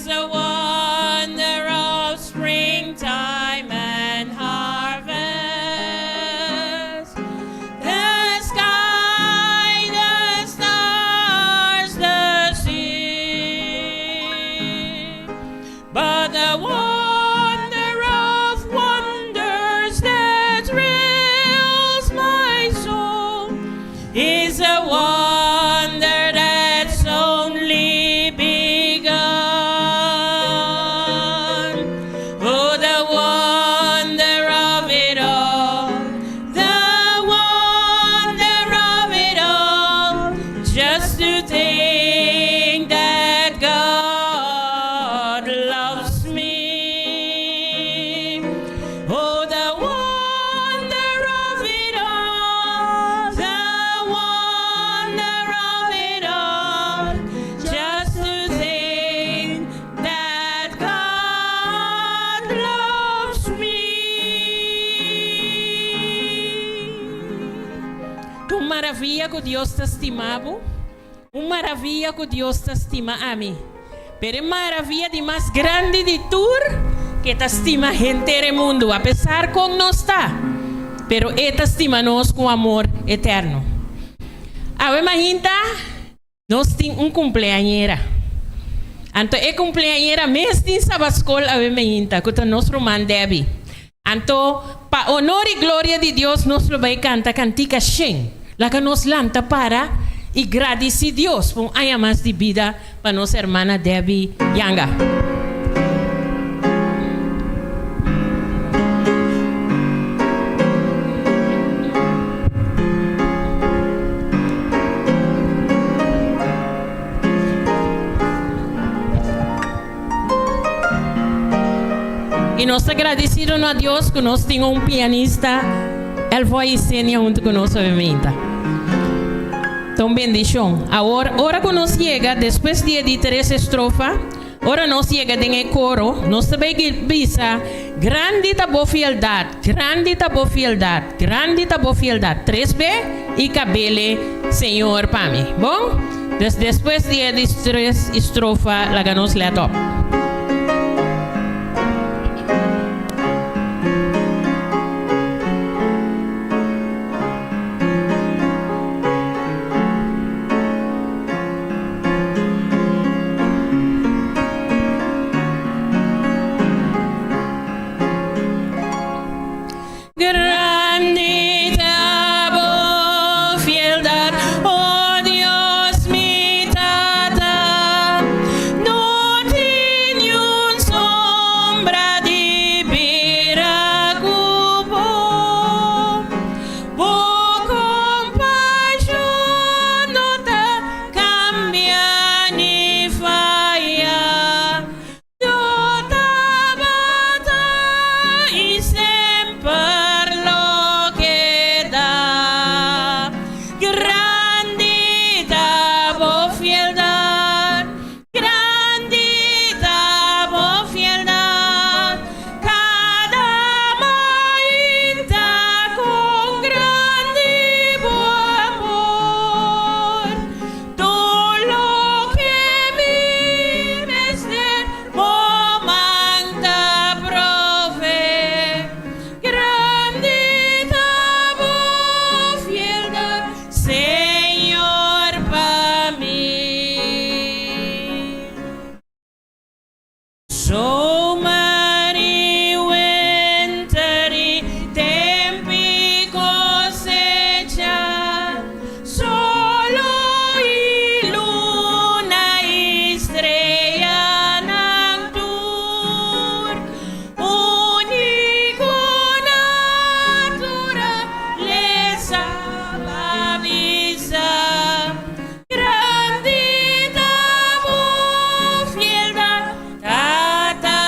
Is the wonder of springtime and harvest. The sky, the stars, the sea. But the wonder of wonders that thrills my soul is a wonder that's only begun. Oh, the wonder of it all, the wonder of it all, just to think that God loves me. Oh, the wonder of it all, the wonder of it all, just to think that God loves me. Un maraviya ku Dios ta stima bo, un maraviya ku Dios ta stima ami. Pero e maraviya di mas grandi di tur, ku e ta stima henter e mundu, apesar kon nos ta, pero e ta stima nos ku amor eterno. Awe mainta nos tin un kumpleañera. Anto e kumpleañera mes tin sabatskol awe mainta, ku ta nos ruman Debbie. Anto, pa honor i gloria di Dios nos lo bai kanta kantika 100. Laga nos lanta para i gradisí Dios pa un aña mas di bida pa nos hermana Debbie Yanga. I nos ta gradisido na Dios ku nos tin un pianista Elvoy Isenia huntu ku nos obviamente. Ta un bendishon. Awor, ora ku nos yega despues di e di tres estrofa, ora nos yega den e koro, nos ta bai bisa, Grandi ta bo fieldat, grandi ta bo fieldat, grandi ta bo fieldat, tres be, i kabele, Señor, pa mi. Bon? Dus despues di e di tres estrofa, laga nos let op. Grandi ta bo fieldat, o Dios mi Tata, no tin niun sombra di bira ku bo. Bo kompashon no ta kambia ni faya. Bo tabata i semper lo keda. Grandi ta bo fieldat, grandi ta bo fieldat, kada mainta kon grandi bo amor. Tur loke mi mester bo man ta provee. Grandi ta bo fieldat, Señor, pa mi. Zomer i winter i temp'i kosecha, solo i luna i streanan tur, úniko naturalesa pa bisa. Grandi ta bo fieldat, Tata.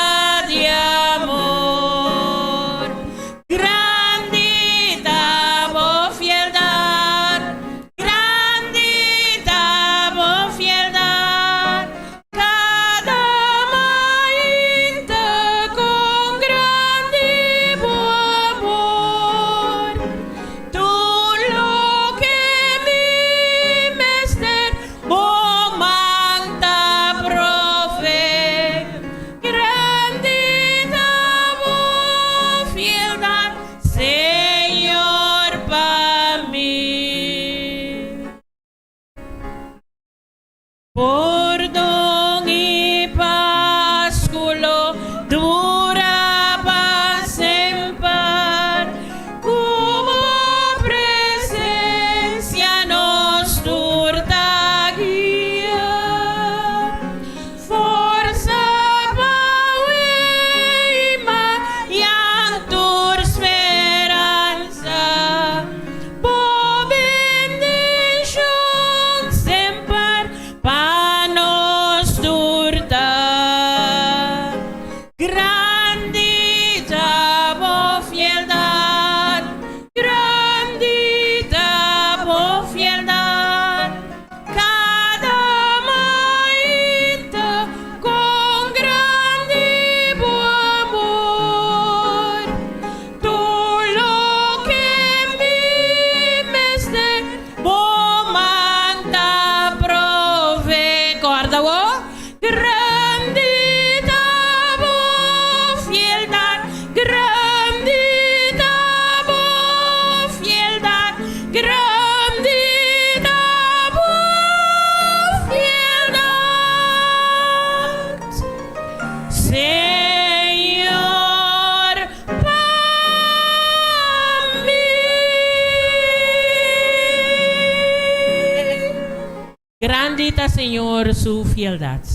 Grandi ta Señor su fieldat.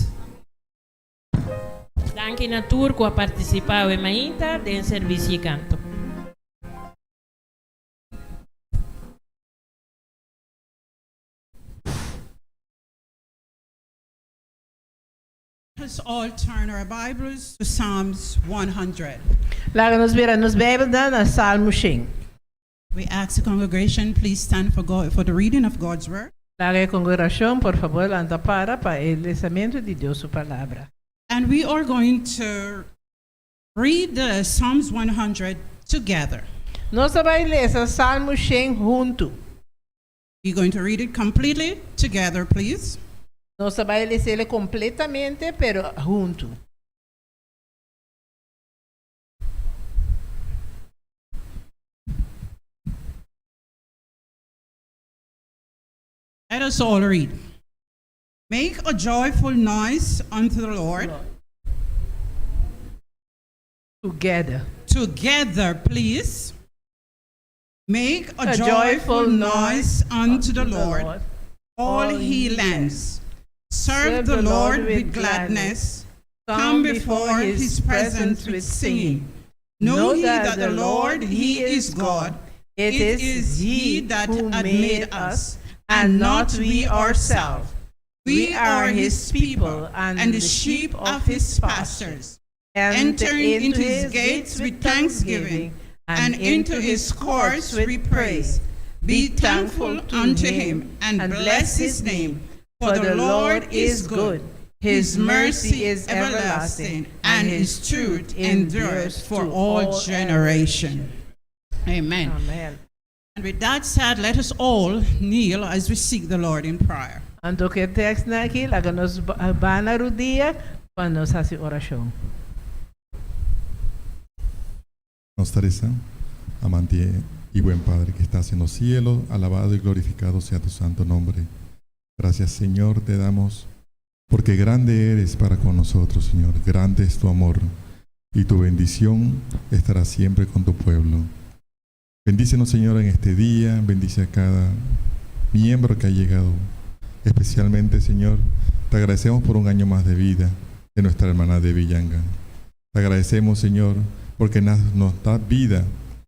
Danki na tur ku a partisipá awe mainta den servisio i kanto. Let us all turn our Bibles to Psalms 100. Laga nos bira nos Beibelnan na Salmo 100. We ask the congregation please stand for God, for the reading of God's word. Laga e kongregashon, por fabor, lanta para pa e lesamentu di Dios su Palabra. And we are going to read the Psalms 100 together. Nos ta bai lesa Salmo 100 huntu. We're going to read it completely together, please. Nos ta bai les'é kompletamente, pero huntu. Let us all read. Make a joyful noise unto the Lord. Together. Together, please. Make a joyful noise unto the Lord, all ye lands. Serve the Lord with gladness. Come before his presence with singing. Know ye that the Lord, he is God. It is he that who hath made us, and not we ourselves. We are his people and the sheep of his pastures. Enter Entering into his gates with thanksgiving and into his courts with praise. Be thankful unto him and bless his name. For the Lord is good, his mercy is everlasting, and his truth endures for all generation. Amen. Amen. And with that said, let us all kneel as we seek the Lord in prayer. Anto ku e tekstonan aki, laga nos baha na rudia pa nos hasi orashon. Nos ta resa, Amante y buen Padre que estás en los cielos, alabado y glorificado sea tu santo nombre. Gracias, Señor, te damos porque grande eres para con nosotros, Señor. Grande es tu amor y tu bendición estará siempre con tu pueblo. Bendícenos, Señor, en este día. Bendice a cada miembro que ha llegado. Especialmente, Señor, te agradecemos por un año más de vida de nuestra hermana de Villanga. Te agradecemos, Señor, porque nos da vida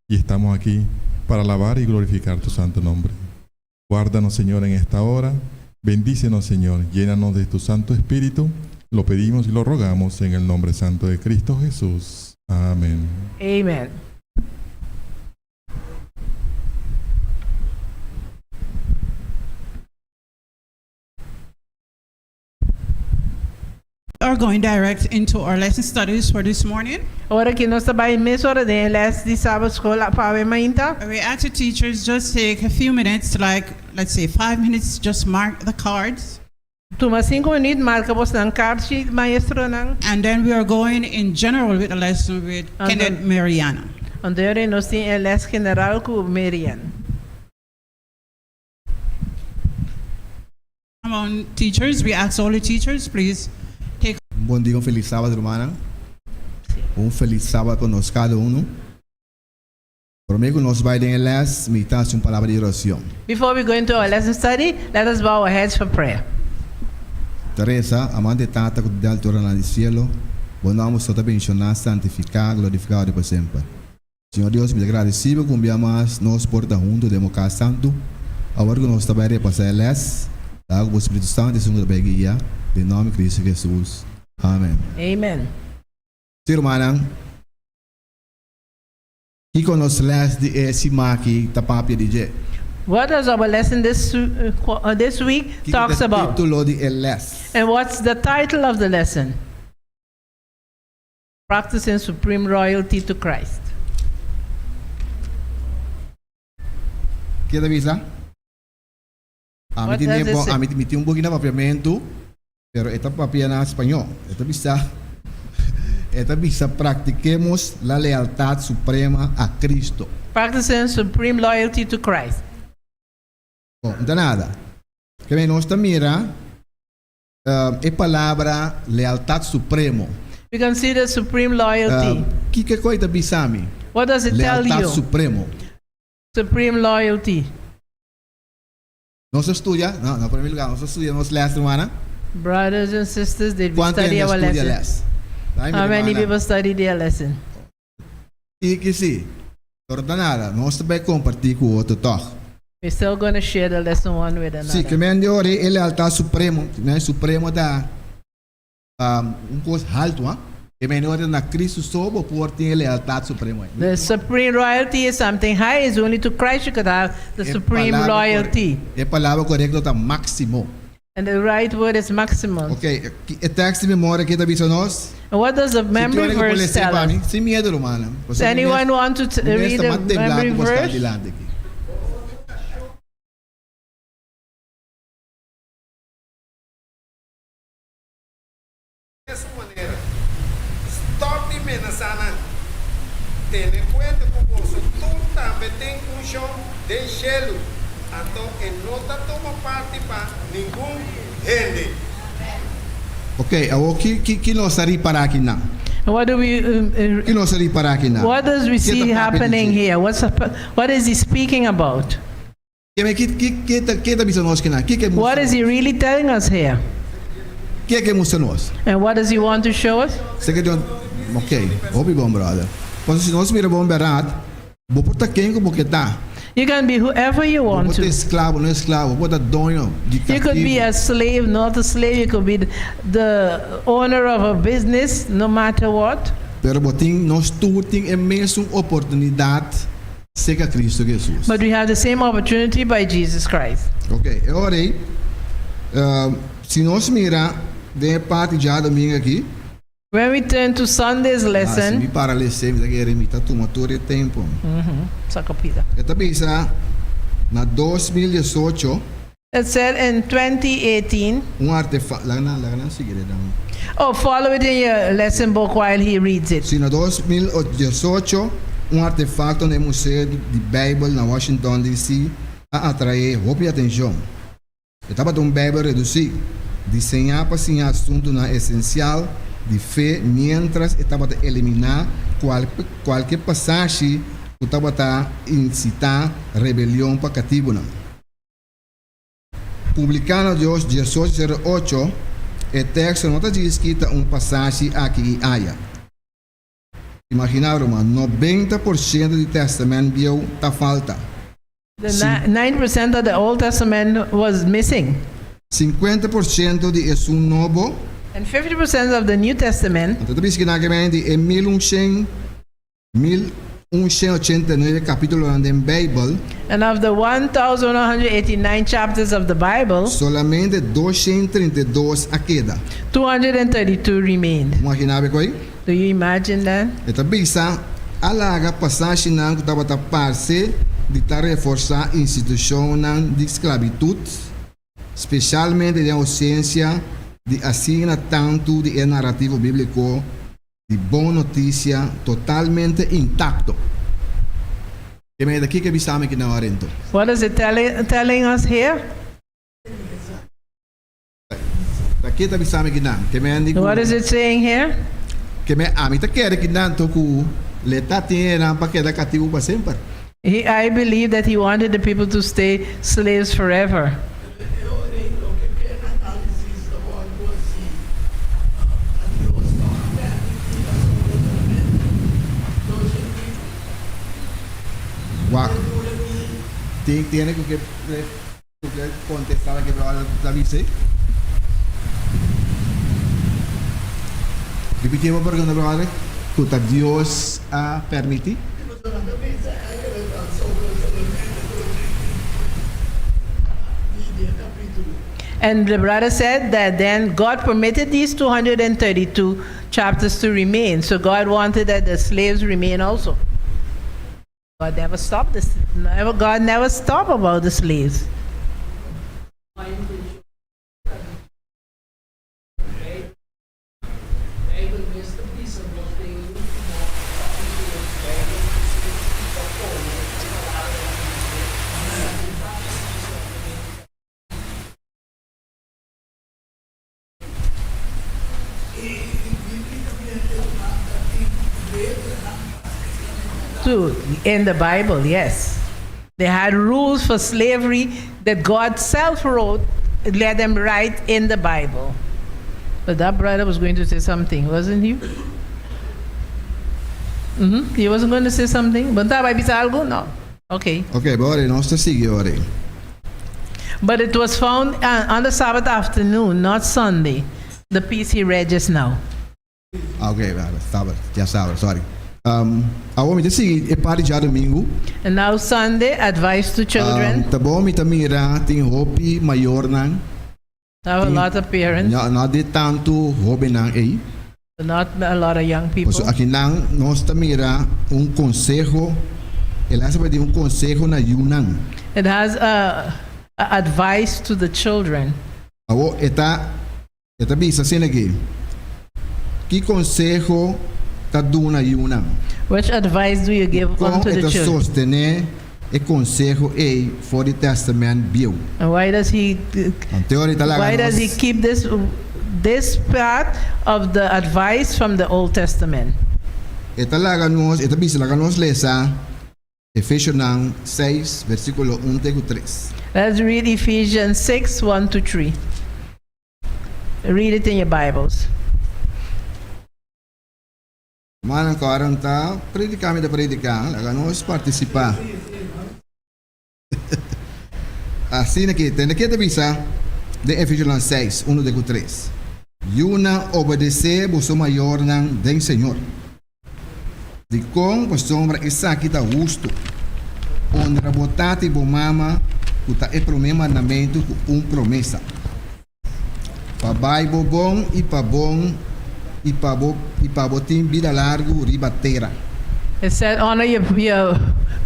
y estamos aquí para alabar y glorificar tu santo nombre. Guárdanos, Señor, en esta hora. Bendícenos, Señor. Llénanos de tu Santo Espíritu. Lo pedimos y lo rogamos en el nombre santo de Cristo Jesús. Amén. Amen. We are going direct into our lesson studies for this morning. Awor aki nos ta bai mesora den les di Sabbatskol pa awe mainta. We ask the teachers just take a few minutes, like let's say 5 minutes, just mark the cards. Tuma 5 minüt, marka boso karchi, maestronan. And then we are going in general with the lesson with And Kenneth then- Mariana. Anto nos tin les general ku Marian. Come on, teachers. We ask all the teachers, please take Bon dia, un felis sábado, rumannan. Un felis sábado pa nos kada un. Promé ku nos bai den les, mi ta un palabra di orashon. Before we go into our lesson study, let us bow our heads for prayer. Teresa, amante Tata ku ta den shelu, bo nòmber sea bendishoná, santifiká, glorifiká pa semper. Señor Dios, mi ta gradisido ku mas nos por ta huntu den kas santu. Awor ku nos ta bai repasá les, ku Spiritu Santu ta bai guia, den nòmber di Kristu Hesus. Amèn. Amen. Sí, rumannan. Kiko nos les di e siman aki ta papia di dje? What does our lesson this week Kiko talks e about? título di e les? And what's the title of the lesson? Practicing Supreme Loyalty to Christ. Kiko ta bisa? A What mi does it say? a mi tin un poko na papiamentu, pero e ta papia na spañó. E ta bisa, e ta bisa practiquemos la lealtad suprema a Cristo. Practicing supreme loyalty to Christ. Bon, no ta nada. Ke men nos mira e palabra lealtat supremo. We consider supreme loyalty. Kiko e ta bisa mi? What does it tell Lealtat you? supremo. Supreme loyalty. Nos a studia, no, na promé lugá, nos a studia nos lès, rumannan. Brothers and sisters, did we Kuantu study hende a our studia lesson? lès? Dai mi How many rumannan. people study their lesson? Tiki sí. Pero ta nada, nos ta bai kompartí ku otro tòg. We're still going to share the lesson one with Sí, another. ke men di ora e lealtat supremo, men supremo ta un kos haltu, ha? Ke men di ora na Cristo so bo por tin e lealtat supremo ei. The supreme royalty is something high, it's only to Christ you could have the E supreme palabra loyalty. E palabra korekto ta máksimo. And the right word is maximum. Ok, e tekst di memoria ke ta bisa nos? And what does the memory Si tin verse ku tell pa mi, us? sin miedo, rumannan. Does anyone want to read the memory verse? Mesun manera, stòp di menasá nan. Tene kuenta ku boso tur tambe tin un shon den shelu, anto e no ta tuma parti pa ningun hende. Ok, awor ki ki ki nos ta ripará aki nan? And what do we Ki nos ta ripará aki nan? What does we Ke ta see papia di happening dje? here? What's what is he speaking about? Ke ki ki ke ta ke ta bisa nos ki nan? Ke ke What mustra is he nos? really telling us here? Ke ke mustra nos? And what does he want to show us? Seke Dios Ok, hopi bon brother. Pasobra si nos mira bon bèrdat, bo por ta ken ku bo ke ta. You can be whoever you Bo want por ta to. esklabo, no esklabo, bo por ta doño di You could be katibu. a slave, not a slave. You could be the owner of a business, no matter what. Pero bo tin, nos tur tin e mesun oportunidat serka Kristu Hesus. But we have the same opportunity by Jesus Christ. Ok, e ora ei, si nos mira den e parti djadomingo aki. When we turn to Sunday's Ah, si lesson. mi para les'é, mi ta kere mi ta tuma tur e tempu. Saka pida. E ta bisa na 2018. It said in 2018. Un artefa, laga nan, laga nan sigui leda. Oh, follow it in your lesson book while he reads it. Si na 2018, un artefakto na e Museo di Beibel na Washington, DC. a atraé hopi atenshon. E tabata un Beibel redusí, diseñá pa siña asuntunan esensial di fe miéntras e tabata eliminá kualke pasashi ku tabata insitá rebelion pa katibunan. Publiká na Dios 1808, e teksto no ta djis kita un pasashi aki i aya. Imaginá, ruman, 90% di Tèstamènt Bieu ta falta. The 90% of the Old Testament was missing. 50% di esun Nobo. And 50% of the New Testament. Anto ta bisa ki nan ke men di e 1100 1189 kapítulonan den Beibel. And of the 1189 chapters of the Bible. Solamente 232 a keda. 232 remained. Bo imaginá bo koe? Do you imagine that? E ta bisa, A laga pasashinan ku tabata parse di ta reforsá institushonnan di sklabitut, spesialmente den ousensia di asina tantu di e narativo bíbliko di bon notisia totalmente intakto. E meda kiko e bisa mi kinan ora ento? What is it telling us here? Ta ke ta bisa mi kinan? Ke men di ku. What is it saying here? Ke men ami ta kere kinan to ku le ta tin enan pa keda katibu pa semper. He, I believe that he wanted the people to stay slaves forever. E ora ei loke ku e análisis ta wòrdu hasí, ta Dios no a pèrmití pasobra solamente 200 Wak. e dura di. Tin tene ku ke ku ke kontestá loke bròder ta bis'é? Ripití bo pregunta bròder, ku ta Dios a pèrmití? Pasobra nan ta bisa eigenlijk ta sobra solamente 200 di e kapítulo. And the brother said that then God permitted these 232 chapters to remain. So God wanted that the slaves remain also. God never stopped this. Never, God never stopped about the slaves. To in the Bible, yes. They had rules for slavery that God self wrote, let them write in the Bible. But that brother was going to say something, wasn't he? He wasn't going to say something? Bo ta bai bisa algu? No. Okay. Ok, awor nos ta sigui awor. But it was found on the Sabbath afternoon, not Sunday, the piece he read just now. Ah, ok, sabado, djasabra, sorry. Awor mi ta sigui e parti djadumingu. And now Sunday, advice to children. Ta bon, mi ta mira tin hopi mayornan. I have a lot of parents, No, no di tantu hóbennan ei. But not a lot of young people. Paso akinan nos ta mira un konseho, el a hasi un konseho na yunan. It has a advice to the children. Awor e ta e ta bisa asina aki. Ki konseho ta duna yunan? Which advice do you give Kon unto the e ta children? sostené e konseho ei for di Tèstamènt Bieu? And why does he Anto ora ta laga why does he nos keep this part of the advice from the Old Testament? E ta laga nos, e ta bisa laga nos lesa Efesionan 6 versíkulo 1 te ku 3. Let's read Ephesians 6, 1 to 3. Read it in your Bibles. Manan ku ora ta prediká mi ta prediká, laga nos partisipá. Asina aki, tende ke ta bisa den Efesionan 6, 1 te ku 3. Yunan, obedesé boso mayornan den Señor. Dikon? Pasobra esaki ta hustu. Honra bo tata i bo mama, ku ta e promé mandamentu ku un promesa. Pa bai bo bon i pa bon i pa bo i pa bo tin bida largu riba tera. It said honor your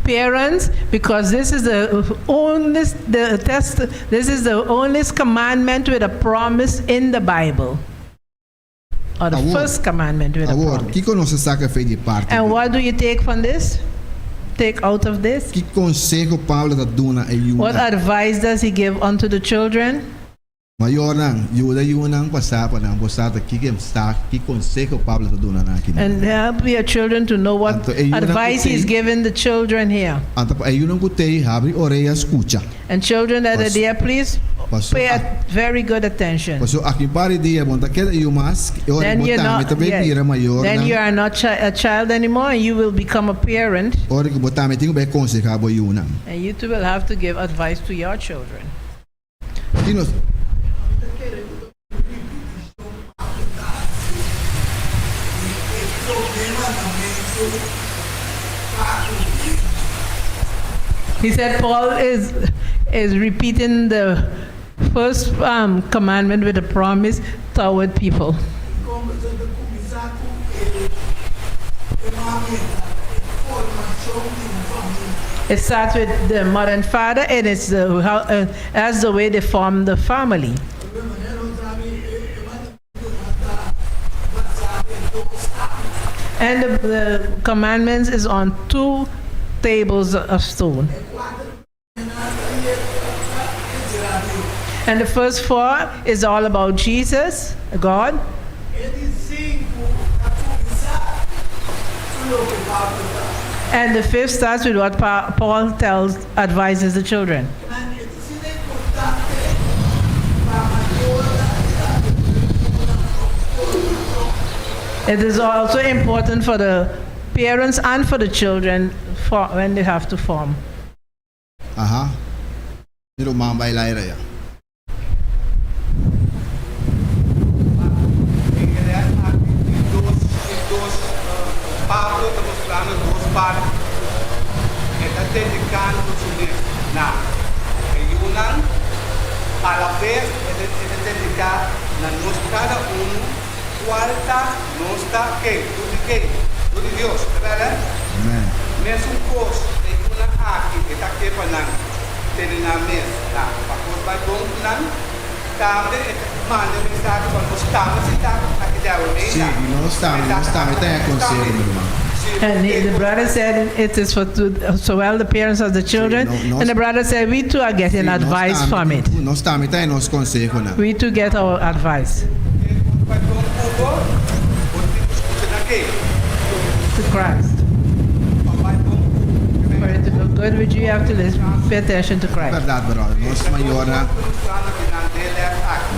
parents because this is the only the test this is the only commandment with a promise in the Bible. Or the Awor, first commandment with a awor, promise. kiko nos ta saka for di e parti? And what do you take from this? Take out of this? Ki konseho Pablo ta duna e What yunan? Advice does he give unto the children? Mayornan, yuda yunan pa sa pa nan por sa ta kiko sa ki konseho Pablo ta duna nan aki. And help your children to know what Anto, e yunan advice he's ku giving the children here. Anto e yunan ku t'ei habri orea skucha. And children that are there, please pay very good attention. Paso aki par di dia bo n' ta keda yu mas, e ora Then you're bo tambe not, ta bai bira mayor then you nan. Are not a child anymore and you will become a parent. Ora ku bo tambe tin ku bai konsehá bo yunan. And you too will have to give advice to your children. Ki nos He said Paul is repeating the first commandment with a promise toward people. Kon ta kuminsá ku e mama, e formashon di un famia. It starts with the mother and father, and it's the, how, that's the way they form the family. Di manera nos sabi, e mandamentu ta basá den dos tabla. And the commandments is on two tables of stone. E kuater proménan ta Dios. And the first four is all about Jesus, God. E di sinku ta kuminsá ku loke Pablo ta. And the fifth starts with what Paul tells, advises the children. I ta importante pa mayornan It is also important for the parents and for the children for when they have to form. Aha. Mira man bai laira ya. En realidat, aki tin dos, Pablo ta mustrando dos parti. E ta dedikando su mes na e yunan, a la bes e ta dediká na nos kada un, kual ta nos ta ke, yu di ken? Yu di Dios, ta bèrdat? Amen. Mesun kos, e yunan aki, e ta ke pa nan tene nan mes, na pa kos bai bon ku nan, tambe e ta manda mensahe pa nos tambe sintá aki den awe Sí, nos tambe, nos tambe tin konseho, mi ruman. And the brother said it is for so well the parents of the children. No, And the brother said we too are getting Sí, nos advice tambe from it. Nos tambe tin nos konseho nan. We too get our advice Bai bon ku bo, bo tin ku skucha na ken? To Christ Pa bai bon. For it to go good with you, you have to listen, pay attention to Christ. Bèrdat, bròder. Nos mayornan,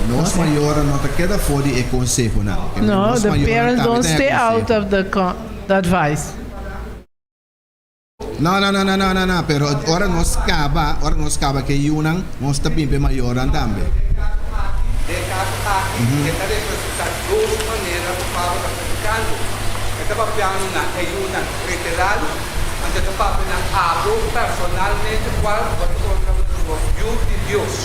nos mayornan no ta keda for di e konsehonan. No, Nos the mayornan parents tambe don't ta haña stay out konseho. of the, con- the advice. No, no, no, no, no, no, no, pero ora nos kaba, ora nos kaba ku e yunan, nos ta bin pa e mayornan tambe. Den e kaso aki, e ta representá dos manera ku Pablo ta predikando. E ta papiando na e yunan literal, anto e ta papia na abo personalmente kual bo ta kontra bo yu di Dios.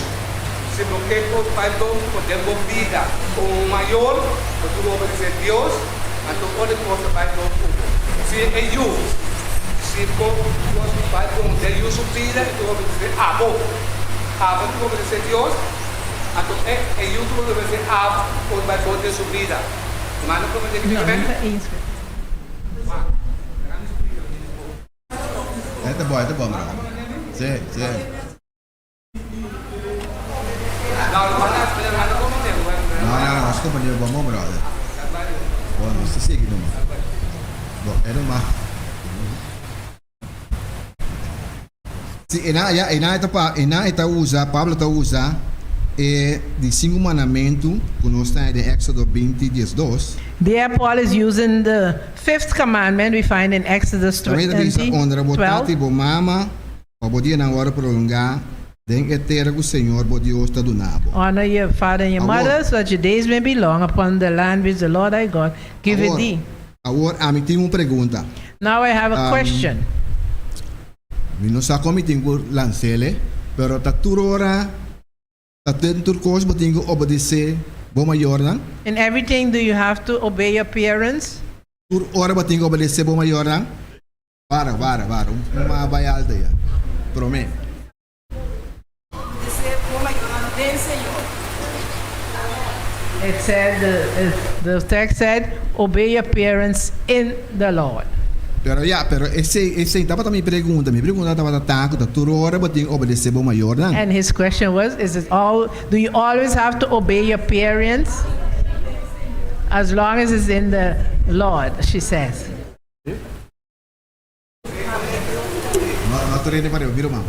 Si bo ke ku bai bon ku den bo bida komo un mayor, bo tin ku obedesé Dios, anto ora kos ta bai bon ku bo. Si e yu, si bo kos bai bon den yu su bida, e tin ku obedesé abo. Abo tin ku obedesé Dios, anto e e yu tin ku obedesé abo pa bai bon den su bida. Manda promé den No, ki no ta eens. E ta bon, e ta bon, brother. Sí, sí. No, no, nos compañero bon bon, brother. Bon, nos ta sigui numa. Bon, e numa. Si, ena, ya, ena e ta pa, ena e ta usa, Pablo ta usa e di sinku mandamentu ku nos ta haña den Éxodo 20, 12. There Paul is using the fifth commandment we find in Exodus Tambe ta bisa, 20, Honra bo tata 12. i bo mama, Pa bo dianan wòrdu prolongá den e tera ku Señor bo Dios ta duna bo. Honor your father and your Awor. mother, so that your days may be long upon the land which the Lord thy God giveth Awor, thee. awor ami tin un pregunta. Now I have a question. Mi no sa kon mi tin ku lans'el, pero ta tur ora, ta den tur kos bo tin ku obedesé bo mayornan? In everything do you have to obey your parents? Tur ora bo tin ku obedesé bo mayornan? Para, para, para. Un mas bai alto ya. Promé. Obedesé bo mayornan den Señor. It said, the, the text said, obey your parents in the Lord. Pero ya, pero esei, esei tabata mi pregunta. Mi pregunta tabata ta ku ta tur ora bo tin obedesé bo mayornan? And his question was, is it all, do you always have to obey your parents? As long as it's in the Lord, she says. No, no ta rende pariba, mira mama.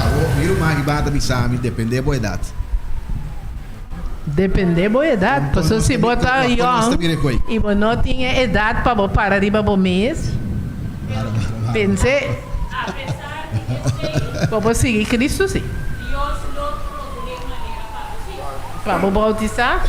Awor, mi ruman Ivan ta bisa mi, depende bo edat. Depende bo edat, pasobra si bo ta yòn i bo no tin e edat pa bo para riba bo mes, pens'é bo por sigui Cristo si. Pa bo bautisá.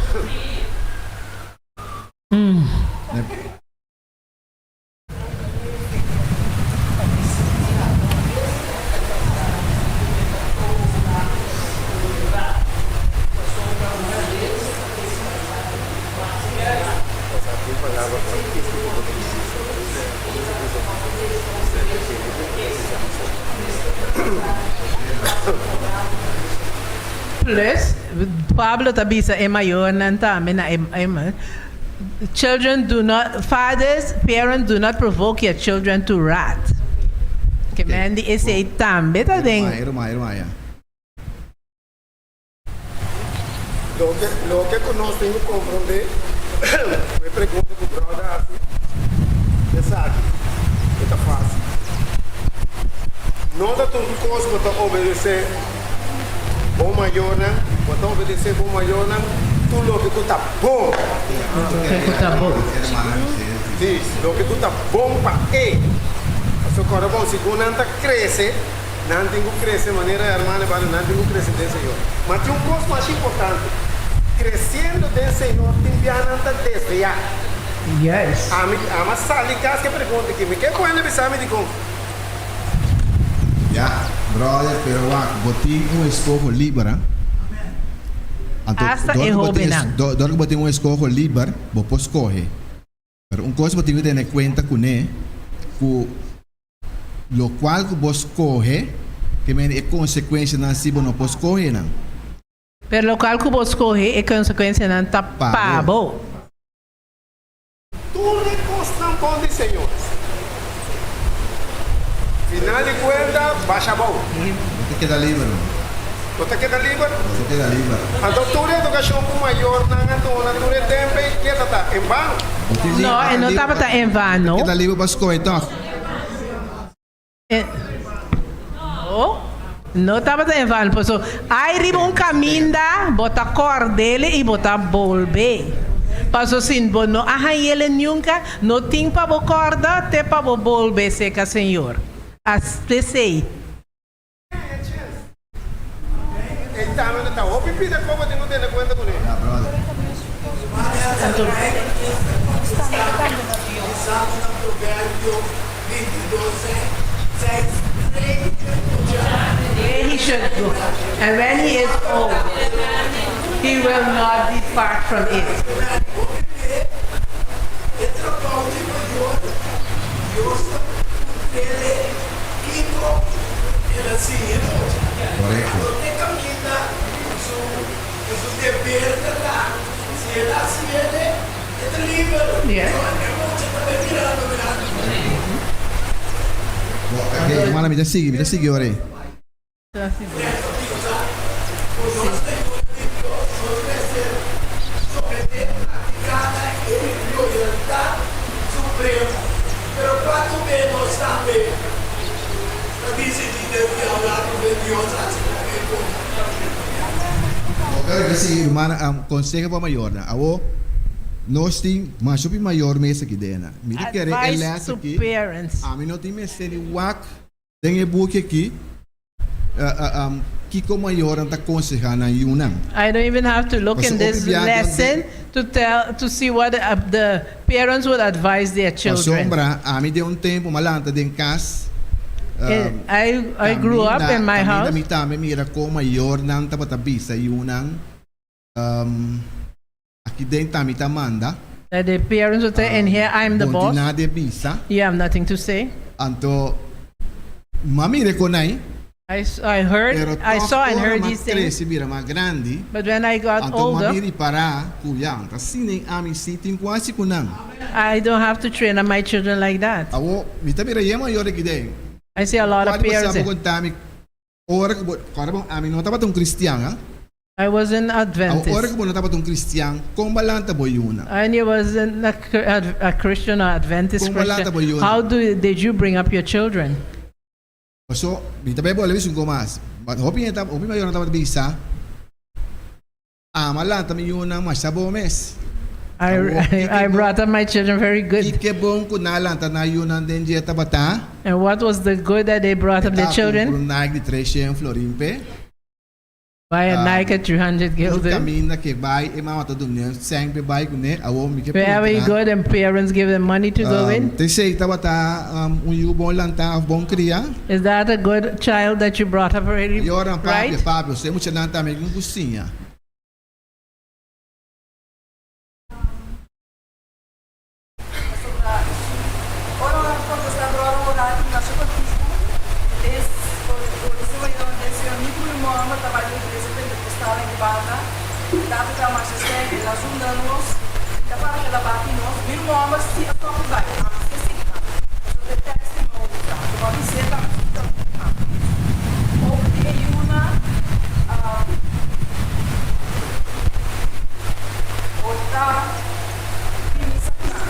Plus, Pablo ta bisa e mayornan tambe na e. Children do not, fathers, parents do not provoke your children to wrath. Ke men di esei tambe ta den. E ruman, e ruman, e ruman, ya. Loke, loke ku nos tin ku komprondé ku e pregunta ku bròder a hasi, esaki e ta fásil. No ta tur kos bo ta obedesé. Bo mayornan, bo ta obedesé bo mayornan tur loke ku ta bon. Loke ku ta bon. Sí, loke ku ta bon pa e. Pasobra kòrda bon, segun nan ta krese, nan tin ku krese manera e hermano e banda, nan tin ku krese den Señor. Ma tin un kos mas importante, kresiendo den Señor tin bia nan ta desviá. Juist. Ami, ami a sali kas ku e pregunta aki, mi ke ku hende bisa mi dikon? Ya, brother, pero wak, bo tin un eskoho liber, ha? Anto, Hasta dor e ku bo tin hobennan. dor ku bo tin un eskoho liber, bo por skohe. Pero un kos bo tin ku tene kuenta kuné, ku lokual ku bo skohe, ke mende e konsekuensianan si bo no por skohe nan. Pero lokual ku bo skohe, e konsekuensianan ta pa bo. Tur e kosnan bon di Señor. Final di kuenta, basha abou. Bo ta keda liber. Bo ta keda liber? Bo ta keda liber. Anto tur e edukashon ku mayornan a duna tur e tempu ei keda ta en vano? No, e no tabata en vano. Bo ta keda liber pa skohe tòg? No, no tabata en vano. Paso ai riba un kaminda bo ta kòrd'el i bo ta bolbe. Paso si bo no a hañ'el nunka, no tin pa bo kòrda te pa bo bolbe serka Señor. P'esei. Ei tambe no ta hopi pida kobo tin ku tene kuenta kuné. He should go, and when he is old, he will not depart from it. Korekto. Bo, oke, hermana, mi ta sigui, mi ta sigui ora ei. Oke, mi ta sigui, hermana, konseho pa mayornan. Awor, nos tin masha hopi mayor mes aki den. Mi ta kere e Advice les to aki, parents. ami no tin mester di wak Den e buki aki, kiko mayornan ta konsehá nan yunan? I don't even have to look in Pasobra hopi this biaha lesson to tell to see what the parents would advise their children. Pasobra ami den un tempu m'a lanta den kas, I I grew up in my kaminda house. mi tambe mira kon mayornan tabata bisa yunan, Aki den ta mi ta manda. That the parents would say, in here I'm the Bo boss. tin nada di bisa. You have nothing to say. Anto m'a mira e konai. I, I heard, Pero I tòg saw and ora heard m'a these things. krese bira mas grandi, But when I got anto m'a older, bin ripará ku ya, ta asina ei ami sí tin ku hasi ku nan. I don't have to train up my children like that. Awor, mi ta mira yen mayor aki den. I see a lot of Kua di bo sa parents. bo konta mi Ora ku bo, kòrda bon, ami no tabata un kristian, ha? I wasn't Awor, ora Adventist. ku bo no tabata un kristian, kon bo a lanta bo yuna? I wasn't a Christian or Adventist Kon bo a lanta Christian. bo yuna? How do, did you bring up your children? Paso, mi ta bai bolbe bisa un kos mas. Hopi hende, hopi mayornan tabata bisa, Ami a lanta mi yunan masha bon mes. I, Awor, I, I kiko brought up my children very good. Kiko bon ku nan a lanta nan yunan den dje tabata? And what was the good that they brought up E their ta children? kumpra un Nike di 300 florin p'e. Buy a Nike at 300 Tur gulden. kaminda ku e bai, e mama ta dun'é sèn p'e bai kuné. Awor mi ke Wherever you puntra. go, then parents give them money to go in. T'esei tabata un yu bon lantá òf bon kriá? Is that a good child that you brought up already, Yoran papia, right? papia, osea muchanan tambe tin ku siña. Pasobra ora nan kontestá bròder oral ku nan su batismo, es ora si mayornan den Señor mi ku mi mama ta bai den iglesia pentecostal aki banda, e tata ta masha stèn, el a zunda nos, i ta para el a bati nos, mi ruman si a stòp di bai, ami si a sigui bai, pasobra e tèks di mi a gusta, anto bo a bis'é tambe su ta ami. Over di e yunan, bo ta. Di misa ku nan.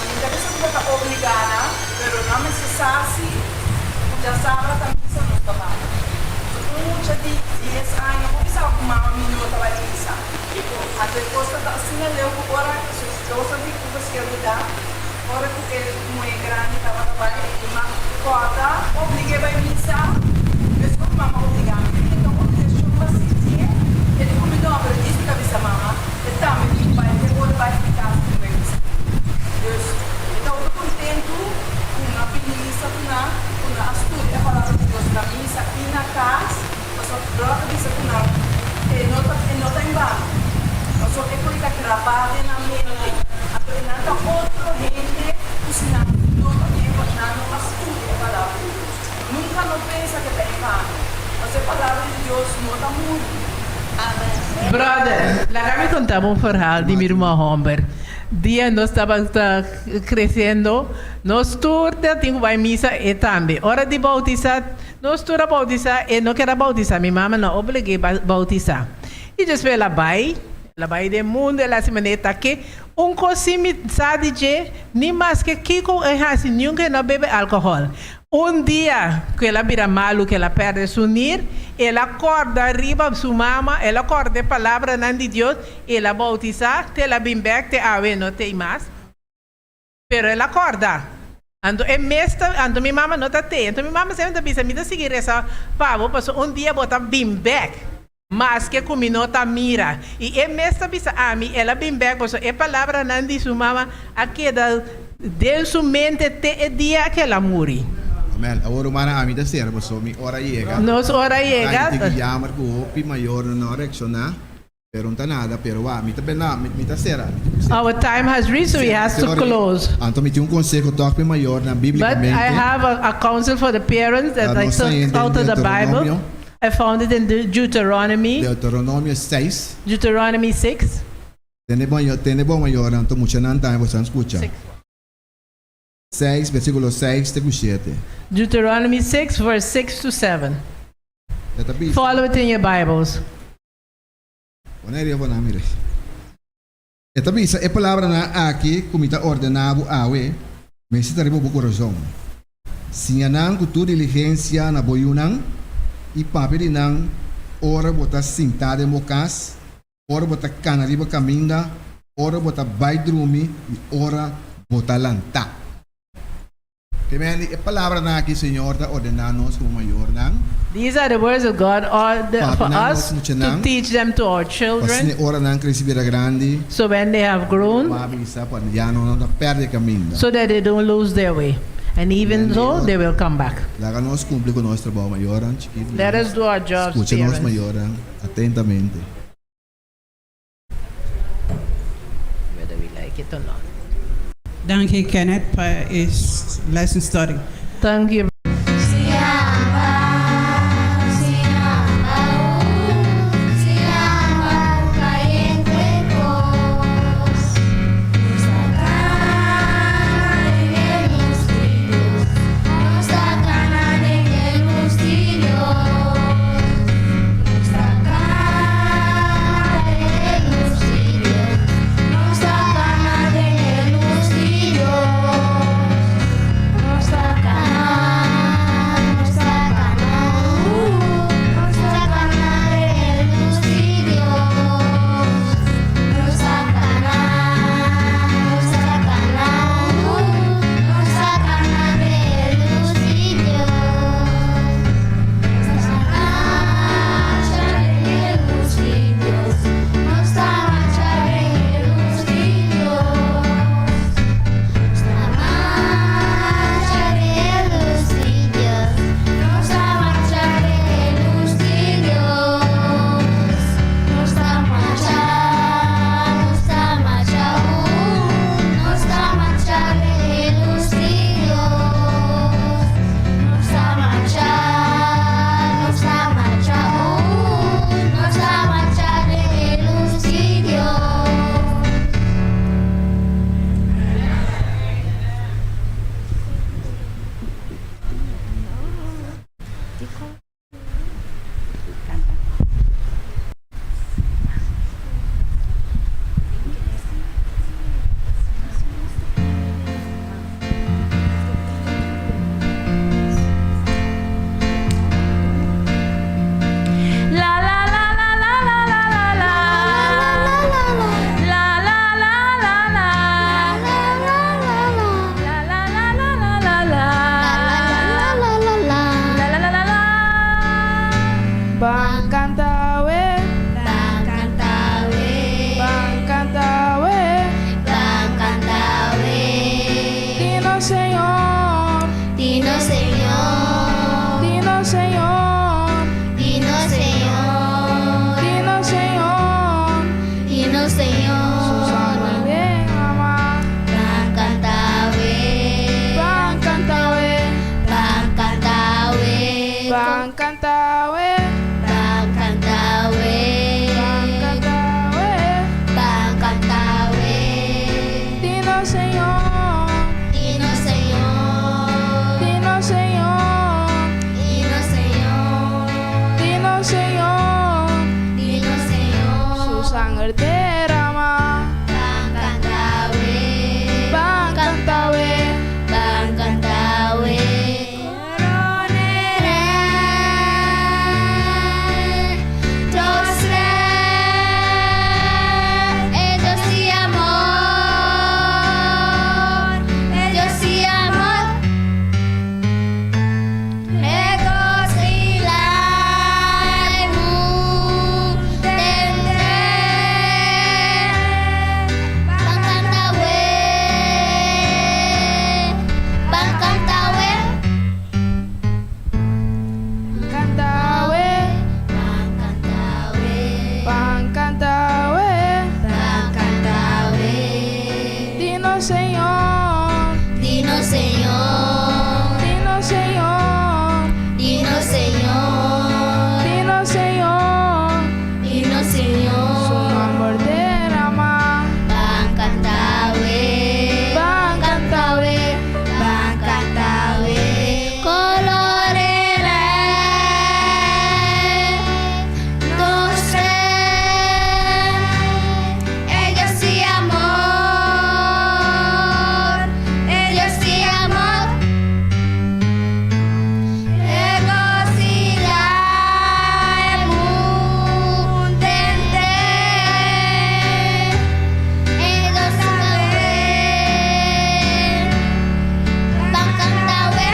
Mi ta bisa ku bo ta obligá nan, pero nan mester sa si ku djasabra ta misa nos ta bai. So un mucha di dies aña por bisa ku mama mi no ta bai misa. Anto e kos ta ta asina leu ku ora dos a di ku beskerdida, ora ku e muhé grandi tabata bai, e mama kòrda oblig'é bai misa, meskos mama obligá mi. Mi ta obligashon pa sintié, e di ku mi no, pero djis mi ta bisa mama, e tambe tin ku bai te ora bai di kas ku mi bai misa. Dus, mi ta hopi kontentu ku nan a bini misa ku nan, ku nan a studia e Palabra di Dios na misa i na kas, pasobra Bròder a bisa ku nan e no ta e no ta en bano, pasobra e por ta grabá den nan mente, anto e nan ta otro hende ku si nan no ta den, nan no a studia e Palabra di Dios. Nunka no pensa. no ta muri. Amen. Brother, laga mi konta bo un verhaal di mi ruman hòmber. Dia nos tabata kresiendo, nos tur ta tin ku bai misa, e tambe. Ora di boutisá, nos tur a boutisá, e no ker a boutisá. Mi mama no a oblig'é boutisá. I despues el a bai, el a bai den mundu, el a hasi manera ta ke un kos sin mi sa di dje, ni maske kiko e hasi, niunka e no a bebe alkohòl. Un dia ku el a bira malu, ku el a pèrdè su nir, el a kòrda riba su mama, el a kòrda e palabranan di Dios, i el a boutisá, te el a bin bèk, te awe no t'ei mas. Pero el a kòrda. Anto e mes ta, anto mi mama no ta t'ei. Anto mi mama semper ta bisa, mi ta sigui resa pa bo, pasobra un dia bo ta bin bèk, maske ku mi no ta mira. I e mes ta bisa ami, el a bin bèk, pasobra e palabranan di su mama a keda den su mente te e dia ku el a muri. Amèn. Awor rumannan ami ta sera pasobra mi ora a yega. Nos ora a yega. Mi tin ki yamar ku hopi mayornan no a reakshoná. Pero no ta nada, pero wak, mi ta bena, mi ta sera, mi tin ku sera. Our time has reached, so we has to close. Anto mi tin un konseho tòg pa e mayornan But bíblikamente. I have a counsel for the parents that I Nos ta took hende out of the Bible. Deuteronomio. I found it in Deuteronomy. Deuteronomio seis. Deuteronomy 6. Tende bon, tende bon mayornan, anto muchanan tambe boso a skucha. 6, versíkulo 6 te ku 7. Deuteronomy 6 verse 6 to 7. E ta bisa. Follow it in your Bibles. Pone riba nan, mira. E ta bisa, E palabranan aki ku mi ta ordená bo awe, mester ta riba bo kurason. Siña nan ku tur diligensia na bo yunan, i papia di nan ora bo ta sintá den bo kas, ora bo ta kana riba kaminda, ora bo ta bai drumi i ora bo ta lantá. Kemen di e palabranan aki Señor ta ordená nos komo mayornan. These are the words of God for Papia nan us nos muchanan, to teach them to our pa children, asina ora nan krese bira grandi, so when they have grown, bo a bisa pa ya no nan ta pèrdè kaminda. so that they don't lose their way, and even Kemen di though they will come back. Laga nos kumpli ku nos trabou mayornan, chikitonan. Let us do our jobs, Skucha nos parents. mayornan atentamente. Whether we like it or not. Danki Kenneth pa e lesson study. Thank you. sanger derama. Ban canta awe. Ban canta awe. Ban canta awe. Coron'e Rey, nos Rey, e Dios di amor, e Dios di amor. Regocila e mundo henter. Ban canta awe, ban canta awe. Canta awe. Ban canta awe. Ban canta awe. Ban canta awe. Dinos Señor. Dinos Señor. Dinos Señor. Dinos Señor. Dinos Señor. Dinos Señor. Su amor derama. Ban canta awe. Ban canta awe. Ban canta awe. Coron'e Rey, nos Rey, e Dios di amor, e Dios di amor. Regocila e mundo henter, e Dios awe, ban canta awe.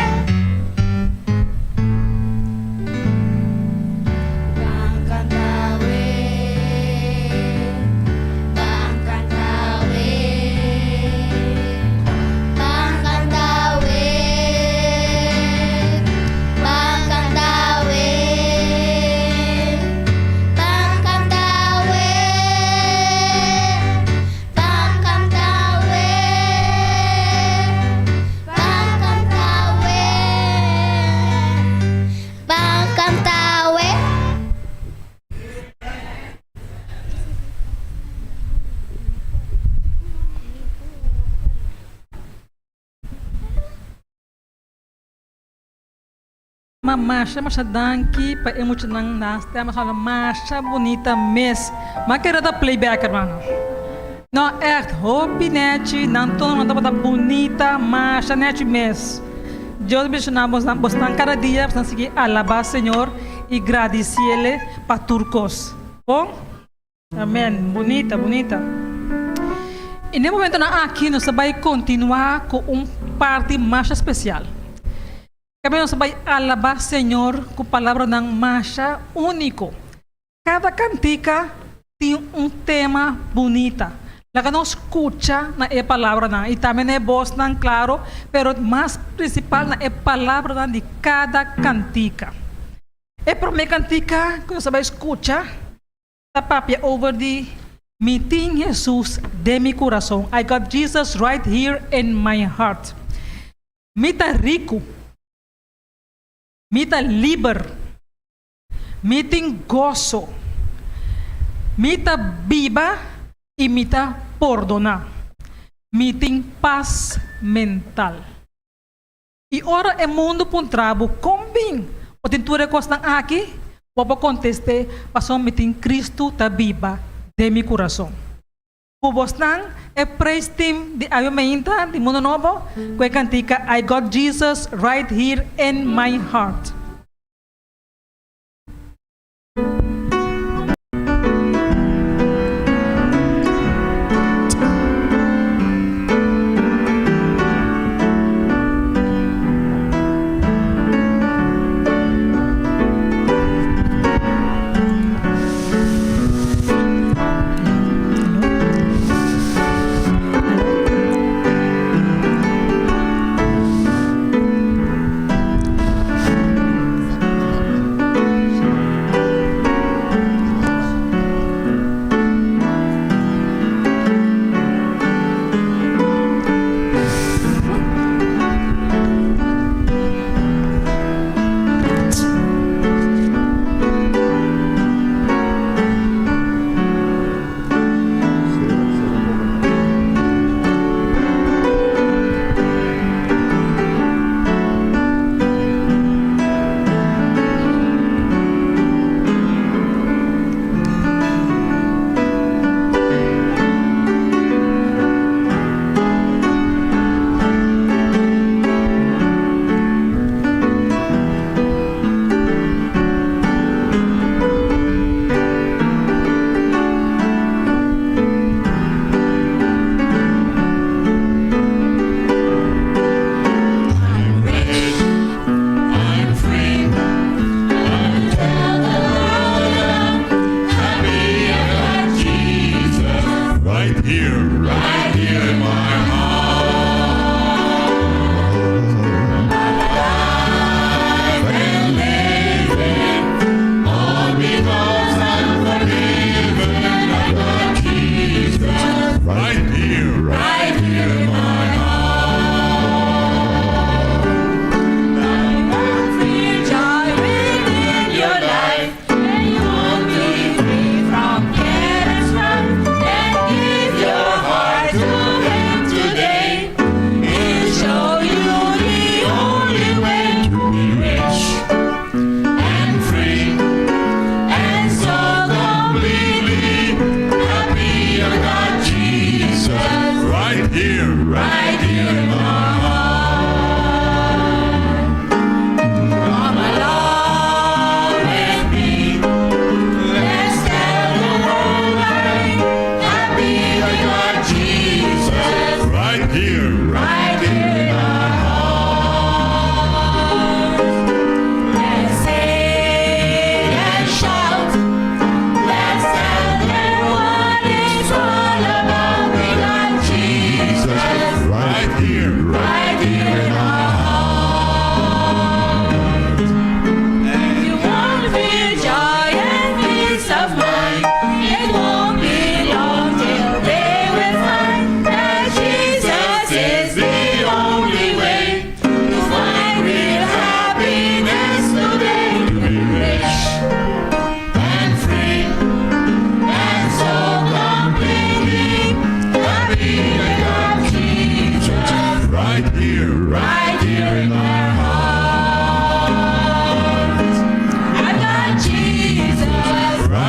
Ban canta awe, ban canta awe, ban canta awe, ban canta awe, ban canta awe, ban canta awe, ban canta awe, ban canta awe. Ma masha masha danki pa e muchanan na stem a sona masha bunita mes. Ma kere ta playback hermano. No echt hopi nechi nan tono nan tabata bunita masha nechi mes. Dios bendiciona bosnan bosnan cada dia bosnan sigui alaba Señor y gradiciele pa tur cos. Bon? Amen. Bunita bunita. Y n'e momentonan aki nos ta bay continua cu un parti masha special. Kabe nos ta bai alabá Señor ku palabranan masha úniko. Kada kantika tin un tema bunita. Laga nos skucha na e palabranan i tambe na e bosnan, klaro, pero mas prinsipal na e palabranan di kada kantika. E promé kantika ku nos ta bai skucha ta papia over di Mi tin Hesus den mi kurason, I got Jesus right here in my heart. Mi ta riku. Mi ta liber. Mi tin goso. Mi ta biba i mi ta pordoná. Mi tin pas mental. I ora e mundu puntra bo kon bin bo tin tur e kosnan aki, bo por kontest'é, Pasobra mi tin Kristu ta biba den mi kurason. Ku bosnan e praise team di Awe Meinta di Mundo Nobo ku e kantika I Got Jesus Right Here in My Heart.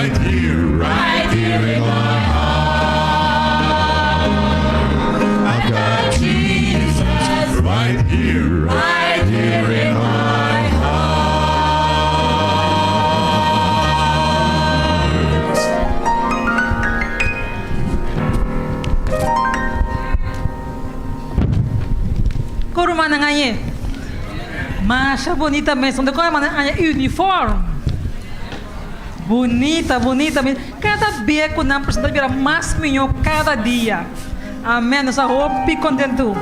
right here, right here in my heart. I've got Jesus right here, right here in my heart. Kon rumannan a hañ'é? Masha bunita mes. Unda kon rumannan a haña uniform? Bunita, bunita mes. Kada bia ku nan presenta bira mas mihó kada dia. Amen. Nos ta hopi kontentu.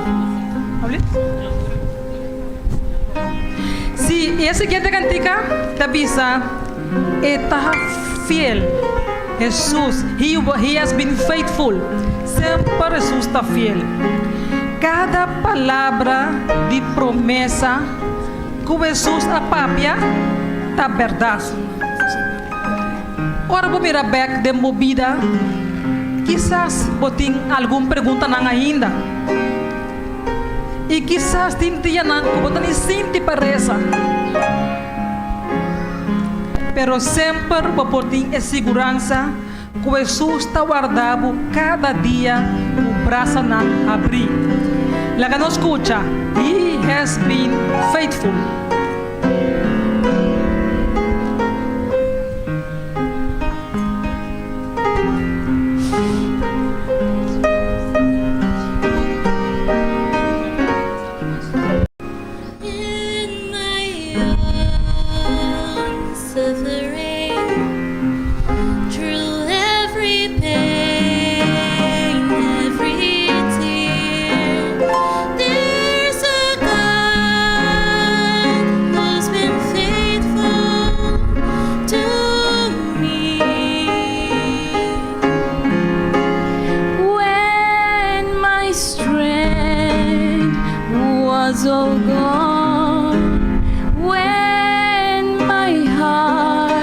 Sí, i e siguiente kantika ta bisa, E ta fiel. Hesus, He, he has been faithful. Semper Hesus ta fiel. Kada palabra di promesa ku Hesus a papia ta bèrdat. Ora bo mira bèk den bo bida, kisas bo tin algun preguntanan ainda. I kisas tin dianan ku bo ta ni sinti pa resa. Pero semper bo por tin e siguransa ku Hesus ta warda bo kada dia ku brasanan habrí. Laga nos skucha He Has Been Faithful. In my own suffering, through every pain, every tear, there's a God who's been faithful to me. When my strength was all gone, when my heart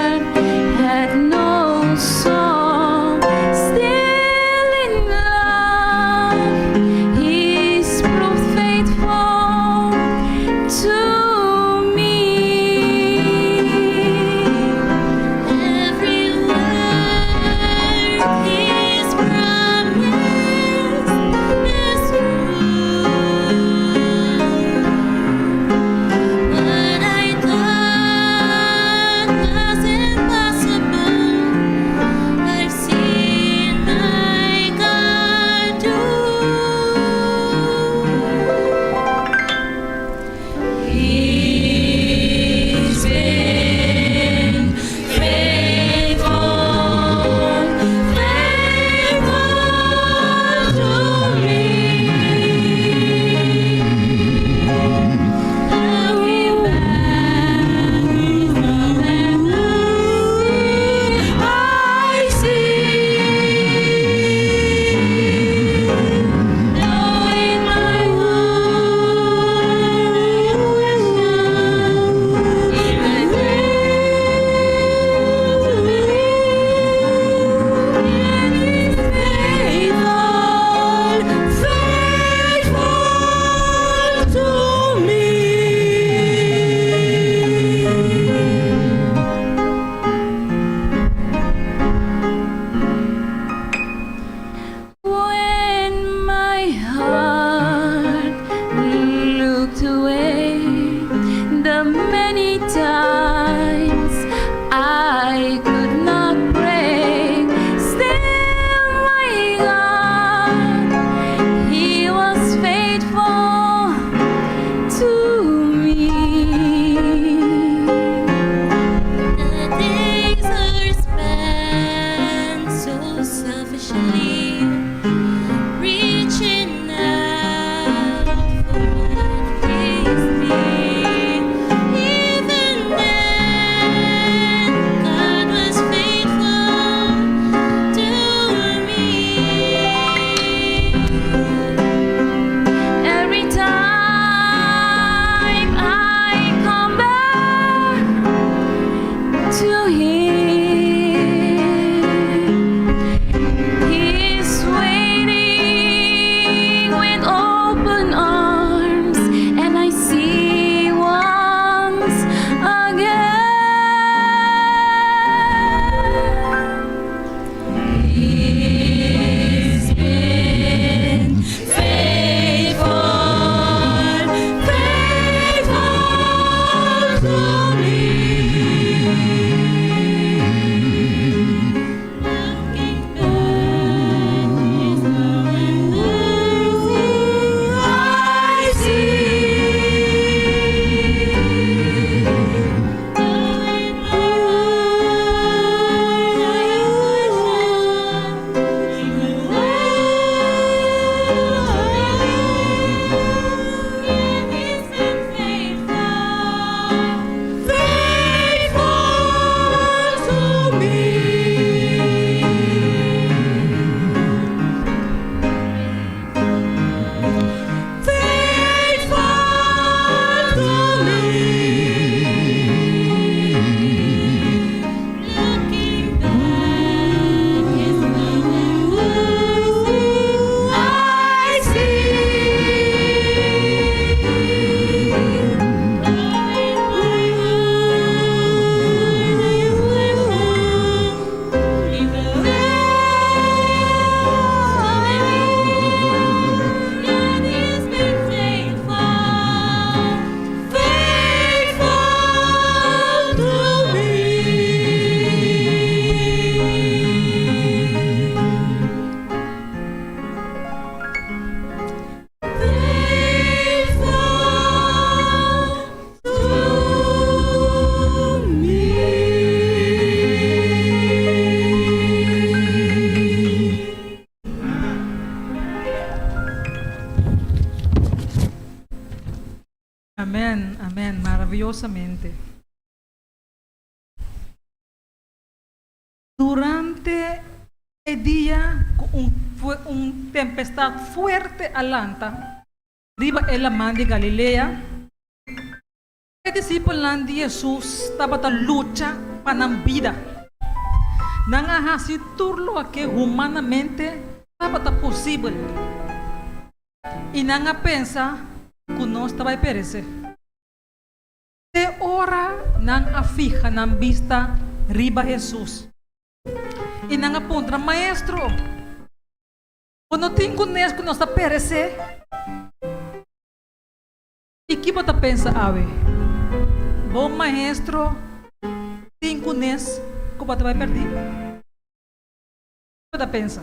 Durante e dia ku un un tempestat fuerte a lanta riba e laman di Galilea, e disipelnan di Hesus tabata lucha pa nan bida. Nan a hasi tur loke humanamente tabata posibel, i nan a pensa ku nos ta bai peresé. Te ora nan a fiha nan bista riba Hesus, i nan a puntra, Maestro, bo no tin kunes ku nos ta peresé? I ki bo ta pensa awe? Bo maestro tin kunes ku bo ta bai pèrdí? Ki bo ta pensa?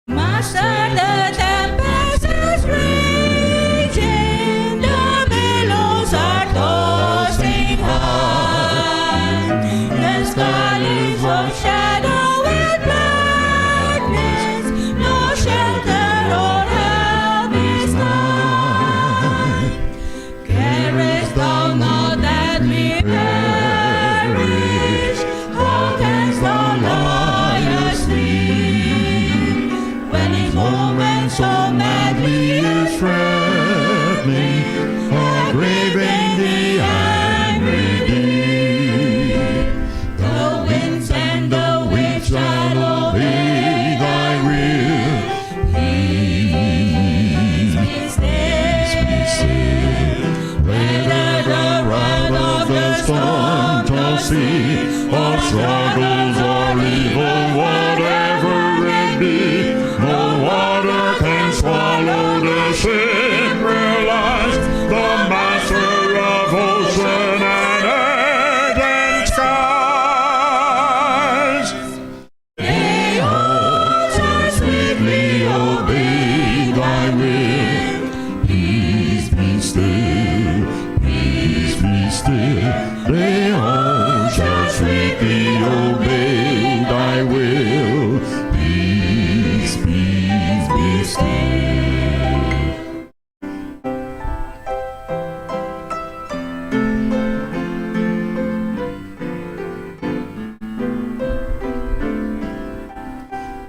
Master the tempest is raging, the billows are tossing high. The sky is overshadowed with blackness, no shelter or help is nigh. Carest thou not that we perish? How canst thou lie asleep when his moment so madly is threatening, or braving the angry deep? The winds and the waves shall obey thy will. Peace be still. Whether the wrath of the storm tossed sea, or struggles or evil, whatever it be, no water can swallow the ship. Realize the master of ocean and earth and skies. They all shall Sweetly obey thy will. Peace be still, peace be still. They all shall sweetly obey thy will. Peace, peace be still.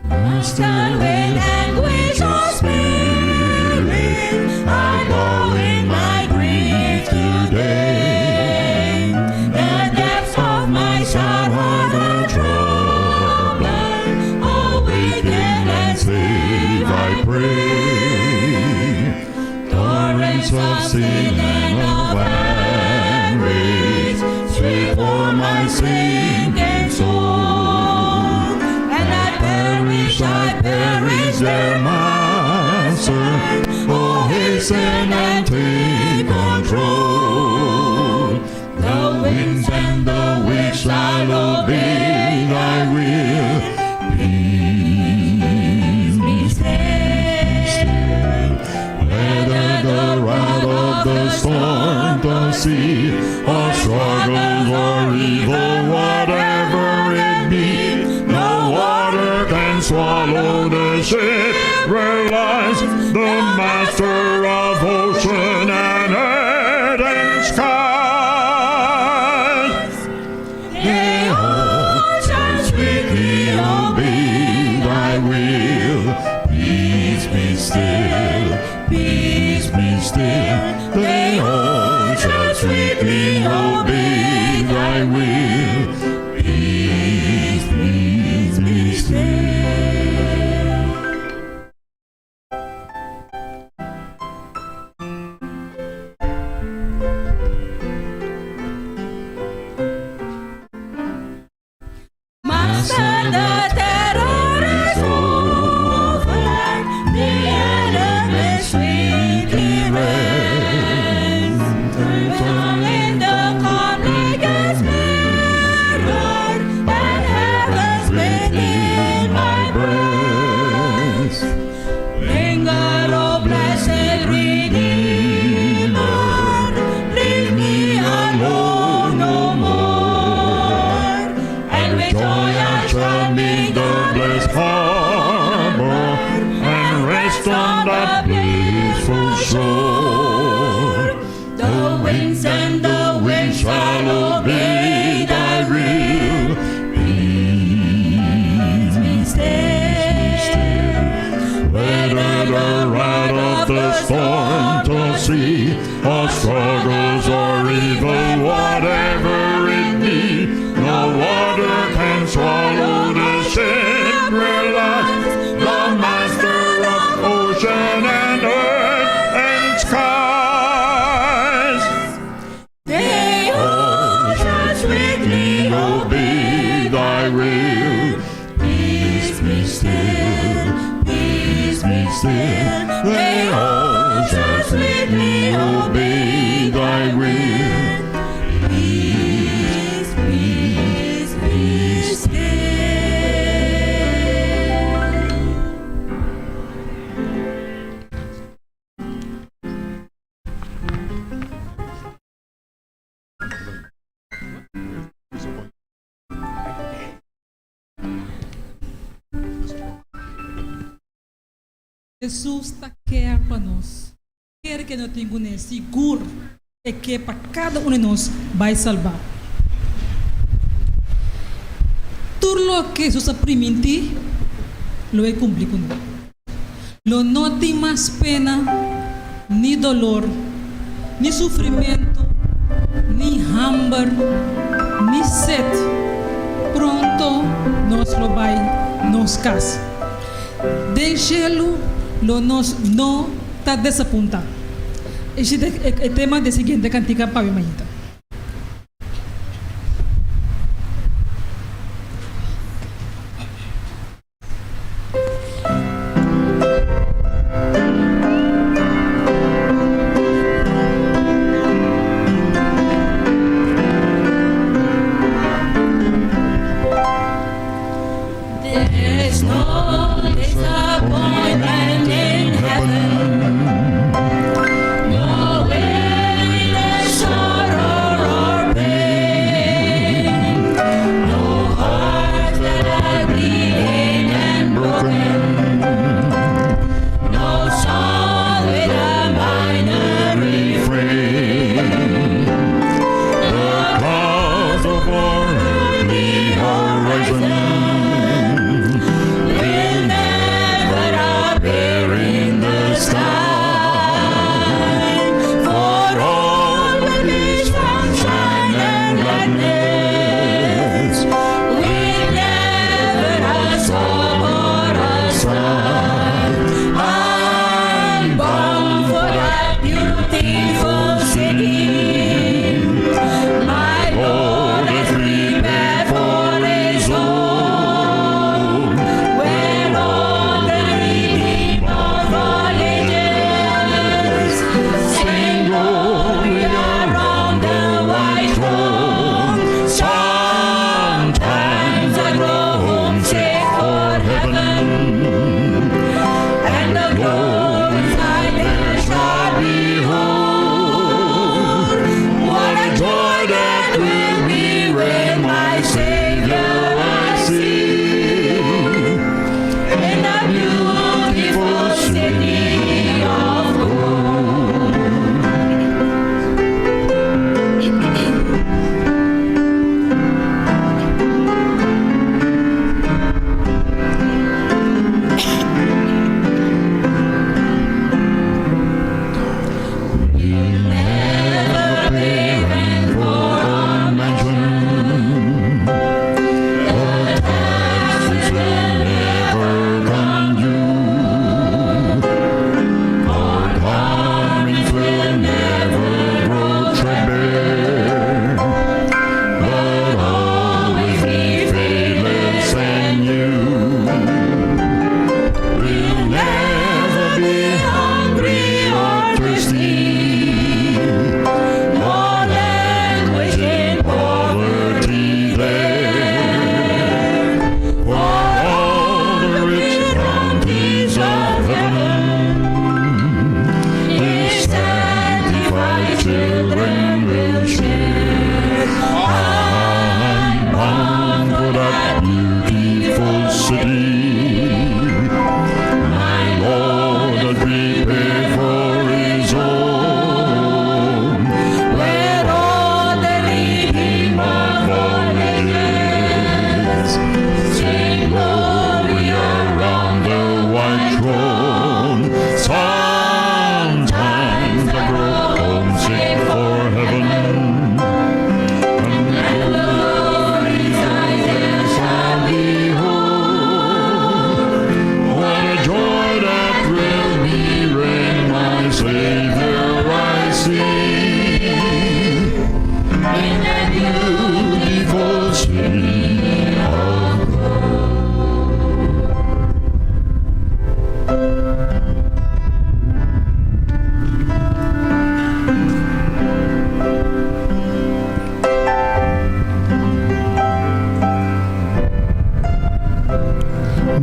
Master, with anguish of spirit, I bow in my grief today. The depths of my sorrow are troubled. Awaken and Save, I pray. Torrents of sin and of anguish, sweep o'er my sinking soul. And I perish, I perish, Dear Master, oh hasten and take control. The winds and the waves shall obey thy will. Peace be still. Whether the wrath of the storm tossed sea, or struggles or evil, whatever it be, no water can swallow the ship. Realize the master of ocean and earth and skies. They all shall Sweetly obey thy will. Peace be still, peace be still. They all shall sweetly obey thy will. Peace, peace be still. shore. The winds and the waves shall obey thy will. Peace be still. Whether the wrath of the storm to sea, or struggles or evil, whatever it be, no water can swallow the ship. Realize the master of ocean and earth and skies. They all shall sweetly obey thy will. Peace be still, peace be still. They all shall sweetly obey thy will. Peace, peace, be still. Hesus ta kier pa nos. Kier ku nos tin kuné sigur e ke pa kada un di nos bai salbá. Tur loke Hesus a primintí, lo e kumpli kuné. Lo no tin mas pena, ni dolor, ni sufrimentu, ni hamber, ni set. Pronto nos lo bai nos kas. Den shelu lo nos no ta desapuntá. Esei ta e tema di e siguiente kantika pa mi mainta. There's no disappointment in heaven, no weariness, sorrow.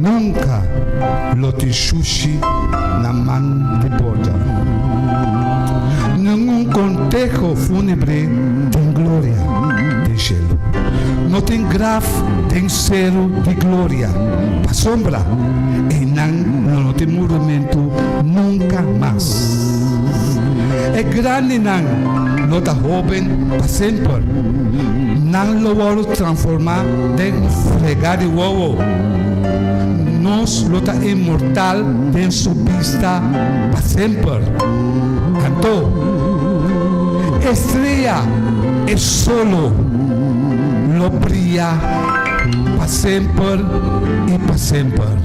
Nunka lo tin shushi na man di borda. Ningun konteho fúnebre den gloria den shelu. No tin graf den seru di gloria, pasobra einan lo no tin murimentu nunka mas. E grandinan lo ta hóben pa semper. Nan lo wòrdu transformá den un fregá di wowo. Nos lo ta inmortal den su bista pa semper. Anto, e strea, e solo, lo bria pa semper i pa semper.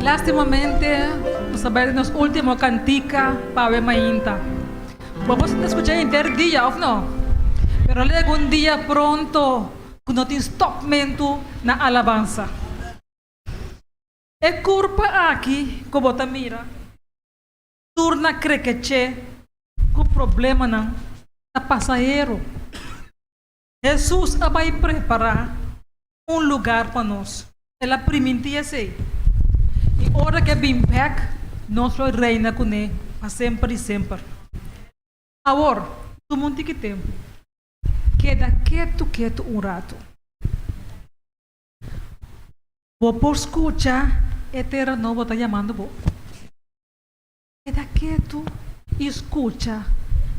Lastimamente, nos ta bai den nos ultimo kantika pa awe mainta. Bo por sinta skucha henter dia, òf no? Pero lo yega un dia pronto ku no tin stòpmentu na alabansa. E kurpa aki ku bo ta mira tur na krekeché ku problemanan ta pasahero. Hesus a bai prepará un lugar pa nos. El a primintí esei. I ora ku e bin bèk, nos lo reina kuné pa semper i semper. Awor, tuma un tiki tempu. Keda ketu ketu un ratu. Bo por skucha e tera nobo ta yamando bo. Keda ketu i skucha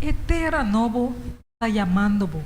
e tera nobo ta yamando bo.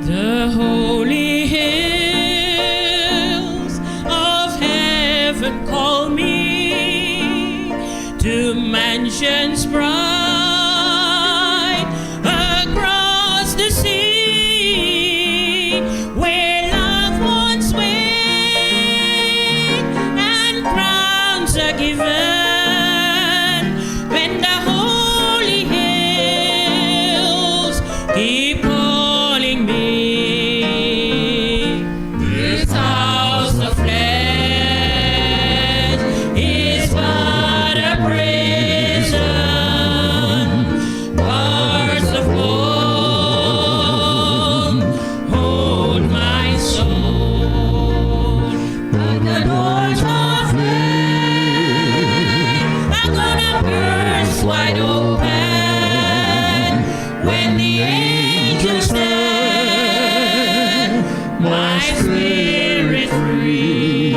The holy hills of heaven call me to mansions bright across the sea where loved ones wait and crowns are given when the holy hills keep calling me. This house of flesh is but a prison, bars of gold hold my soul, but the doors of flame are gonna burst wide open when the angels set my spirit free.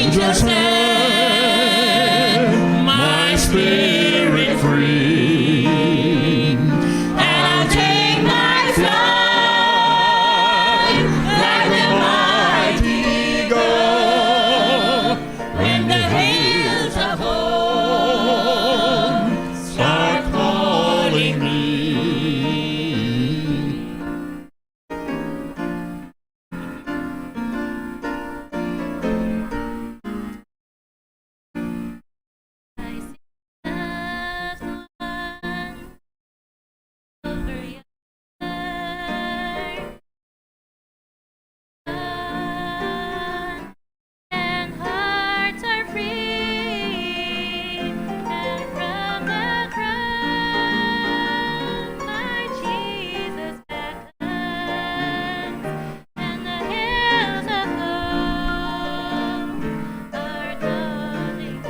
angel set my spirit free, and I'll take my flight like the mighty eagle when the hills of home start calling me. And hearts are free, and from the crown my Jesus beckons, and the hills of home are calling.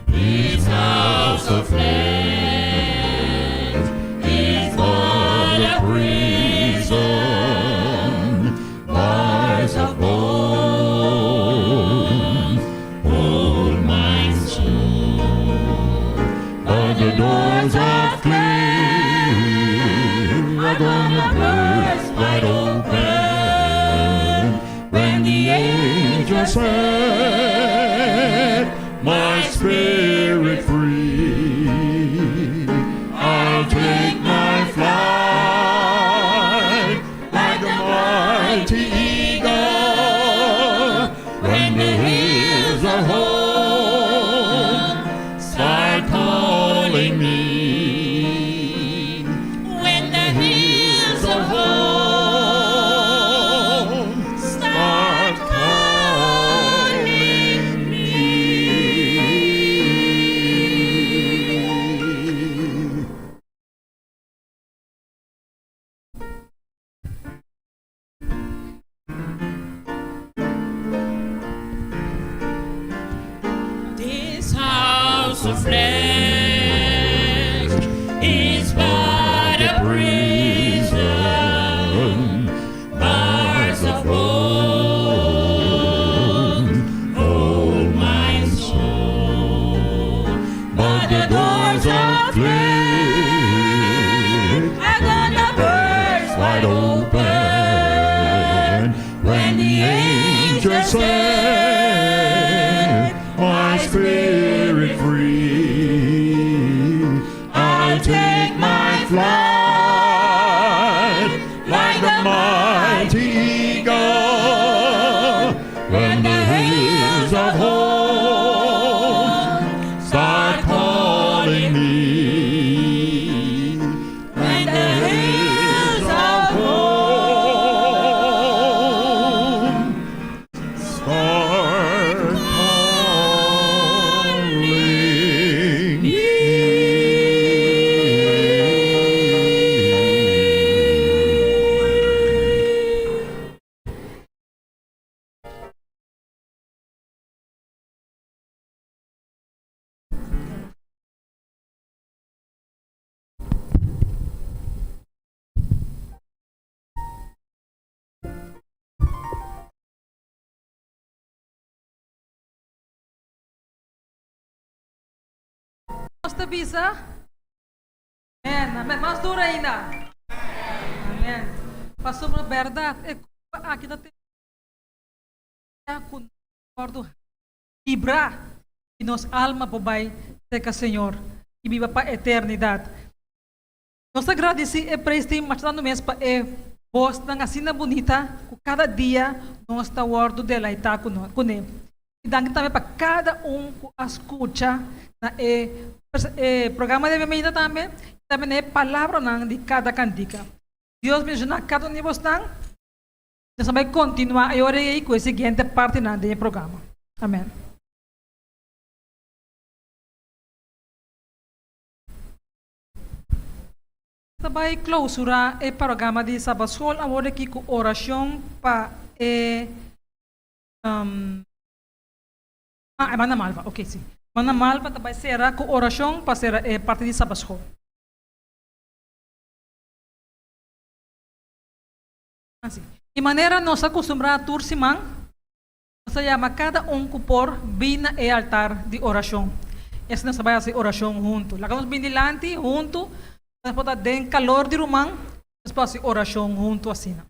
This house of flesh is but a prison, bars of bone hold my soul, but the doors of clay are gonna burst wide open when the angel set my spirit free. I'll take my flight like the mighty eagle when the hills of home start calling me. When the hills of home start calling me. This house of flesh is but a prison, bars of bone hold my soul, But the doors of clay are gonna burst wide open when the angel set my spirit free. I'll take my flight like the mighty eagle when the hills of home start calling me. When the hills of home start calling me. Nos ta bisa? Amèn. Amèn. Mas duru ainda. Amèn. Pasobra bèrdat e kos aki ta ku nos wòrdu librá i nos alma por bai serka Señor i biba pa eternidat. Nos ta gradisí e praise team masha tantu mes pa e bosnan asina bunita ku kada dia nos ta wòrdu delaitá kuné. I danki tambe pa kada un ku a skucha na e e programa di bienvenida tambe i tambe na e palabranan di kada kantika. Dios bendishoná kada un di bosnan. Nos a bai kontinuá e ora ei ku e siguiente partinan den e programa. Amèn. Nos ta bai klousurá e programa di Sabatskol awor aki ku orashon pa e Ah, Hermana Malva, ok, si. Hermana Malva ta bai sera ku orashon pa sera e parti di Sabatskol. Di manera nos a kustumbrá tur siman. Nos ta yama kada un ku por bin na e altar di orashon. I asina nos ta bai hasi orashon huntu. Laga nos bin dilanti huntu, nos por ta den kalor di ruman, nos por hasi orashon huntu asina.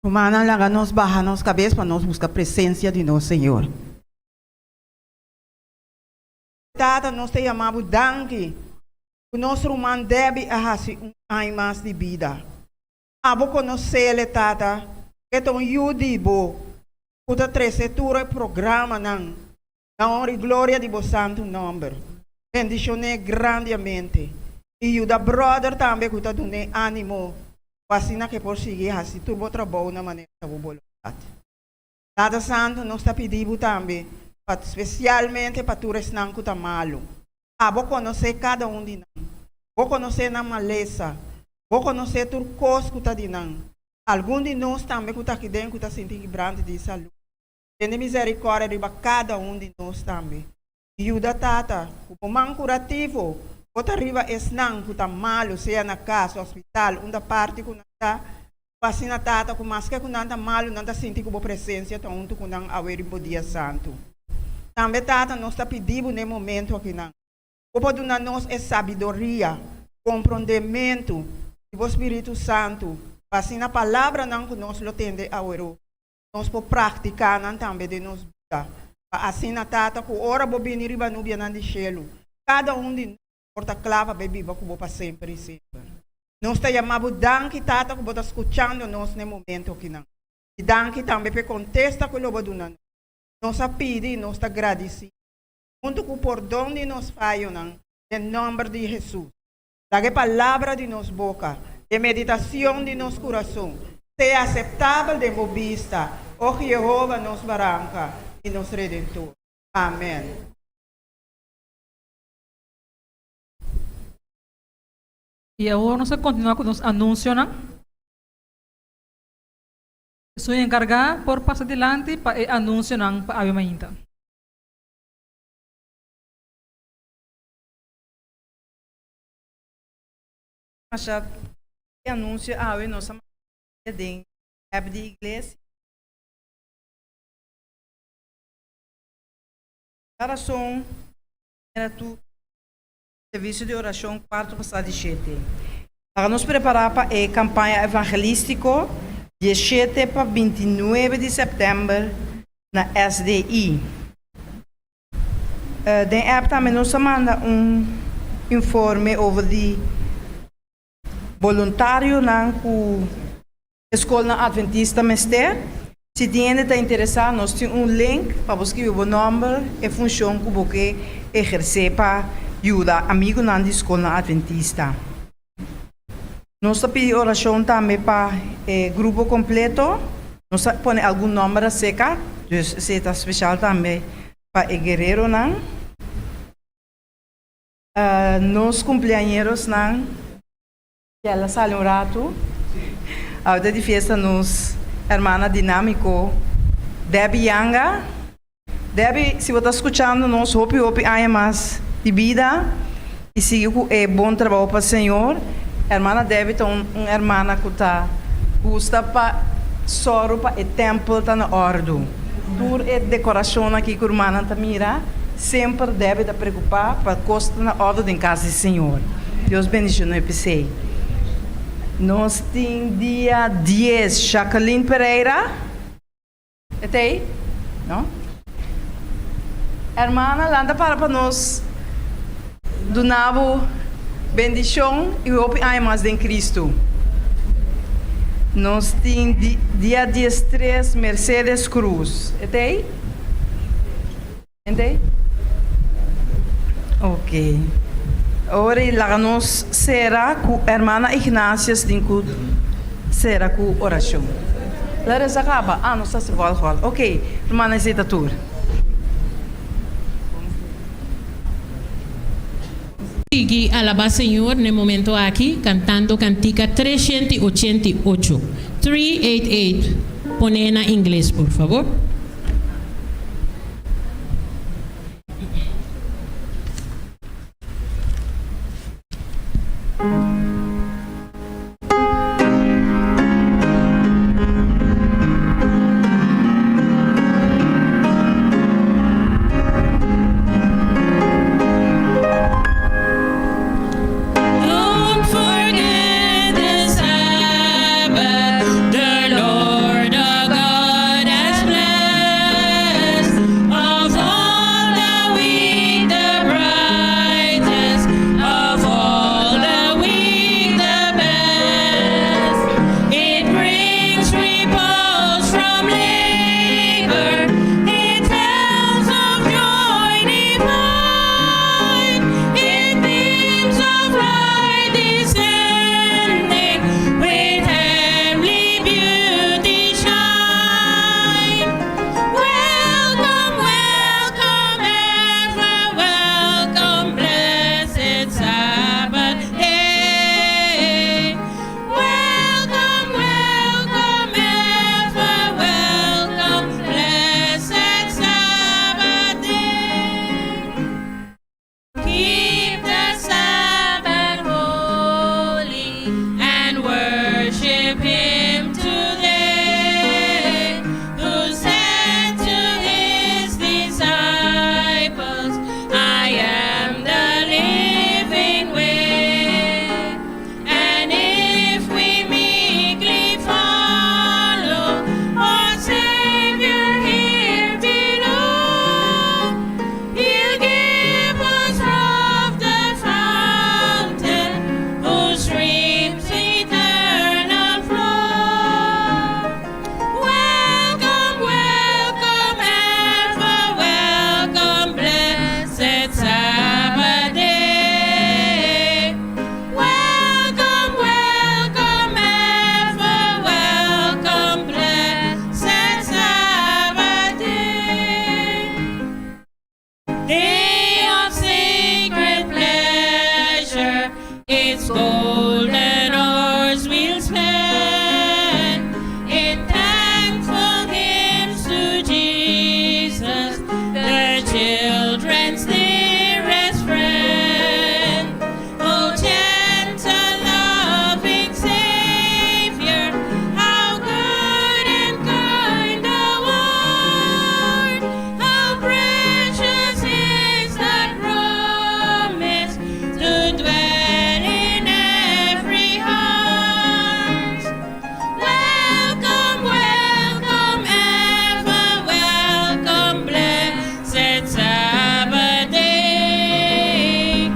Rumannan laga nos baha nos kabes pa nos buska presensia di nos Señor. Tata nos ta yama bo danki ku nos ruman Debbie a hasi un aña mas di bida. Abo konosele Tata e ta un yu di bo ku ta trese tur e programanan Na honra i gloria di bo santu nòmber, bendishon'é grandiamente i yuda bròder tambe ku ta dun'é ánimo pa asina ku e por sigui hasi tur bo trabou na manera ta bo boluntat. Tata Santu, nos ta pidi bo tambe pa spesialmente pa tur esnan ku ta malu. Abo konosé kada un di nan. Bo konosé nan malesa. Bo konosé tur kos ku ta di nan. Algun di nos tambe ku ta aki den ku ta sinti kibrante di salú. Tene misericordia riba cada un di nos tambe. Yuda Tata, cu bo man curativo bo ta riba esnan cu ta malo, sea na cas, hospital, unda parti cu nan ta, pa asina Tata, cu maske cu nan ta malo, nan ta sinti cu bo presencia ta hunto cu nan awe riba bo dia santo. Tambe Tata, nos ta pidi bo n'e momento akinan, bo por duna nos e sabidoria, comprondementu di bo Spiritu Santo, pa asina palabranan cu nos lo tende awero, Nos por praktiká nan tambe den nos bida, pa asina Tata ku ora Bo bini riba nubianan di shelu, kada un di nos por ta kla pa bai biba ku Bo pa semper i semper. Nos ta yama Bo danki, Tata, ku Bo ta skuchando nos na e momento akinan. I danki tambe pa e kontesta ku lo Bo duna nos. Nos a pidi i nos ta gradisí, huntu ku pordon di nos fayonan, den nòmber di Hesus. Laga e palabra di nos boka, e meditacion di nos curason, sea aceptabel den bo bista, o Jehova, nos Baranca i nos Redentor. Amen. I awor nos ta kontinuá ku nos anunsionan. Esun enkargá por pasa dilanti pa e anunsionan pa awe mainta. Masha e anuncio awe nos a manda den app di iglesia. Ta rason manera tur servicio di oracion cuarto pasa di shete. Laga nos prepara pa e campaña evangelistico dieshete pa bintinuebe di september na SDI. Den app tambe nos a manda un informe over di boluntarionan ku e skolnan Adventista mester. Si tin hende ta interesá nos tin un link pa bo skibi bo nòmber, e funshon ku bo ke ehersé pa yuda amigunan di skolnan Adventista. Nos ta pidi orashon tambe pa e grupo kompleto. Nos a pone algun nòmber aserka, dus esei ta speshal tambe pa e guereronan. Nos kumpleañerosnan, Kiel a sali un ratu. Awe ta di fiesta nos hermana dinámiko Debbie Yanga. Debbie, si bo ta skuchando nos, hopi hopi aña mas di bida i sigui ku e bon trabou pa Señor. Hermana Debbie ta un un hermana ku ta gusta pa sòru pa e tèmpel ta na òrdu. Tur e dekorashonnan aki ku rumannan ta mira, semper Debbie ta preokupá pa kos ta na òrdu den kas di Señor. Dios bendishon'é p'esei. Nos tin dia dies Jacqueline Pereira. E ta ei? No? Hermana, lanta para pa nos duna bo bendicion y hopi aña mas den Cristo. Nos tin dia diestres Mercedes Cruz. E ta ei? E ta ei? Ok. Ora y laga nos cera cu hermana Ignatius tin cu cera cu oracion. La reza caba? Ah, nos ta haci volgorde. Ok, hermana esey ta tur. Sigui alabá Señor na e momento aki kantando kantika 388, 388, Pon'é na ingles por fabor. Don't forget the Sabbath, the Lord our God has blessed. Of all the week, the brightest, of all the week, the best. It brings repose from labor, it tells of joy divine, it beams of light descending with heavenly beauty shine. Welcome, welcome, ever welcome, blessed Sabbath day. Welcome, welcome, ever welcome, blessed Sabbath day. Keep the Sabbath holy and worship Him today, who said to His disciples, I am the living way. And if we meekly follow our Savior here below, He'll give us of the fountain whose streams eternal flow. Welcome, welcome, ever welcome, blessed Sabbath day. Welcome, welcome, ever welcome, blessed Sabbath day. Day of sacred pleasure, its golden hours we'll spend in thankful hymns to Jesus, the children's dearest friend. Oh, gentle, loving Savior, how good and kind thou art! How precious is that promise to dwell in every heart. Welcome, welcome, ever welcome, blessed Sabbath day.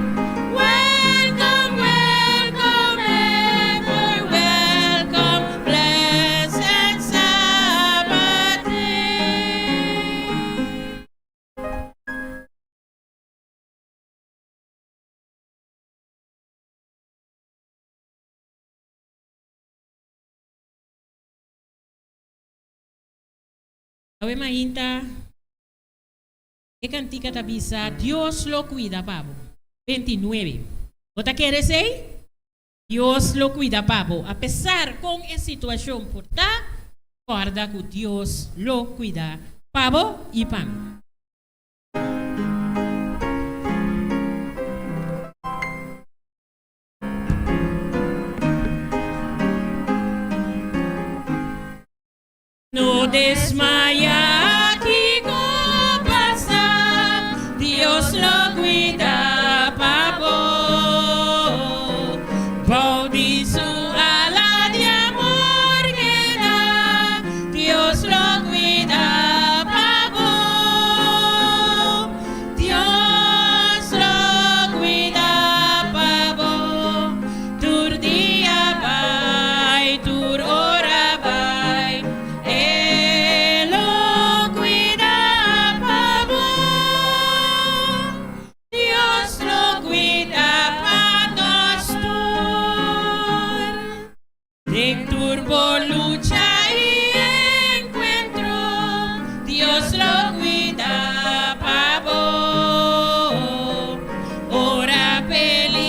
Welcome, welcome, ever welcome, blessed Sabbath day. Awe mainta, e kantika ta bisa, Dios lo kuida pa bo. 29. Bo ta kere esei? Dios lo kuida pa bo. Apesar ku e situashon por ta, kòrda ku Dios lo kuida pa bo i pa mi. No desmayá kiko pasa, Dios lo kuida pa bo. Bou di su ala di amor keda, Dios lo kuida pa bo. Dios lo kuida pa bo. Tur dia bai, tur ora bai, E lo kuida pa bo. Dios lo kuida pa nos tur. Den tur bo lucha i enkuentro, Dios lo kuida pa bo. Ora peliger.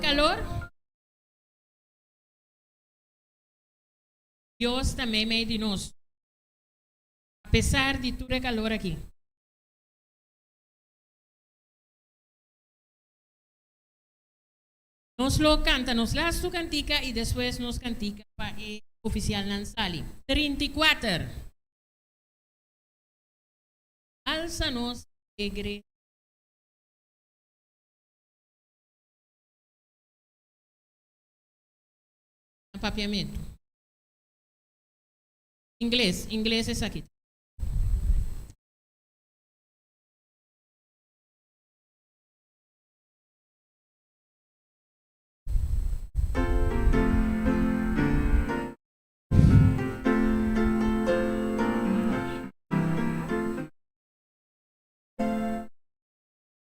kalor, Dios ta meimei di nos. Apesar di tur e kalor aki. Nos lo kanta nos lastu kantika i despues nos kantika pa e ofisialnan sali. 34. Alsa nos alegre. Na papiamentu. Ingles, ingles esaki.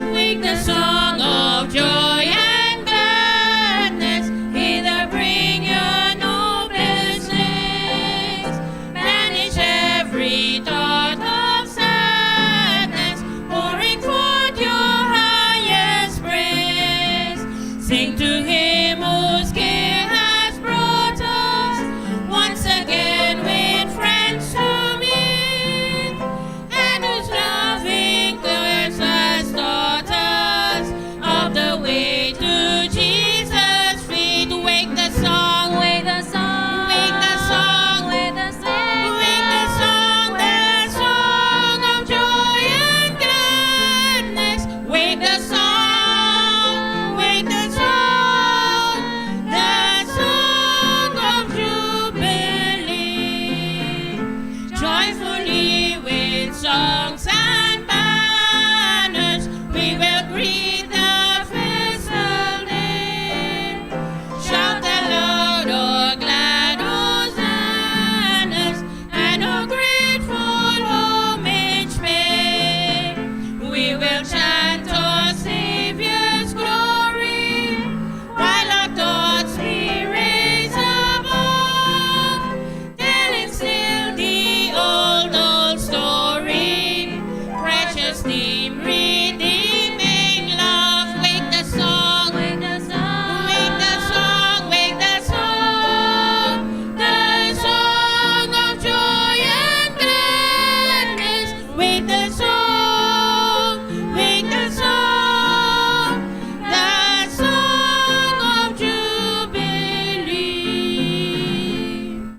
Wake the song of joy and gladness, hither bring your noblest slaves. Banish every thought of sadness, pouring forth your highest praise. Sing to him whose care has brought us once again with friends to meet, and whose loving words has taught us of the way to Jesus' feet. Wake the song, Wake the song, wake the song, wake the song, wake the song of joy and gladness. Wake the song of jubilee. Joyfully with songs and banners, we will greet the festal day. Shout aloud, O glad hosannas, and O grateful homage pay. We will chant our Savior's glory, while our thoughts we raise above, telling still the old, old story. Precious name, redeeming love. Wake the song, Wake the song, wake the song, wake the song of joy and gladness. Wake the song of jubilee.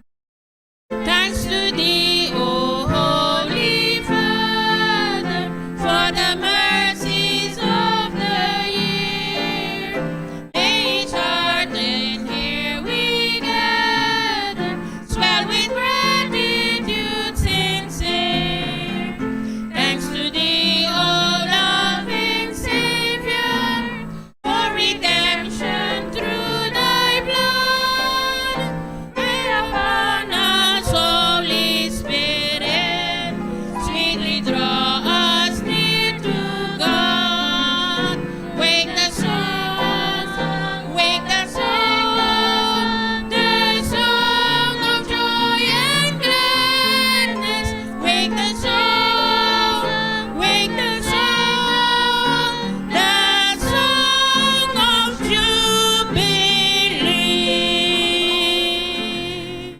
Thanks to thee, O Holy Father, for the mercies of the year. May each heart that here we gather swell with gratitude sincere. Thanks to thee, O loving Savior, for redemption through thy blood. And upon us, Holy Spirit, sweetly draw us near to God. Wake the song of joy and gladness. Wake the song of jubilee.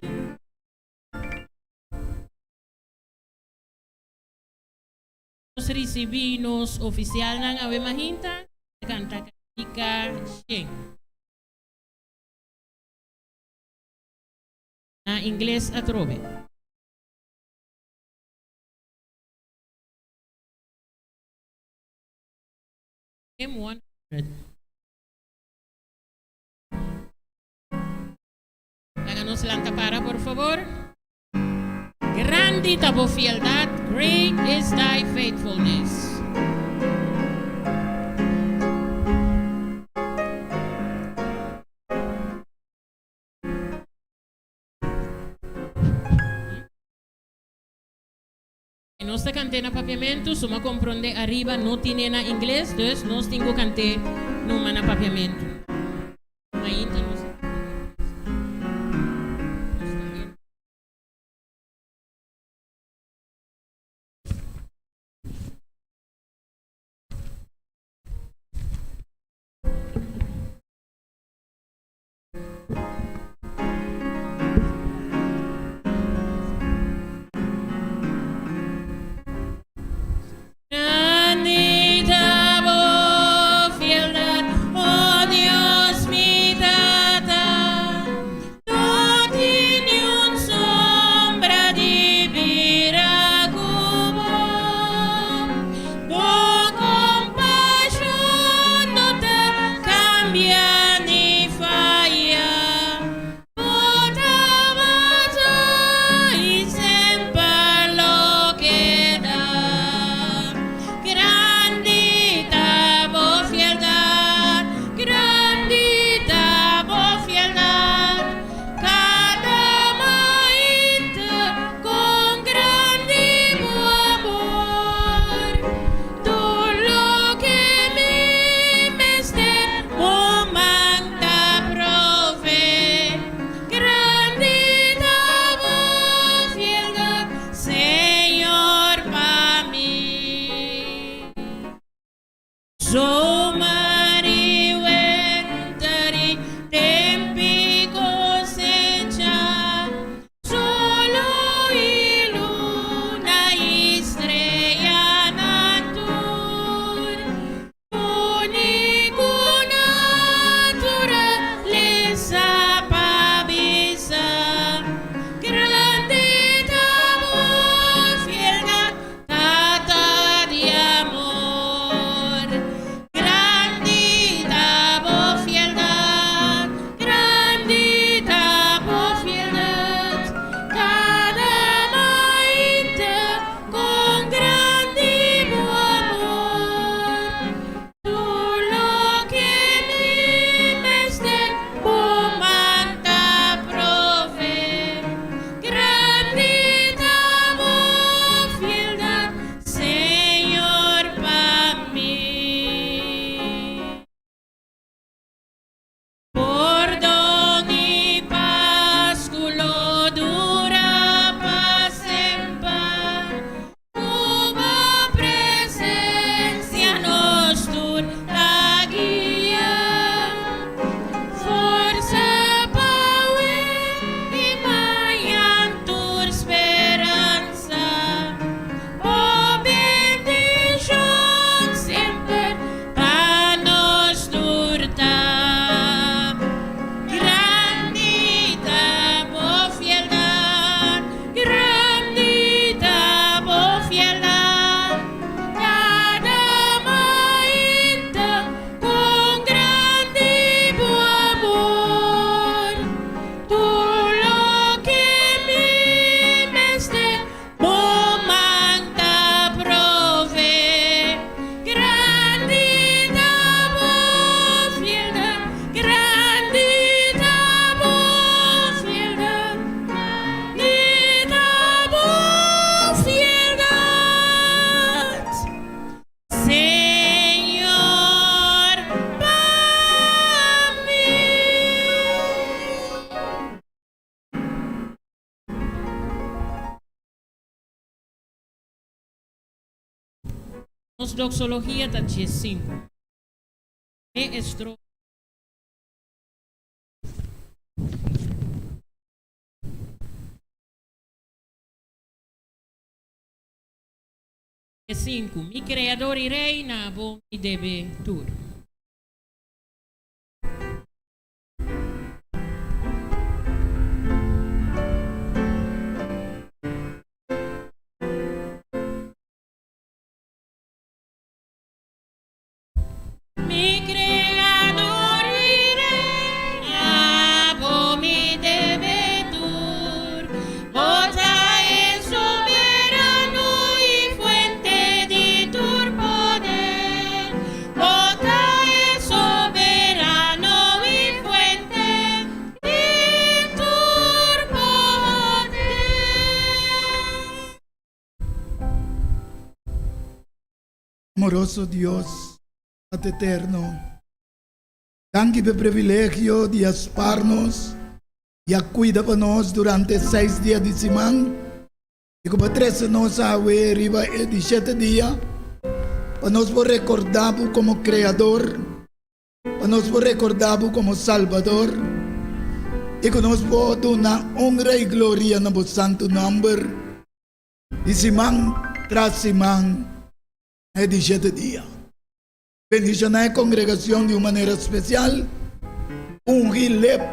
Nos risibí nos ofisialnan awe mainta, kanta kantika 100. Na ingles atrobe. M100. Laga nos lanta para, por fabor. Grandi ta bo fieldat, great is thy faithfulness. Nos ta kant'é na papiamentu, so m'a komprondé ariba no tin na ingles, dus nos tin ku kant'é numa na papiamentu. Mainta nos nos ta in. Nos doxologia ta 15. E estrofa. 5. Mi Kreador i Rei, na bo mi debe tur. Mi Kreador i Rei, na bo mi debe tur. Bo ta e soberano i fuente di tur poder. Bo ta e soberano i fuente di tur poder. Amoroso Dios, Tata Eterno, danki pa e privilegio di a spar nos i a kuida pa nos durante seis dia di siman i ku bo a trese nos awe riba e di shete dia pa nos por rekordá bo komo Kreador, pa nos por rekordá bo komo Salbador i ku nos por duna onra i gloria na bo santu nòmber. Di siman tras siman na e di shete dia. Bendishoná e kongregashon di un manera spesial. Ungi lep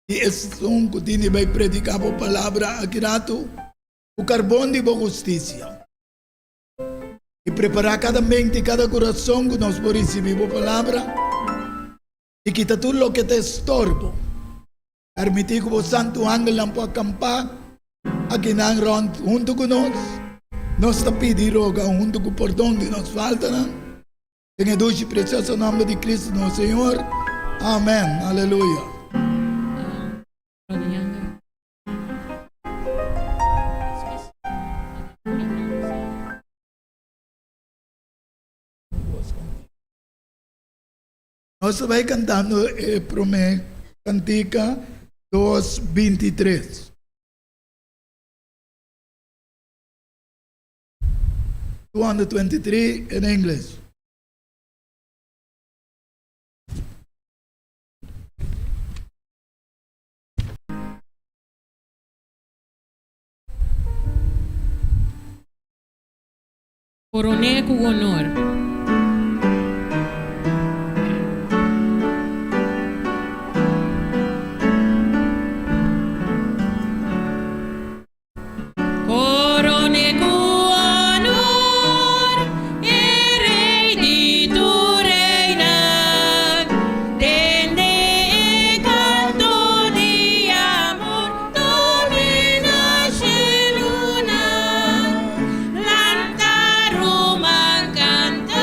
di esun ku tin di bai prediká bo palabra aki ratu ku karbon di bo hustisia. I prepará kada mente i kada kurason ku nos por risibí bo palabra i kita tur loke ta estorbo. Permití ku bo santu angelnan por akampá akinan rònt huntu ku nos. Nos ta pidi i roga huntu ku pordon di nos faltanan, den e dushi i presioso nòmber di Cristo nos Señor. Amèn. Aleluya. Nos ta bai kantando e promé kantika dos 23. 223 in English. Koron'é ku honor. Koron'é ku honor, e Rei di tur reinan. Tende e kanto di amor, domina shelunan. Lanta ruman kanta.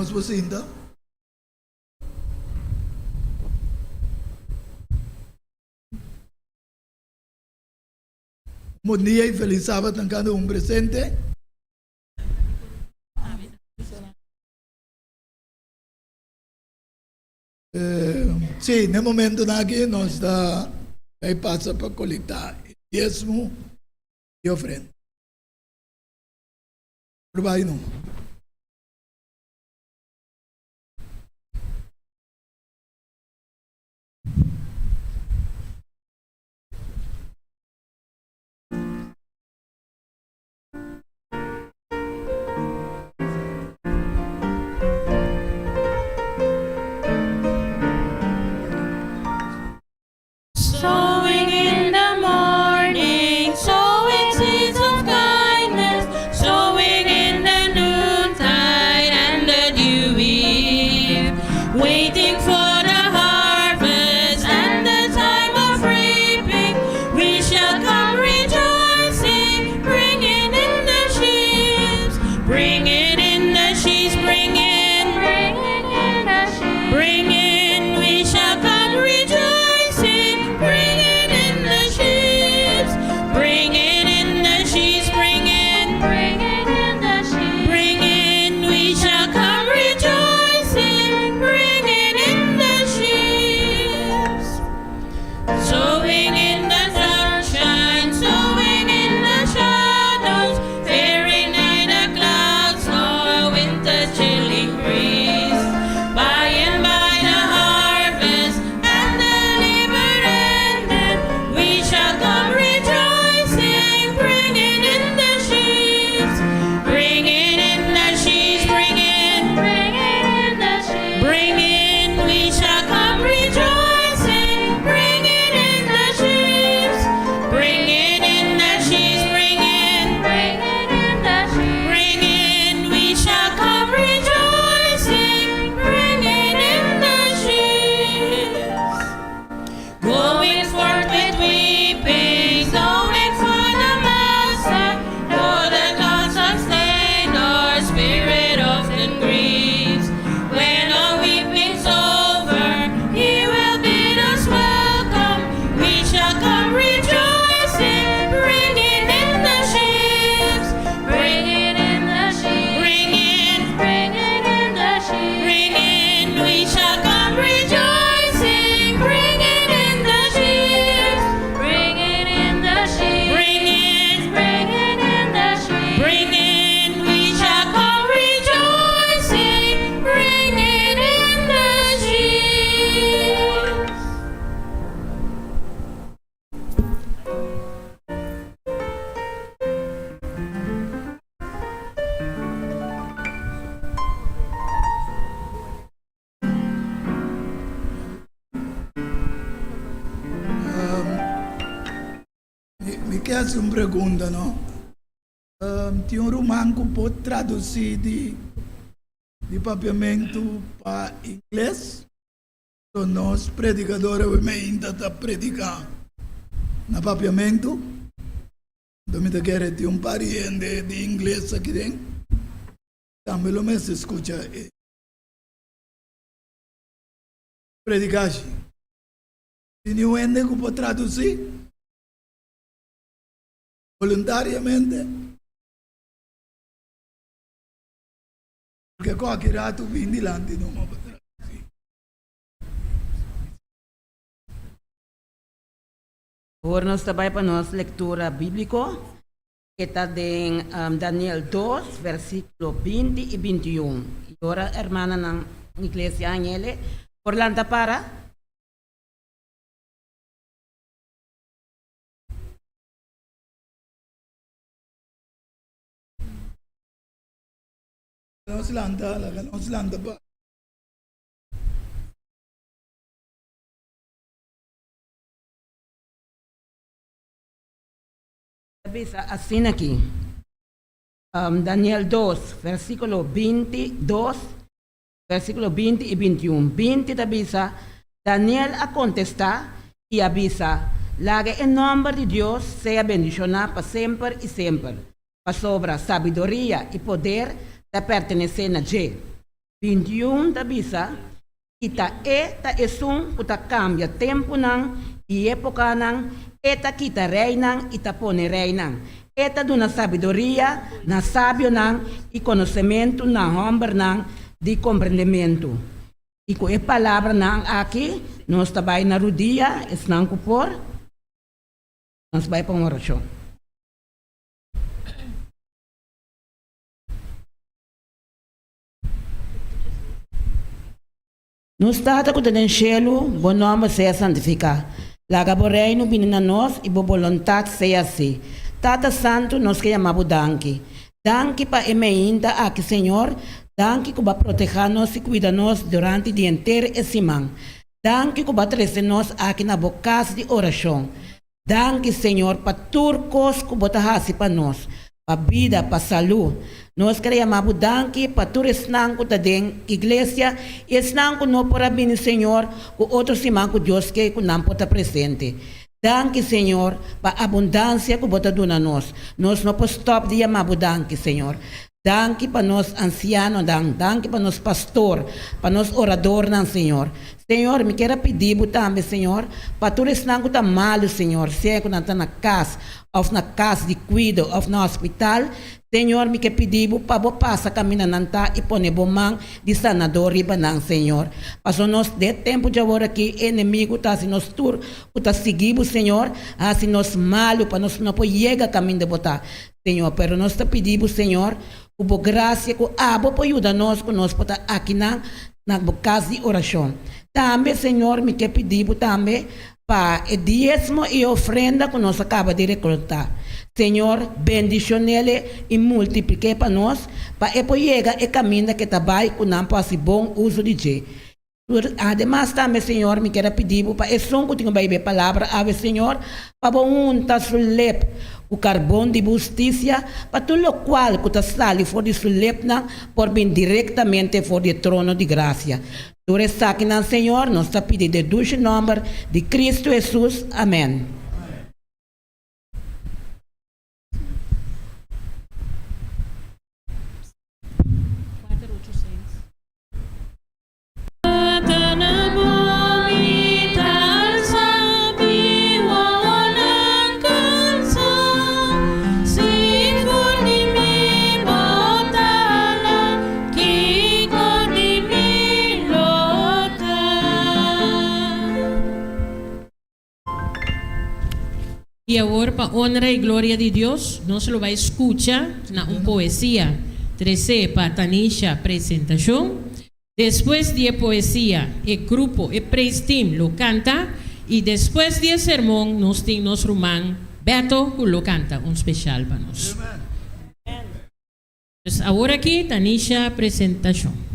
Nos por sinta. Un bon dia y feliz sabat na cada un presente. Sí, na e momentonan aki nos ta bay pasa pa colecta e diezmo y ofrenda. Por bay no. Sowing in the morning, sowing seeds of kindness, sowing in the noontide and the dewy eve, waiting for the harvest and the time of reaping. We shall come rejoicing, bringing in the sheaves, bringing in the sheaves, bringing, Bringing in the sheaves. bringing. We shall come rejoicing, bringing in the sheaves, bringing in the sheaves, bringing, Bringing in the sheaves. bringing. We shall come rejoicing, bringing in the sheaves. Sowing in the sunshine, sowing in the shadows, fearing neither clouds nor winter's chilling breeze. By and by the harvest and the labor ended, we shall come rejoicing, bringing in the sheaves, bringing in the sheaves, bringing. Bringing in the sheaves. Bring in, we shall come rejoicing. Bring it in the sheaves. Bring it in the sheaves. Bring in, Bringing in the sheaves. bring in, we shall come rejoicing. Bring it in the sheaves. Going forth with weeping, going for the Master, for the God sustain our spirit often grieves. When our weeping's over, He will bid us welcome. We shall come rejoicing, bringing in the sheaves, Bringing in the sheaves. bringing, Bringing in the sheaves. bringing. We shall come rejoicing, bringing in the sheaves, Bringing in the sheaves. bringing. Bringing in the sheaves. Bring in, we shall come rejoicing, bringing in the sheaves. Mi ke hasi un pregunta, no? Tin un ruman ku por tradusí di di papiamentu pa ingles? So nos predikador awe meinta ta prediká na papiamentu. Anto mi ta kere tin un par di hende di ingles aki den. Tambe lo mester skucha e predikashi. Tin niun hende ku por tradusí boluntariamente? Porque kualke ratu bin dilanti numa pa tradusí. Awor nos ta bai pa nos lectura bíblico, e ta den Daniel 2, versículo 20 y 21. Y ora hermananan iglesia hañele, por lanta para. Nos lanta, laga nos lanta pa. Ta bisa asina aki, Daniel 2, versículo 22, versículo 20 y 21. 20 ta bisa, Daniel a contestá y a bisa, Laga e nomber di Dios sea bendishoná pa semper y semper, pasobra sabiduria y poder ta pertenecé na dje. 21 ta bisa, I ta E ta esun ku ta kambia tempunan i épokanan, E ta kita reinan i ta pone reinan, E ta duna sabiduria na sabionan i konosementu na hòmbernan di komprendementu. I ku e palabranan aki nos ta bai na rudia, esnan ku por, nos bai pa un orashon. Nos Tata ku ta den shelu, bo nòmber sea santifiká. Laga bo Reino bini na nos i bo boluntat sea hasi. Tata Santu, nos ke yama bo danki. Danki pa e meinta aki, Señor. Danki ku bo a protehá nos i kuida nos durante di henter e siman. Danki ku bo a trese nos aki na bo kas di orashon. Danki, Señor, pa tur kos ku bo ta hasi pa nos, pa bida, pa salú. Nos kere yama bo danki pa tur esnan ku ta den iglesia i esnan ku no por a bini, Señor, ku otro siman ku Dios ke ku nan por ta presente. Danki, Señor, pa abundansia ku bo ta duna nos. Nos no por stòp di yama bo danki, Señor. Danki pa nos ansianonan, danki pa nos pastor, pa nos oradornan, Señor. Señor, mi kier a pidi Bo tambe, Señor, pa tur esnan ku ta malu, Señor, sea ku nan ta na kas, òf na kas di kuido, òf na hospital, Señor, mi ke pidi Bo pa Bo pasa kaminda nan ta i pone Bo man di sanador riba nan, Señor. Pasobra nos den e tempu djawor aki, e enemigu ta hasi nos tur ku ta sigui Bo, Señor, hasi nos malu pa nos no por yega kaminda Bo ta. Señor, pero nos ta pidi Bo, Señor, ku Bo grasia ku Abo por yuda nos ku nos por ta akinan na Bo kas di orashon. Tambe, Señor, mi ke pidi Bo tambe pa e diesmo i e ofrenda ku nos a kaba di rekoltá. Señor, bendishon'ele i multiplik'é pa nos, pa e por yega e kaminda ke ta bai ku nan por hasi bon uso di dje. Ademas tambe, Señor, mi kier a pidi Bo pa esun ku tin ku bai be palabra awe, Señor, pa Bo hunta su lep ku karbon di Bo hustisia, pa tur lokual ku ta sali for di su lepnan por bin direktamente for di e trono di grasia. Tur esakinan, Señor, nos ta pidi den dushi nòmber di Kristu Hesus. Amèn. I awor pa honra i gloria di Dios nos lo bai skucha na un poesia tresé pa Tanisha presentashon. Despues di e poesia e grupo e praise team lo kanta i despues di e sermon nos tin nos ruman Beto ku lo kanta un speshal pa nos. Pues awor aki Tanisha presentashon.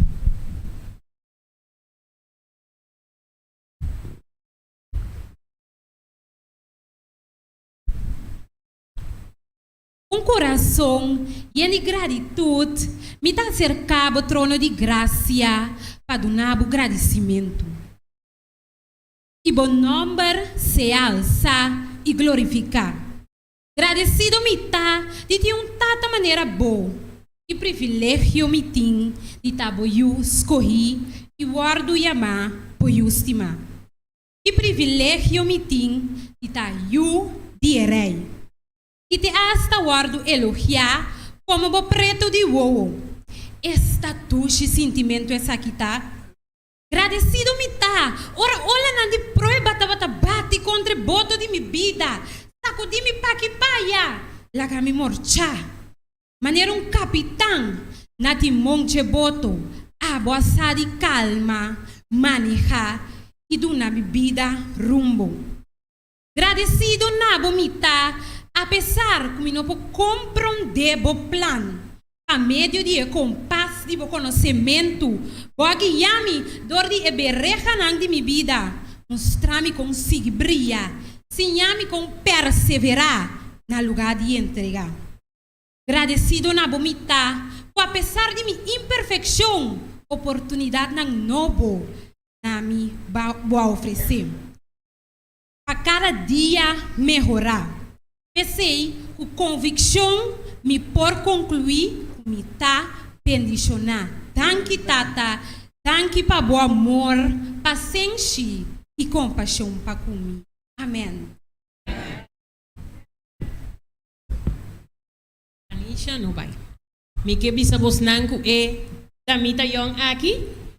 Un kurason yen di gratitut mi ta aserká bo trono di grasia pa duna bo gradisimentu. I bo nòmber sea alsá i glorifiká. Gradesido mi ta di tin un Tata manera bo. Ki privilegio mi tin di ta bo yu skohí i wòrdu yamá bo yu stimá. Ki privilegio mi tin di ta yu di e Rei i te asta wòrdu elogiá komo bo pretu di wowo! Esta dushi sintimentu esaki ta! Gradesido mi ta ora olanan di prueba tabata bati kontra e boto di mi bida, sakudí mi p'aki p'aya, laga mi morchá. Manera un kapitan na timon dje boto, abo a sa di kalma, manehá i duna mi bida rumbo. Gradesido na bo mi ta, apesar ku mi no por komprondé bo plan. Pa medio di e kompas di bo konosementu, bo a guia mi dor di e berehanan di mi bida, mustra mi kon sigui bria, siña mi kon perseverá na lugá di entregá. Gradesido na bo mi ta ku apesar di mi imperfekshon, oportunidatnan nobo na mi bo a ofresé pa kada dia mehorá. P'esei, ku konvikshon mi por konkluí ku mi ta bendishoná. Danki Tata, danki pa bo amor, pasenshi i kompashon pa ku mi. Amèn. Anisha no bai. Mi ke bisa bosnan ku e damita yòn aki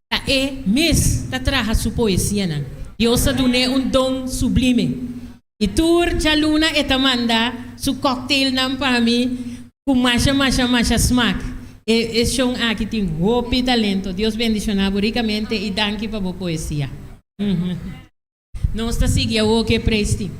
ta e mes ta traha su poesianan. Dios a dun'é un don sublime. I tur djaluna e ta manda su cocktailnan pa mi ku masha masha masha smak. E e shon aki tin hopi talento. Dios bendishoná bo rikamente i danki pa bo poesia. Nos ta sigui awor ku e praise team.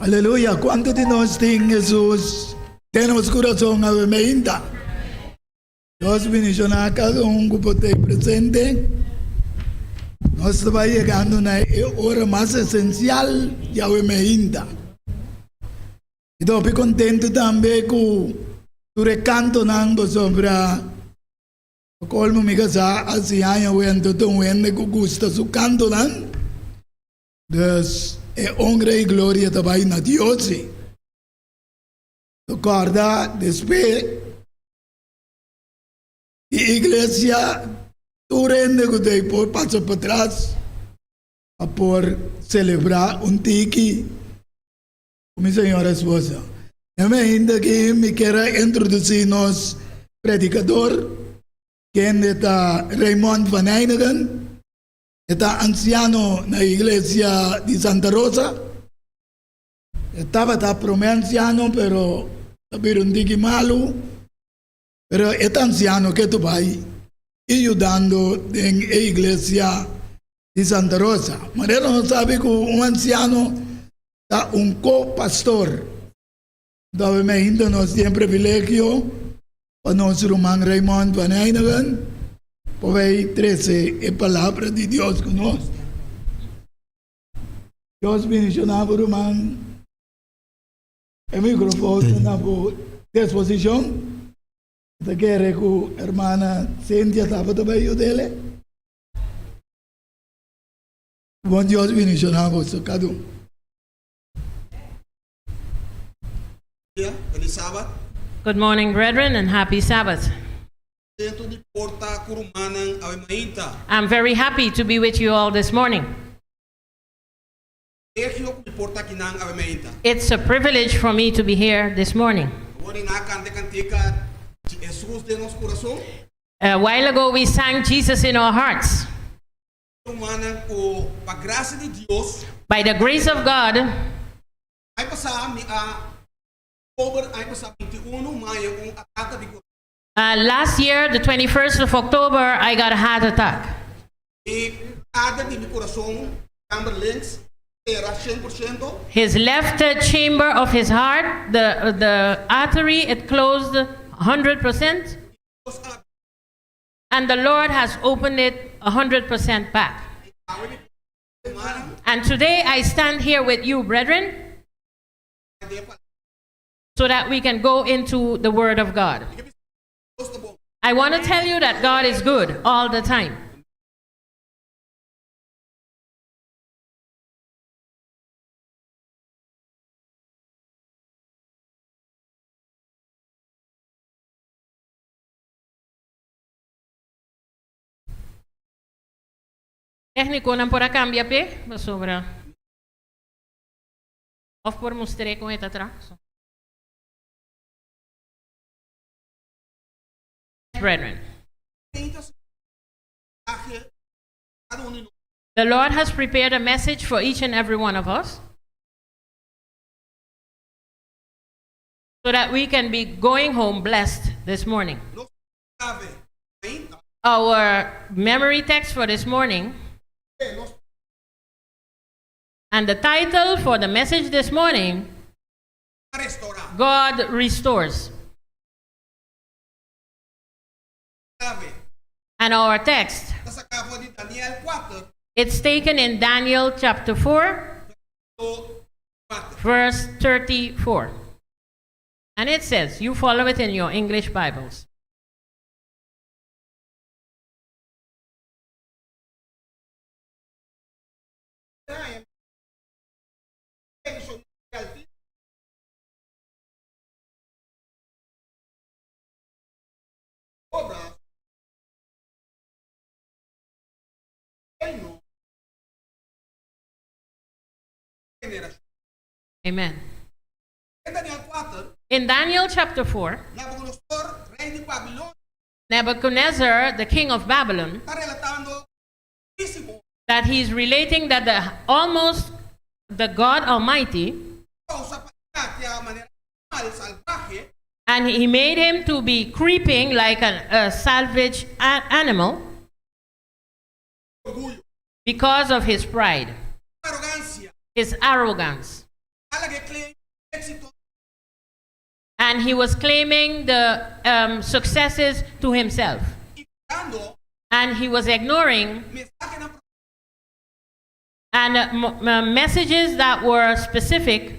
Aleluya! Kuantu di nos tin Hesus den nos kurason awe meinta? Dios bendishoná kada un ku por ta ei presente. Nos ta bai yegando na e ora mas esensial di awe meinta. Mi ta hopi kontentu tambe ku tur e kantonan pasobra Pa colmo mi casá haci aña wento ta un hende cu gusta su cantonan, dus e honra y gloria ta bay na Dios si. Ta corda despues di iglesia tur hende cu ta por pasa patras pa por celebra un tiki cu mi señora esposa. Dame ainda ki mi kier a introduci nos predicador, kende ta Raymond van Heijningen. E ta anciano na iglesia di Santa Rosa. E tabata prome anciano, pero ta bira un tiki malu. Pero e ta anciano ketu bai i yudando den e iglesia di Santa Rosa. Manera nos sabi cu un anciano ta un co-pastor. Entonces me ainda nos tin privilegio pa nos ruman Raymond van Heijningen por bay trece e palabra di Dios cu nos. Dios bendiciona bo ruman. E microfoon ta na bo disposicion. Mi ta kere cu hermana Cynthia tabata bay yudele. Bon Dios bendishoná boso kada un. Dia, felis sabat. Good morning, brethren, and happy Sabbath. Kontentu di por ta ku rumannan awe mainta. I'm very happy to be with you all this morning. Privilegio ku mi por ta akinan awe mainta. It's a privilege for me to be here this morning. Awor nan a kanta e kantika Hesus den nos kurason. A while ago we sang Jesus in our hearts. Rumannan ku pa grasia di Dios. By the grace of God. Aña pasá mi a oktober aña pasá 21 maya un ataka di kurason. Last year, the 21st of October, I got a heart attack. E ader di mi kurason, kamber links, sera 100%. His left chamber of his heart, the artery, it closed 100%. And the Lord has opened it 100% back. And today I stand here with you, brethren, so that we can go into the Word of God. I want to tell you that God is good all the time. Téknikonan por a kambia p'e pasobra òf por mustr'é kon e ta traha. Brethren. The Lord has prepared a message for each and every one of us so that we can be going home blessed this morning. Our memory text for this morning and the title for the message this morning God Restores. And our text, it's taken in Daniel chapter 4, verse 34. And it says, you follow it in your English Bibles. Amen. In Daniel chapter 4, Nebuchadnezzar, the king of Babylon, that he's relating that the almost the God Almighty, and he made him to be creeping like a salvage animal because of his pride, his arrogance. And he was claiming the successes to himself. And he was ignoring and messages that were specific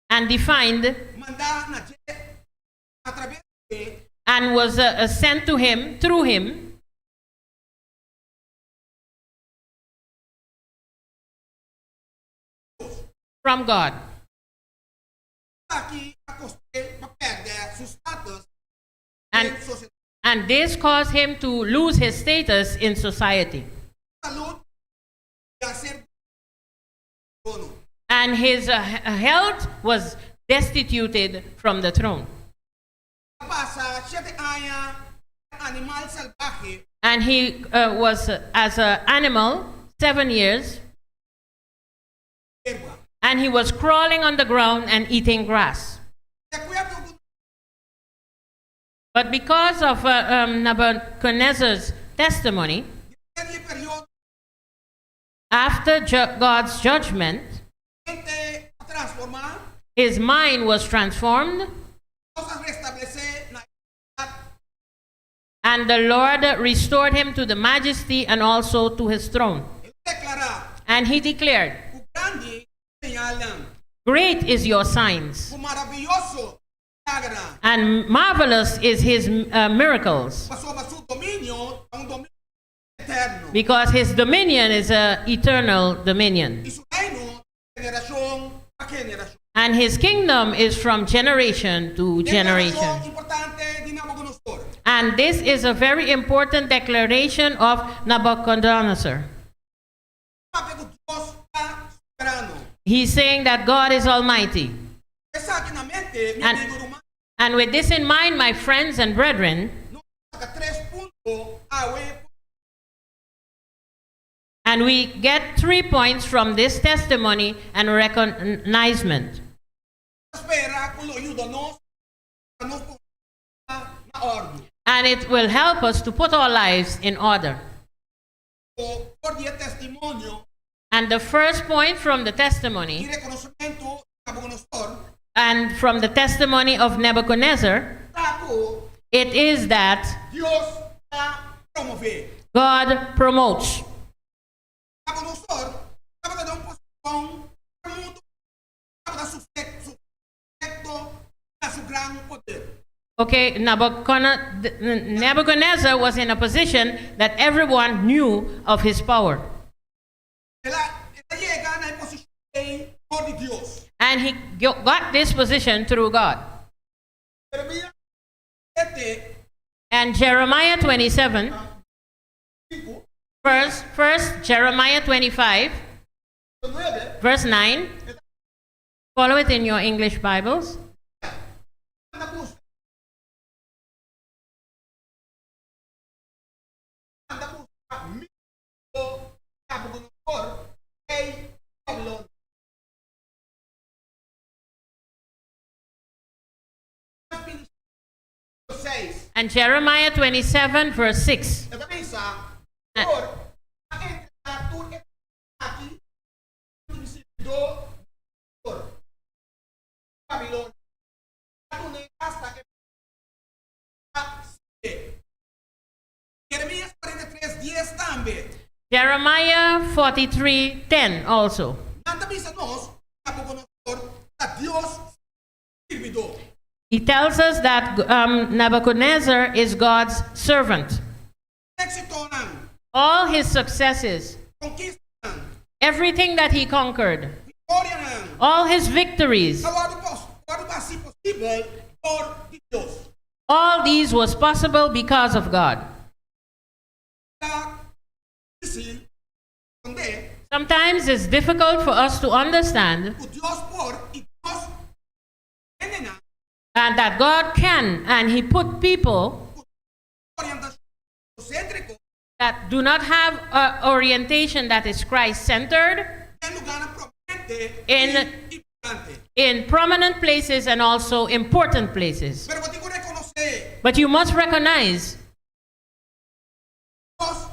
and defined and was sent to him through him from God. And this caused him to lose his status in society. And his health was destituted from the throne. And he was as an animal 7 years. And he was crawling on the ground and eating grass. But because of Nebuchadnezzar's testimony, after God's judgment, his mind was transformed, and the Lord restored him to the majesty and also to his throne. And he declared, "Great is your signs, and marvelous is his miracles." eterno. Because his dominion is a eternal dominion. I su reino, generashon pa generashon. And his kingdom is from generation to Deklarashon generation. importante di Nabucodonosor. And this is a very important declaration of Nabucodonosor. Papia ku Dios ta soberano. He's saying that God is almighty. Esaki na mente, mi amigu ruman, And with this in mind, my friends and brethren, nos ta saka tres punto awe and we get three points from this testimony and recognizement. Spera ku lo yuda nos pa nos pone na òrdu. And it will help us to put our lives in order. For di e testimonio And the first point from the i testimony rekonosementu di Nabucodonosor and from the testimony of Nebuchadnezzar, ta ku it is that Dios ta promové. God promotes. Nabucodonosor tabata den un posishon ku mundu tabata supekto na su gran poder. Okay, Nebuchadnezzar was in a position that everyone knew of his power. El a el a yega na e posishon ei dor di Dios. And he got this position through God. Jeremias 7, And Jeremiah 27, 5, first Jeremiah 25, 9, verse 9. Follow it in your English Bibles. Manda buska. Manda buska mi Nabucodonosor, rei di Babilonia. 6. And Jeremiah 27, verse 6. E ta bisa, Señor a entregá tur e aki na mi sirbidó Nabucodonosor, rei di Babilonia, a dun'é asta e a sirbié. Jeremias 43, 10 tambe. Jeremiah 43, 10 also. Nan ta bisa nos, Nabucodonosor ta Dios su sirbidó. He tells us that Nebuchadnezzar is God's servant. Éksitonan. All his successes, Konkistanan. everything that he conquered, Viktorianan. all his victories, A wòrdu hasí posibel dor di Dios. all these was possible because of God. Ta difísil komprondé Sometimes it's difficult for us to understand ku Dios por i Dios hendenan and that God can and he put people orientashon kristoséntriko that do not have a orientation that is Christ-centered den lugánan prominente i importante. in prominent places and also important places. Pero bo tin ku rekonosé But you must recognize Dios su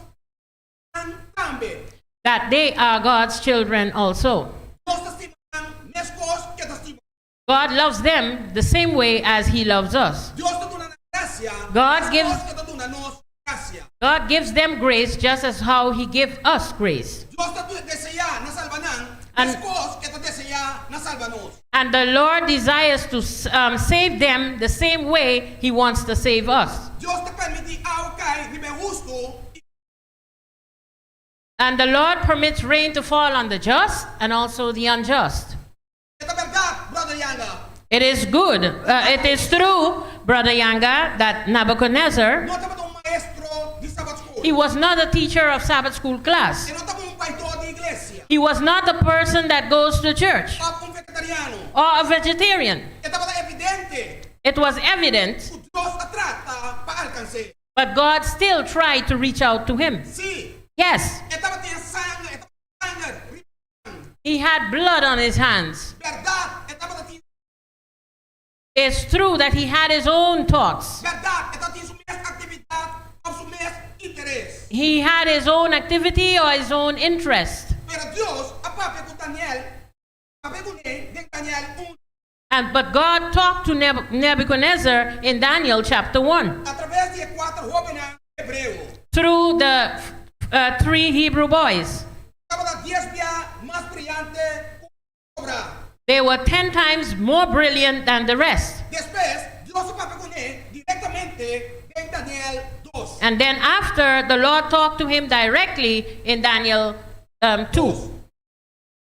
yunan tambe. that they are God's children also. Dios ta stima nan meskos ku e ta stima. God loves them the same way as he loves us. Dios ta duna nan grasia. God meskos gives ku e ta duna nos grasia. God gives them grace just as how he gives us grace. Dios ta deseá na salba nan And meskos ku e ta deseá na salba nos. And the Lord desires to save them the same way he wants to save us. Dios ta permití awa kai riba e hustu i And the Lord permits rain to fall on the just and also the unjust. E ta bèrdat, Brother Yanga. It is good. It is true, Brother Yanga, that Nebuchadnezzar, No tabata un maestro di Sabbath school. he was not a teacher of Sabbath school class. E no tabata un pastor di iglesia. He was not a person that goes to church Òf un vegetariano. or a vegetarian. E tabata evidente. It was evident. Ku Dios a trata pa alkans'é. But God still tried to reach out to him. Sí. Yes. E tabatin sanger, e tabatin sanger. He had blood on his hands. Bèrdat, e tabatin. It's true that he had his own thoughts. Bèrdat, e tabatin su mes aktividat, òf su mes interes. He had his own activity or his own interest. Pero Dios a papia ku Daniel, papia kuné den Daniel 1. And but God talked to Nebuchadnezzar in Daniel chapter 1. Atraves di e kuater hóbennan hebreo. Through the three Hebrew boys. Tabata 10 bia mas briante ku sobrá. They were 10 times more brilliant than the rest. Despues, Dios a papia kuné direktamente. Den Daniel 2. And then after, the Lord talked to him directly in Daniel 2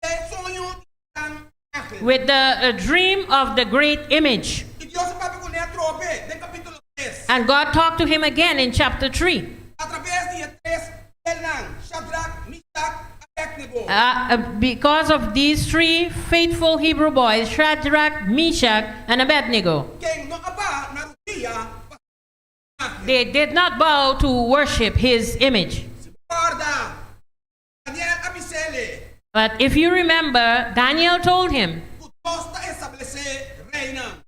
E soño di gran imágen. With the dream of the great image. I Dios a papia kuné atrobe den kapítulo 3. And God talked to him again in chapter 3. A traves di e tres fielnan, Shadrach, Mishak, Abednego. Because of these three faithful Hebrew boys, Shadrach, Meshach, and Abednego. Ken no a baha na rudia pa imágen. They did not bow to worship his image. Kòrda, Daniel a bis'é. But if you remember, Daniel told him, Ku Dios ta establesé reinan.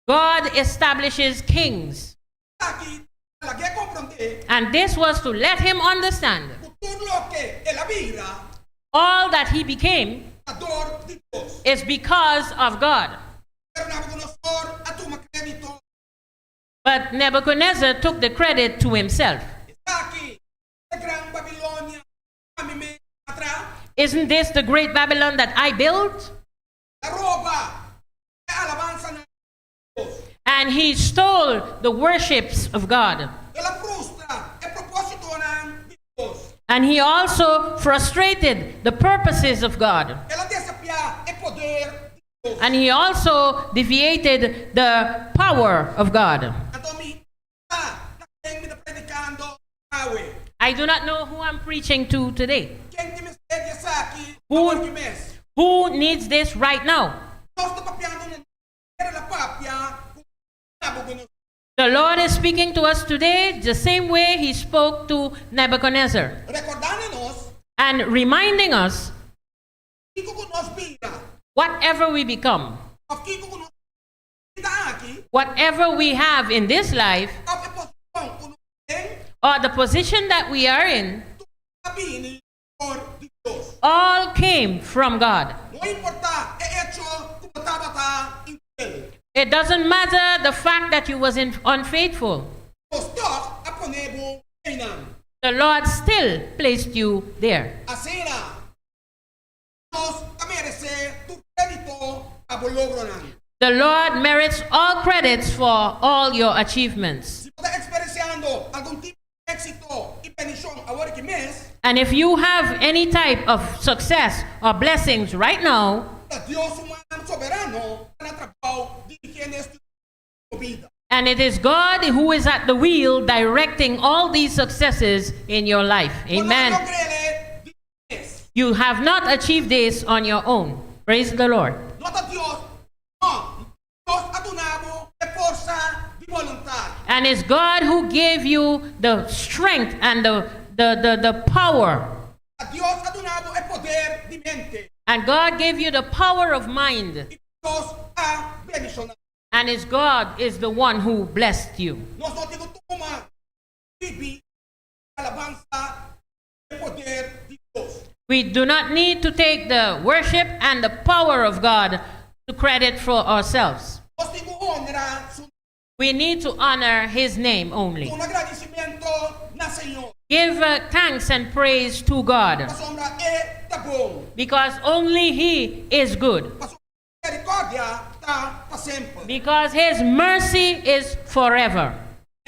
God establishes kings. Aki, lag'é komprondé And this was to let him understand ku tur loke el a bira all that he became ta dor di Dios. Is because of God. Pero Nabucodonosor a tuma krédito. But Nebuchadnezzar took the credit to himself. Esaki, e gran Babilonia, ami mes a traha. Isn't this the great Babylon that I built? El a roba e alabansanan di Dios. And he stole the worships of God. El a frustra e propósitonan di Dios. And he also frustrated the purposes of God. El a desafiá e poder di Dios. And he also deviated the power of God. Anto mi no sa na ken mi ta predikando awe. I do not know who I'm preaching to today. Ken tin mester di esaki Who, awor mes? Who needs this right now? Dios ta papiando na manera el a papia ku Nabucodonosor. The Lord is speaking to us today the same way he spoke to Nebuchadnezzar Rekordando nos and reminding us kiko ku nos bira. Whatever we become, Òf kiko ku nos tin aki. Whatever we have in this life, Òf e posishon ku nos tin. Or the position that we are in, A bini for di Dios. All came from God. No importá e echo ku bo tabata infiel. It doesn't matter the fact that you was unfaithful. Dios tòg a pone bo einan. The Lord still placed you there. Asina, Dios ta meresé tur krédito pa bo logronan. The Lord merits all credits for all your achievements. Si bo ta eksperensiando algun tipo di éksito i bendishon awor aki mes, And if you have any type of success or blessings right now, ta Dios su man soberano na trabou dirigiendo bo bida. And it is God who is at the wheel directing all these successes in your life. Amen. You have not achieved this on your own. Praise the Lord. No ta Dios, no. Dios a duna bo e forsa di boluntat. And it's God who gave you the strength and the power. Dios a duna bo e poder di mente. And God gave you the power of mind. Dios a bendishoná. And it's God is the one who blessed you. Nos no tin ku tuma risibí alabansa i poder di Dios. We do not need to take the worship and the power of God to credit for ourselves. Nos tin ku honra su We need to honor his name only. Duna gradisimentu na Señor. Give thanks and praise to God Pasobra e ta bon. Because only he is good. Miserikòrdia ta pa semper. Because his mercy is forever.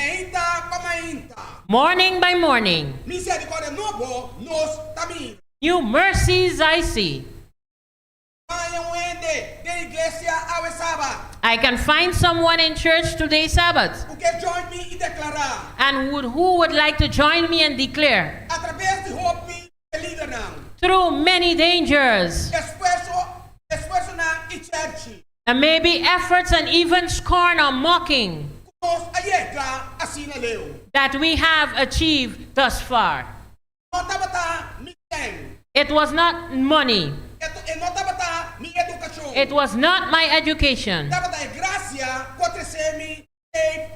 Mainta pa mainta. Morning by morning, Miserikòrdia nobo nos ta mira. New mercies I see. Haña un hende den iglesia awe sabat. I can find someone in church today, Sabbath, Ku ke join mi i deklará. And who would like to join me and declare A traves di hopi peligernan. Through many dangers Esfuerso, esfuersonan i chèrchi. And maybe efforts and even scorn or mocking Nos a yega asina leu. That we have achieved thus far. No tabata mi sèn. It was not money. E no tabata mi edukashon. It was not my education. Tabata e grasia ku a trese mi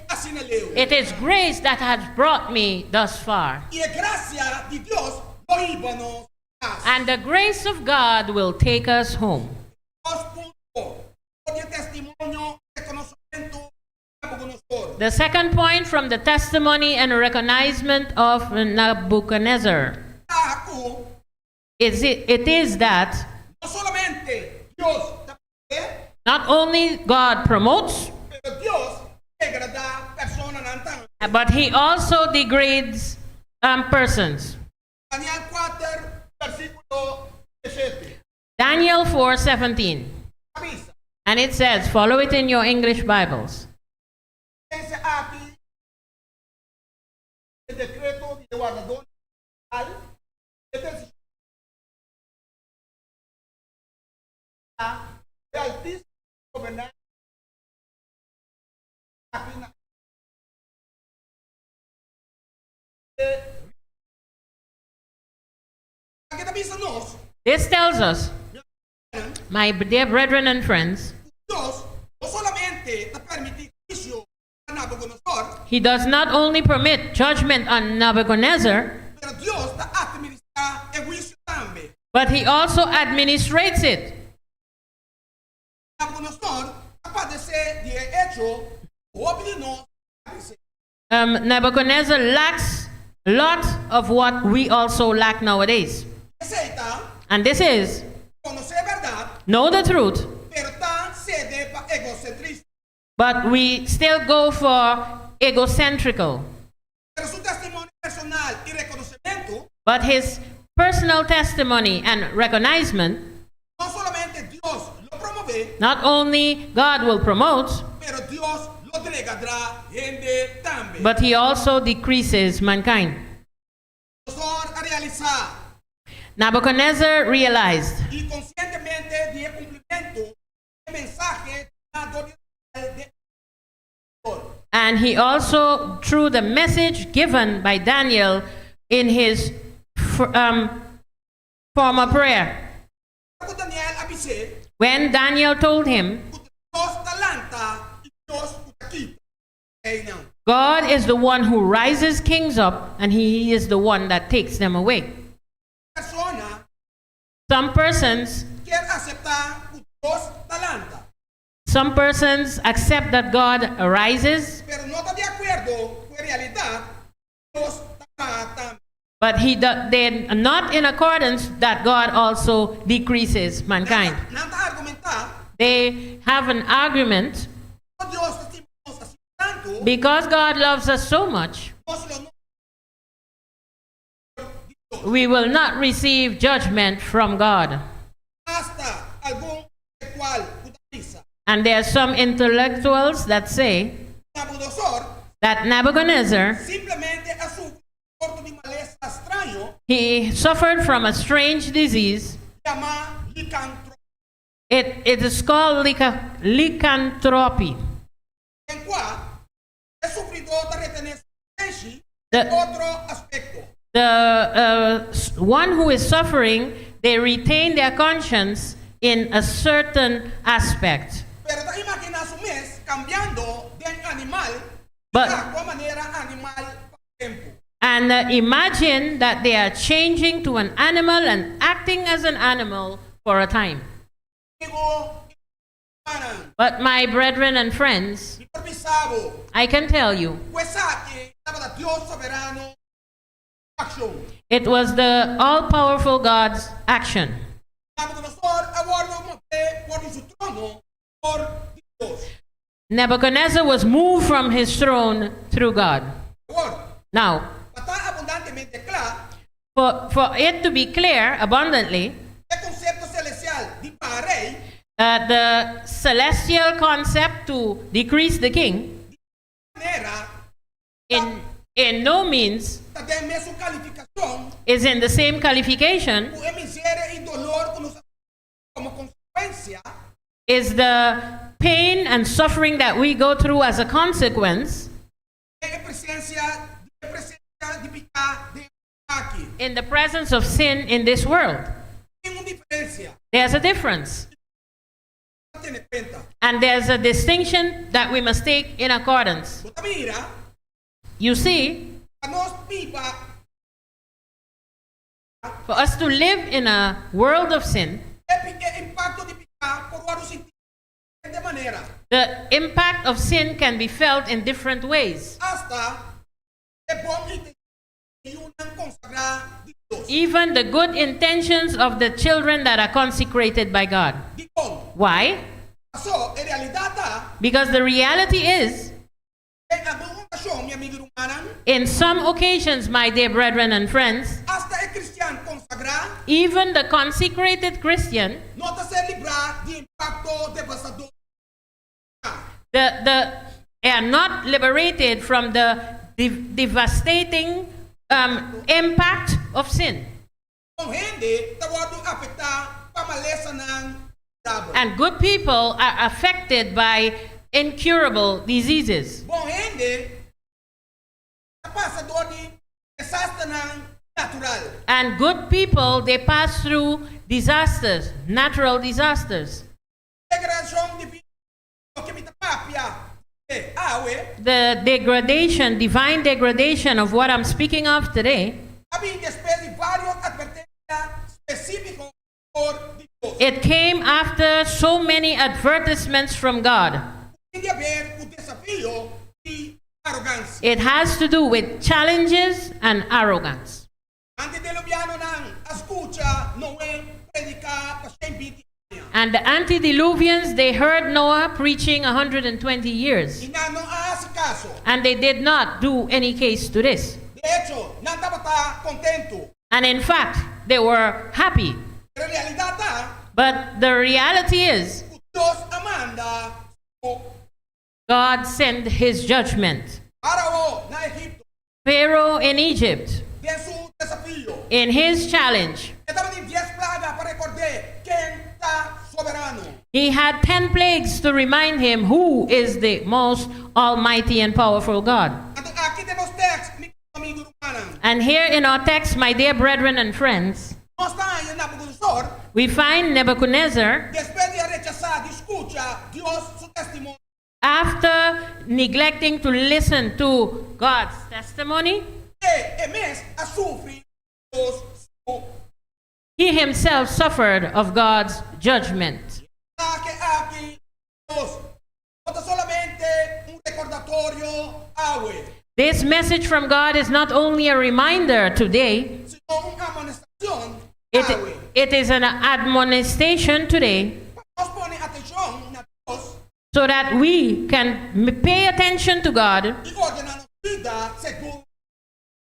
asina leu. It is grace that has brought me thus far. I e grasia di Dios lo hiba nos kas. And the grace of God will take us home. Dos punto. For di testimonio i rekonosementu di Nabucodonosor. The second point from the testimony and recognizement of Nebuchadnezzar Ta ku is it is that no solamente Dios ta not only God promotes, pero Dios ta agradá personanan tambe. But he also degrades persons. Daniel 4, versíkulo 17. Daniel 4:17. Ta bisa. And it says, follow it in your English Bibles. Pensa aki e dekreto di wardadó e desishon di Altísimo goberná aki na e Aki ta bisa nos? This tells us, my dear brethren and friends, Dios no solamente ta permití huisio na Nabucodonosor, he does not only permit judgment on Nebuchadnezzar, pero Dios ta atministrá e huisio tambe. But he also administrates it. Nabucodonosor a padesé di echo, hopi di nos ta padesé. Nebuchadnezzar lacks a lot of what we also lack nowadays. Esei ta, And this is konosé bèrdat, know the truth, pero ta sede pa egosentrismo. But we still go for egocentrical. Pero su testimonio personal i rekonosementu, But his personal testimony and recognizement, no solamente Dios lo promové, not only God will promote, pero Dios lo degradá hende tambe. But he also decreases mankind. Nabucodonosor a realisá Nebuchadnezzar realized i konsientemente di kumplimentu e mensahe di And he also, through the message given by Daniel in his former prayer, Ora Daniel a bis'é, when Daniel told him, Dios ta lanta i Dios ta kita. Reinan. God is the one who rises kings up and he is the one that takes them away. Persona Some persons, ke aseptá ku Dios ta lanta, some persons accept that God arises, pero no ta di akuerdo ku e realidat, Dios ta baha. But they're not in accordance that God also decreases mankind. Nan ta argumentá, They have an argument Dios ta stima nos asina tantu, because God loves us so much, nos lo no we will not receive judgment from God. Asta algun intelektual ku ta bisa. And there are some intellectuals that say Nabucodonosor that Nebuchadnezzar, simplemente a sufri un sorto di malesa straño he suffered from a strange disease. Yamá licantropia. It is called lycanthropy. Den kua e sufridó ta retené su konsenshi otro aspekto. The one who is suffering, they retain their conscience in a certain aspect. Pero ta imaginá su mes kambiando den animal, aktua manera animal pa tempu. And imagine that they are changing to an animal and acting as an animal for a time. Amigu, But my brethren and friends, por bisa bo, I can tell you, ku esaki tabata Dios soberano akshon. It was the all-powerful God's action. Nabucodonosor a wòrdu mové for di su trono dor di Dios. Nebuchadnezzar was moved from his throne through God. Awor, Now, pa ta abundantemente kla, for it to be clear abundantly, e konsepto selestial di baha rei, the celestial concept to decrease the king, manera, in no means ta den mesun kalifikashon is in the same qualification ku e miseria i doló ku nos komo konsekuensia is the pain and suffering that we go through as a consequence den presensia di piká den aki. In the presence of sin in this world. Tin un diferensia. There's a difference. Tene kuenta. And there's a distinction that we must take in accordance. Bo ta mira, You see, pa nos biba for us to live in a world of sin, e impakto di piká por wòrdu sintí di manera. The impact of sin can be felt in different ways. Asta e bon intenshon di yunan konsagrá di Dios. Even the good intentions of the children that are consecrated by God. Why? Pasó, e realidat ta, Because the reality is, den algun okashon, mi amigu i rumannan, In some occasions, my dear brethren and friends, asta e kristian konsagrá even the consecrated Christian, no ta ser librá di impakto devastador. the are not liberated from the devastating impact of sin. Bon hende ta wòrdu afektá pa malesanan inkurabel. And good people are affected by incurable diseases. Bon hende ta pasa dor di desasternan natural. And good people, they pass through disasters, natural disasters. Degradashon divino ku mi ta papia awe, The degradation, divine degradation of what I'm speaking of today, a bin despues di vários atvertensia spesífiko for di Dios. It came after so many advertisements from God. Tin di haber ku desafio i arogansia. It has to do with challenges and arrogance. Antidiluvianonan a skucha Noe prediká pa 120 aña. And the antediluvians, they heard Noah preaching 120 years. I nan no a hasi kaso. And they did not do any case to this. De echo, nan tabata kontentu. And in fact, they were happy. Pero realidat ta, But the reality is, Dios a manda su God sent his judgment. Farao na Egipto, Pharaoh in Egypt, den su desafio. In his challenge, E tabatin 10 plaga pa rekord'é ken ta soberano. He had 10 plagues to remind him who is the most almighty and powerful God. Anto aki den nos teksto, mi amigu rumannan. And here in our text, my dear brethren and friends, Nos ta haña Nabucodonosor, we find Nebuchadnezzar, despues di a rechasá di skucha Dios su testimonio, after neglecting to listen to God's testimony, E mes a sufri Dios su he himself suffered of God's judgment. Aki aki Dios no ta solamente un rekordatorio awe, This message from God is not only a reminder today, sino un amonestashon awe. it is an admonishment today Nos pone atenshon na Dios so that we can pay attention to God i ordená nos bida segun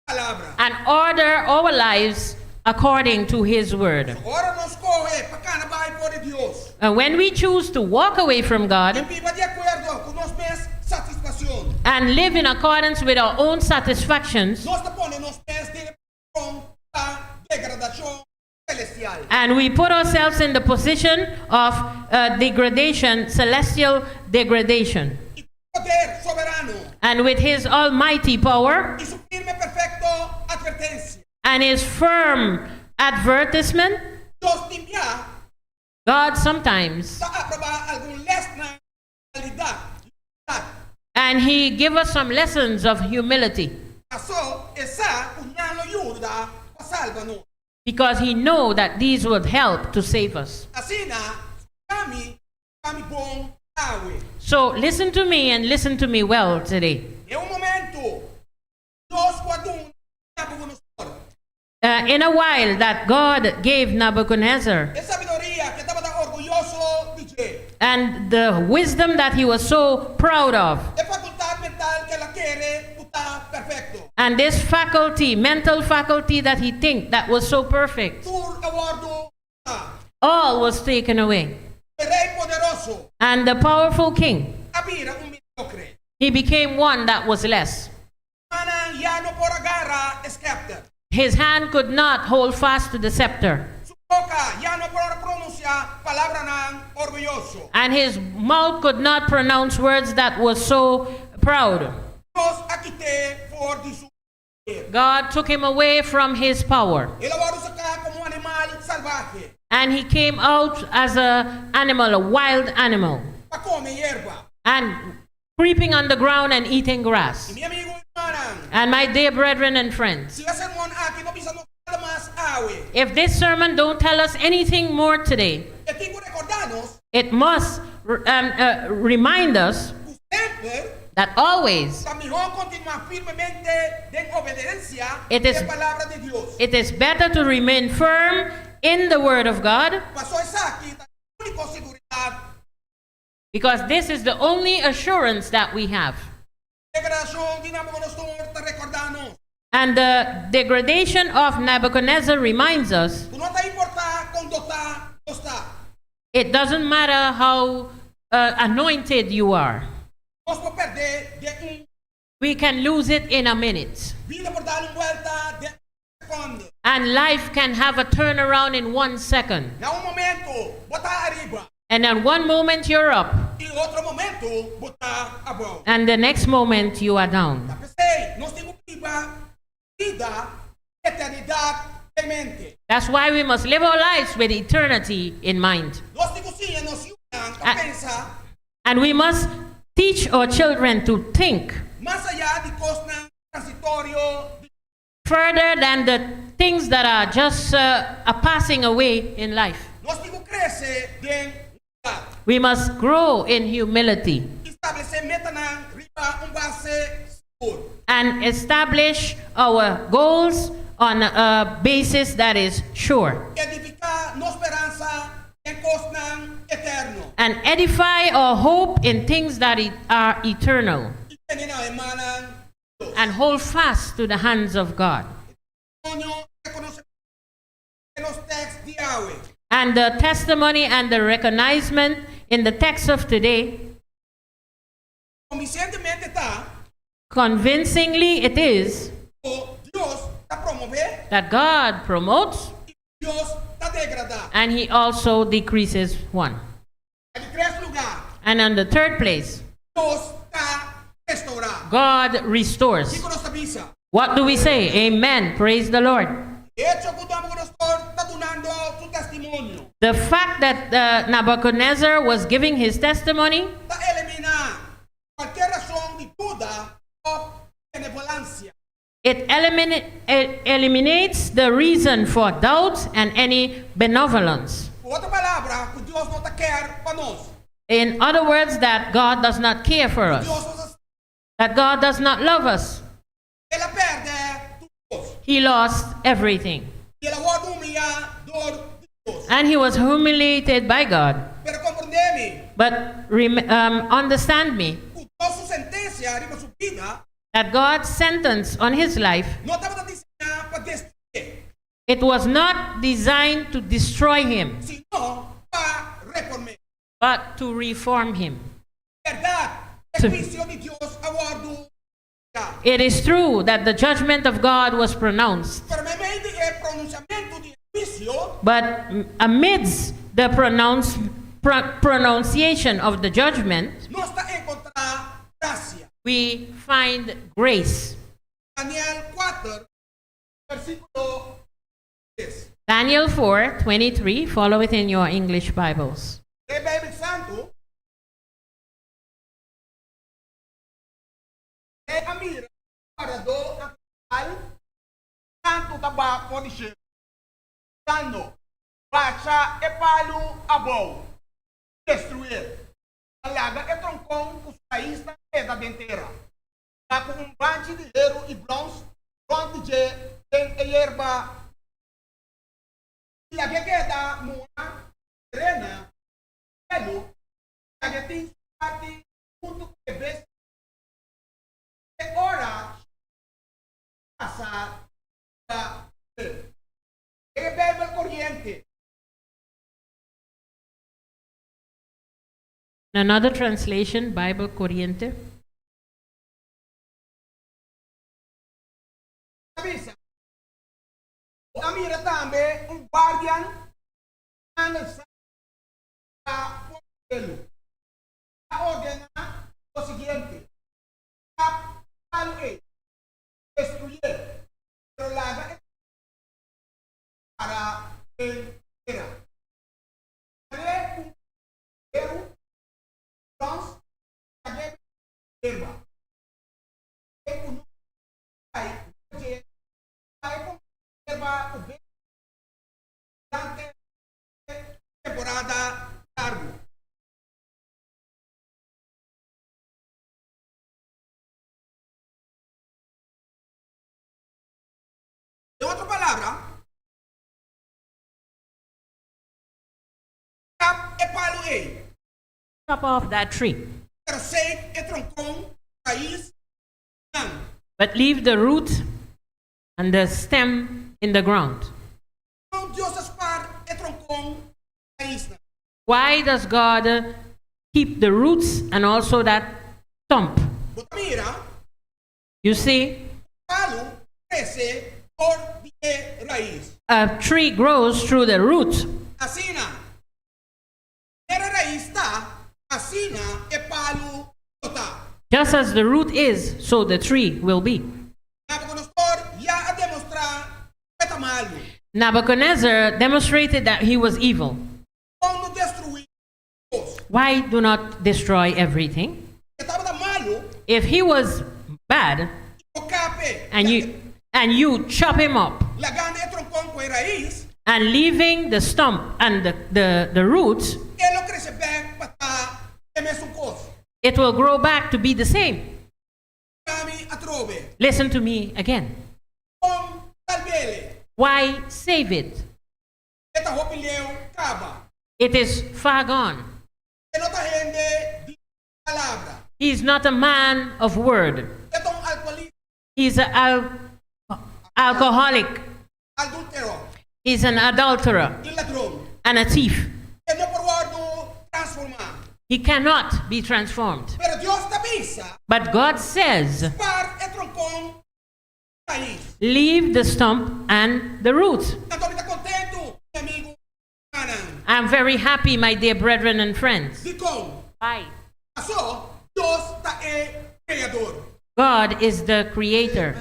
palabra. And order our lives according to His word. Ora nos skohe pa kana bai for di Dios And when we choose to walk away from God i biba di akuerdo ku nos mes satisfakshon, and live in accordance with our own satisfactions, nos ta pone nos mes den posishon pa degradashon selestial. And we put ourselves in the position of degradation, celestial degradation. Poder soberano And with His almighty power i su firme perfekto atvertensia, and His firm advertisement, Dios tin bia God sometimes, ta aprobá algun lès di humildat. And He give us some lessons of humility Pasó e sa ku nan lo yuda pa salba nos. Because He know that these would help to save us. Asina, skucha mi bon awe. So listen to me and listen to me well today. Den un momento, Dios a duna Nabucodonosor. In a while that God gave Nebuchadnezzar E sabiduria ku e tabata orguyoso di dje. And the wisdom that he was so proud of, E fakultat mental ku el a kere ku ta perfekto. And this faculty, mental faculty that he think that was so perfect, Tur a wòrdu. All was taken away. E rei poderoso And the powerful king, a bira un mediokre. He became one that was less. Man ya no por a gara e skèpter. His hand could not hold fast to the scepter, Su boka ya no por a pronunsiá palabranan orguyoso. And his mouth could not pronounce words that was so proud. Dios a kit'é for di su poder. God took him away from his power. El a wòrdu saká komo animal salbahe. And he came out as a animal, a wild animal, Pa kome yerba. And creeping on the ground and eating grass. I mi amigu rumannan, And my dear brethren and friends, si e sermon aki no bisa nos nada mas awe, if this sermon don't tell us anything more today, e tin ku rekordá nos it must remind us semper that always ta mihó kontinuá firmemente den obedensia It is e palabra di Dios. It is better to remain firm in the word of God Pasó esaki ta e úniko seguridat. Because this is the only assurance that we have. Degradashon degradashon di Nabukodonosor ta rekordá nos. And the degradation of Nebuchadnezzar reminds us Ku no ta importá kon dotá nos ta. it doesn't matter how anointed you are. Nos por pèrd'é den un We can lose it in a minute. Bida por dal un buelta den un sekònde. And life can have a turnaround in one second. Na un momento, bo ta ariba. And at one moment you're up, I otro momento, bo ta abou. And the next moment you are down. P'esei, nos tin ku biba bida eternidat den mente. That's why we must live our lives with eternity in mind. Nos tin ku siña nos yunan pa pensa And we must teach our children to think mas ayá di kosnan transitorio further than the things that are just are passing away in life. Nos tin ku krese den humildat. We must grow in humility Establesé metanan riba un base sigur. And establish our goals on a basis that is sure. Edifiká nos speransa den kosnan eterno. And edify our hope in things that are eternal. I tene na e mannan di Dios. And hold fast to the hands of God. Testimonio rekonosementu den nos teksto di awe. And the testimony and the recognizement in the text of today, Konvinsentemente ta convincingly it is ku Dios ta promové that God promotes i Dios ta degradá. And he also decreases one. Na di tres lugá, And on the third place, Dios ta restourá. God restores. Kiko nos ta bisa? What do we say? Amen. Praise the Lord. Echo ku Nabukodonosor ta dunando su testimonio The fact that Nebuchadnezzar was giving his testimony ta eliminá kualke rason di duda òf benevolensia. it eliminates the reason for doubt and any benevolence. Ku otro palabra, ku Dios no ta ke pa nos. In other words, that God does not care for us, Dios no ta that God does not love us. El a pèrdè tur kos. He lost everything. I el a wòrdu humiliá dor di Dios. And he was humiliated by God. Pero komprondé mi, But understand me, ku Dios su sentensia riba su bida that God's sentence on his life, no tabata diseñá pa destruyé, it was not designed to destroy him, sino pa reform'é. But to reform him. Bèrdat, e huisio di Dios a wòrdu It is true that the judgment of God was pronounced, Pero meimei di e pronunsiamentu di huisio, but amidst the pronunciation of the judgment, nos ta enkontrá grasia. We find grace. Daniel 4, versíkulo 3. Daniel 4:23, follow it in your English Bibles. E Beibel Santu. E a mira wardadó angelikal santu ta baha for di shelu, bisando, Basha e palu abou, i destruyé, ma laga e tronkon ku su raisnan keda den tera, ta ku un banchi di heru i brons rònt di dje den e yerba i lag'é keda muhá serena di shelu, i lag'é tin su parti huntu ku e bestianan te ora shelu pasa riba dje. E Beibel Koriente. In another translation, Bible Corriente, Ta bisa, Bo a mira tambe un guardian angel santu ta for di shelu. A ordená lo siguiente, Kap palu ei, destruyé, pero laga e para den tera. Mar'é ku un heru brons i lag'é yerba. E ku no kai riba dje pa e kome yerba ku bes durante temporada largu. Den otro palabra, kap e palu ei. Chop off that tree. Pero save e tronkon, rais. But leave the root and the stem in the ground. Dikon Dios ta spar e tronkon i raisnan? Why does God keep the roots and also that stump? Bo ta mira, You see, palu ta krese dor di e rais. a tree grows through the root. Asina, manera rais ta, asina e palu lo ta. Just as the root is, so the tree will be. Nabucodonosor ya a demostrá ku e ta malu. Nebuchadnezzar demonstrated that he was evil. Dikon no destruí tur kos? Why do not destroy everything? E tabata malu, If he was bad i bo kap e and you chop him up lagando e tronkon ku e rais, and leaving the stump and the roots, e lo krese bèk pa ta e mesun kos. it will grow back to be the same. Ami atrobe. Listen to me again. Dikon salb'é. Why save it? E ta hopi leu kaba. It is far gone. E no ta hende di palabra. He's not a man of word. E ta un alkoholista, He's an alcoholic. Adúltero He's an adulterer i ladron. And a thief. E no por wòrdu transformá. He cannot be transformed. Pero Dios ta bisa, But God says, spar e tronkon i rais. Leave the stump and the root. Anto mi ta kontentu, mi amigu, rumannan. I'm very happy, my dear brethren and friends. Dikon, Why? Pasó, Dios ta e kreador. God is the creator.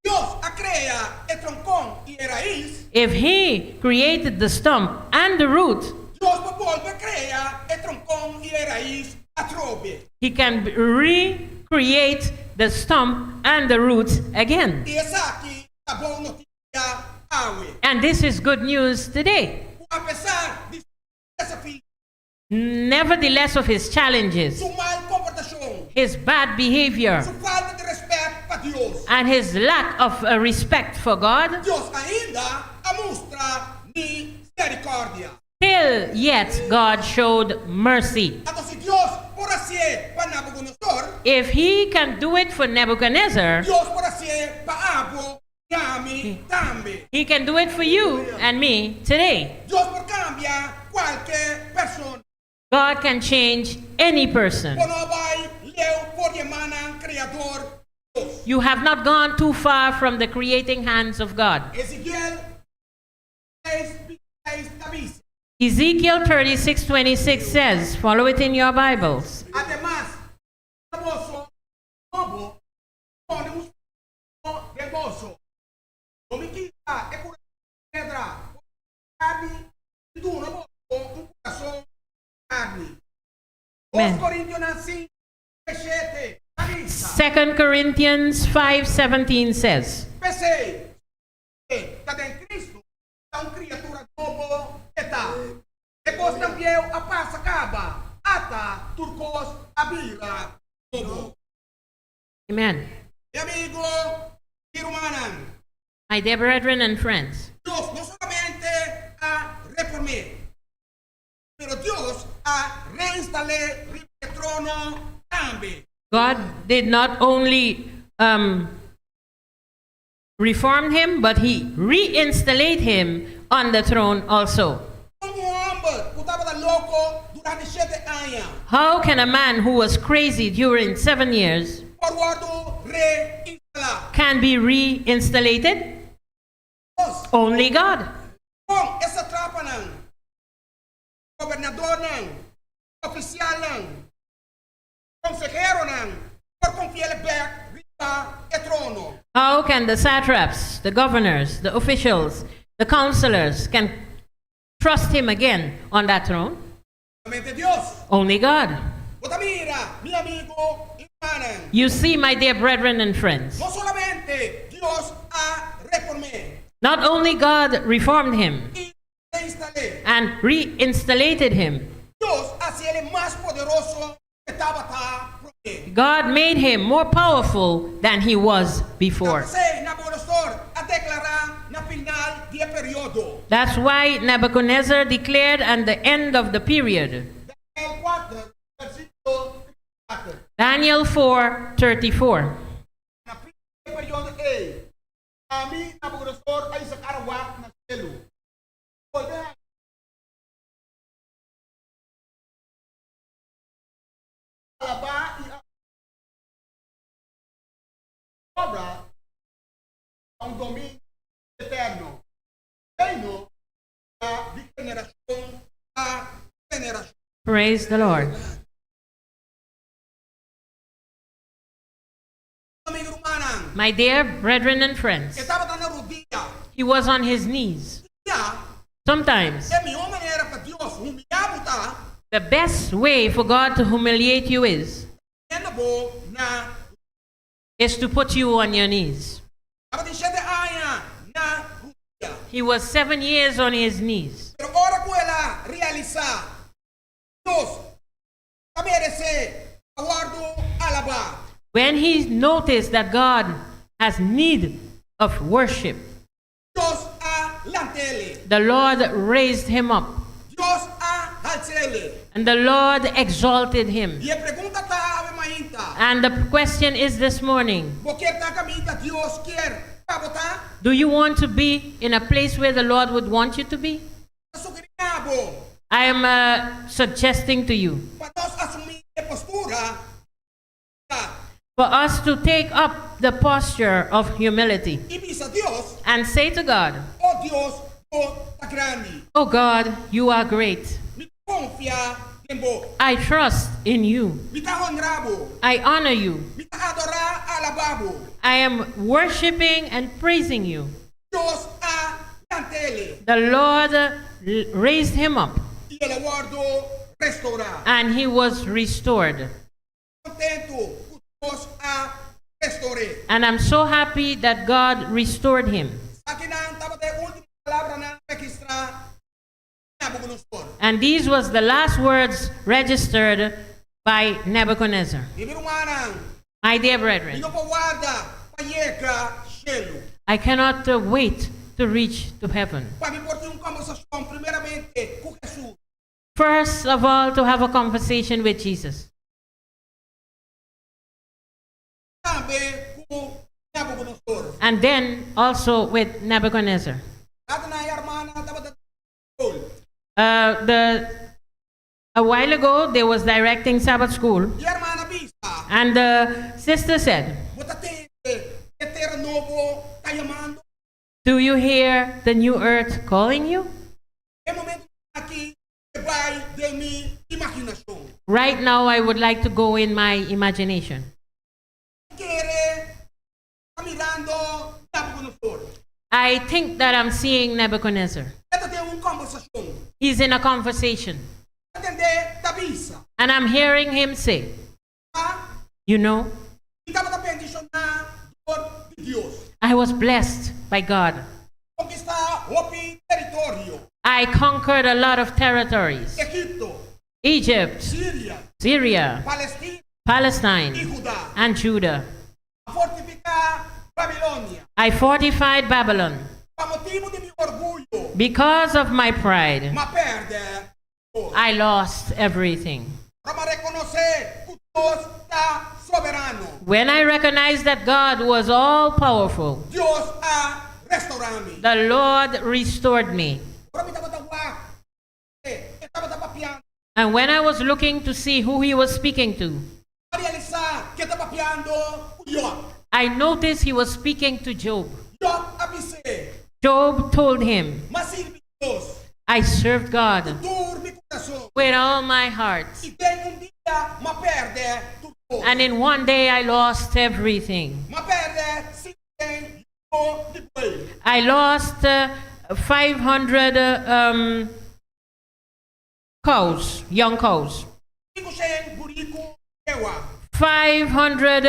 Dios a krea e tronkon i e rais. If He created the stump and the root, Dios por bolbe krea e tronkon i e rais atrobe. He can recreate the stump and the root again. I esaki ta bon notisia awe. And this is good news today. Apesar di su desafio, Nevertheless, of his challenges, su mal komportashon, his bad behavior, su falta di rèspèt pa Dios, and his lack of respect for God, Dios ainda a mustra miserikòrdia. Still yet God showed mercy. Anto si Dios por hasié pa Nabucodonosor, If he can do it for Nebuchadnezzar, Dios por hasié pa abo i ami tambe. He can do it for you and me today. Dios por kambia kualke persona. God can change any person. Bo no a bai leu for di man kreador Dios. You have not gone too far from the creating hands of God. Ezekiel 6, 6 ta bisa. Ezekiel 36:26 says, follow it in your Bibles. Ademas, boso nobo, pone un spiritu den boso. Lo mi kita e kurason di piedra for di karni i duna boso un kurason di karni. Amen. 2 Korintionan 5, 7, ta bisa. 2 Corinthians 5:17 says, P'esei, ta den Kristu, ta un kriatura nobo e ta. E kosnan bieu a pasa kaba, ata tur kos a bira nobo. Amen. Mi amigu i rumannan, My dear brethren and friends, Dios no solamente a reform'é, pero Dios a reinstal'é riba e trono tambe. God did not only reform him, but he reinstalled him on the throne also. Kon un hòmber ku tabata loko durante 7 aña, How can a man who was crazy during 7 years por wòrdu reinstalá? Can be reinstated? Dios, Only God. Kon e satrapanan, gobernadornan, ofisialnan, konseheronan, por konfi'é bèk riba e trono? How can the satraps, the governors, the officials, the counselors can trust him again on that throne? Solamente Dios. Only God. Bo ta mira, mi amigu i rumannan. You see, my dear brethren and friends, No solamente Dios a reform'é not only God reformed him i reinstal'é. And reinstated him, Dios a hasié mas poderoso ku e tabata promé. God made him more powerful than he was before. P'esei, Nabucodonosor a deklará na final di e periodo. That's why Nebuchadnezzar declared at the end of the period, Daniel 4, versíkulo 4. Daniel 4 34. Na Ami, Nabucodonosor, a hisa kara wak na shelu. Bolbe haña. Alabá i a obra ta un dominio eterno. Reino ta di generashon pa generashon. Praise the Lord. Mi rumannan. My dear brethren and friends. E tabata na rudia. He was on his knees. Ya. Sometimes. E mihó manera pa Dios humiliá bo ta. The best way for God to humiliate you is. Pone bo na. Is to put you on your knees. Tabatin shete aña na rudia. He was 7 years on his knees. Pero ora ku el a realisá Dios ta meresé pa wòrdu alabá. When he noticed that God has need of worship, Dios a lant'é. the Lord raised him up. Dios a hals'é. And the Lord exalted him. I e pregunta ta awe mainta. And the question is this morning: Bo ke ta kaminda Dios ke pa bo ta? Do you want to be in a place where the Lord would want you to be? Sugerí bo. I am suggesting to you Pa nos asumí e postura. For us to take up the posture of humility I bisa Dios, and say to God, Oh Dios, bo ta grandi. Oh God, you are great. Mi ta konfia den bo. I trust in you. Mi ta honra bo. I honor you. Mi ta adorá, alabá bo. I am worshiping and praising you. Dios a lant'é. The Lord raised him up I el a wòrdu restourá. And he was restored. Kontentu ku Dios a restour'é. And I'm so happy that God restored him. Esakinan tabata e último palabranan registrá Nabucodonosor. And these was the last words registered by Nebuchadnezzar. Mi rumannan, My dear brethren, mi no por warda pa yega shelu. I cannot wait to reach to heaven. Pa mi por tin un kombersashon primeramente ku Hesus. First of all, to have a conversation with Jesus. Tambe ku Nabucodonosor. And then also with Nebuchadnezzar. Ata e ruman tabata skol. The a while ago they was directing Sabbath school, I e ruman a bisa. And the sister said, Bo ta tende e tera nobo ta yamando. "Do you hear the new earth calling you?" E momento aki bai den mi imaginashon. Right now, I would like to go in my imagination. Kere ta mirando Nabucodonosor. I think that I'm seeing Nebuchadnezzar. E ta den un kombersashon. He's in a conversation, Tend'é ta bisa. And I'm hearing him say, Ah, mi tabata bendishoná dor di Dios. I was blessed by God. Konkistá hopi teritorio. I conquered a lot of territories: Egipto, Egypt, Siria, Syria, Palestina Palestine, i Huda. And Judah. Fortifiká Babilonia. I fortified Babylon Pa motibu di mi orguyo, because of my pride. m'a pèrdè. I lost everything. Ora m'a rekonosé ku Dios ta soberano. When I recognized that God was all powerful, Dios a restourá mi. The Lord restored me. Ora mi tabata wak. E tabata papiando. And when I was looking to see who he was speaking to, A realisá ku e ta papiando ku Job. I noticed he was speaking to Job. Job a bis'é. Job told him, M'a sirbi Dios. I served God Tur mi kurason. With all my heart. I den un dia m'a pèrdè tur. And in one day I lost everything. M'a pèrdè 500 di buey. I lost 500 cows, young cows, 500 buriku lewa. 500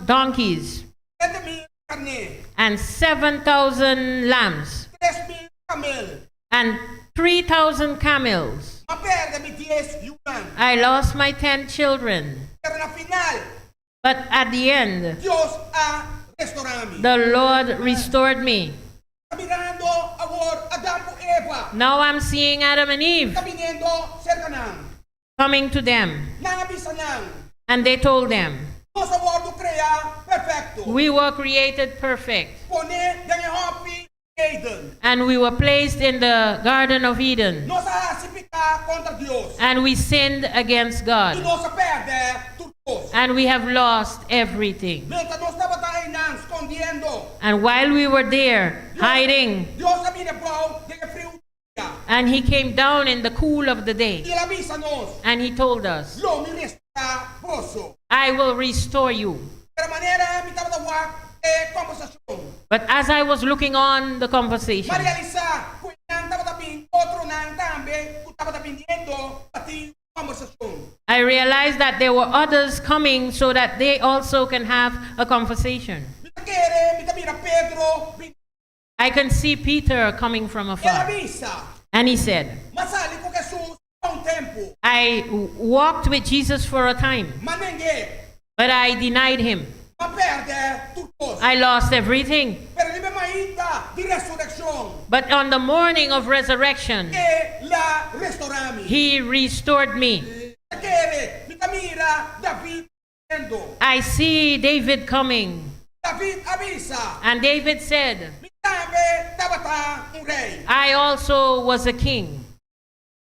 donkeys, 7,000 karné. And 7,000 lambs, 3,000 kamel. And 3,000 camels. M'a pèrdè mi 10 yunan. I lost my 10 children. Pero na final, But at the end, Dios a restourá mi. The Lord restored me. Mirando awor Adam ku Eva. Now I'm seeing Adam and Eve Ta biniendo serka nan. Coming to them. Nan a bisa nan. And they told them, Nos a wòrdu kreá perfekto. We were created perfect. Poné den e hòfi Eden. And we were placed in the Garden of Eden. Nos a hasi piká kontra Dios. And we sinned against I God. nos a pèrdè tur kos. And we have lost everything. Mientras nos tabata einan skondiendo. And while we were there, hiding, Dios a bini abou den e friu di dia. and He came down in the cool of the day. I el a bisa nos. And He told us, Lo mi restourá boso. I will restore you. Pero manera mi tabata wak e kombersashon. But as I was looking on the conversation, M'a realisá ku einan tabata bin otronan tambe ku tabata biniendo pa tin kombersashon. I realized that there were others coming so that they also can have a conversation. Mi ta kere mi ta mira Pedro bin. I can see Peter coming from El a afar. bisa. And he said, M'a sali ku Hesus pa un tempu. I walked with Jesus for a time, M'a neng'é. but I denied him. M'a pèrdè tur kos. I lost everything. Pero riba e mainta di resurekshon. But on the morning of resurrection, El a restourá mi. he restored me. Mi ta kere mi ta mira David biniendo. I see David coming. David a bisa. And David said, Mi tambe tabata un rei. I also was a king,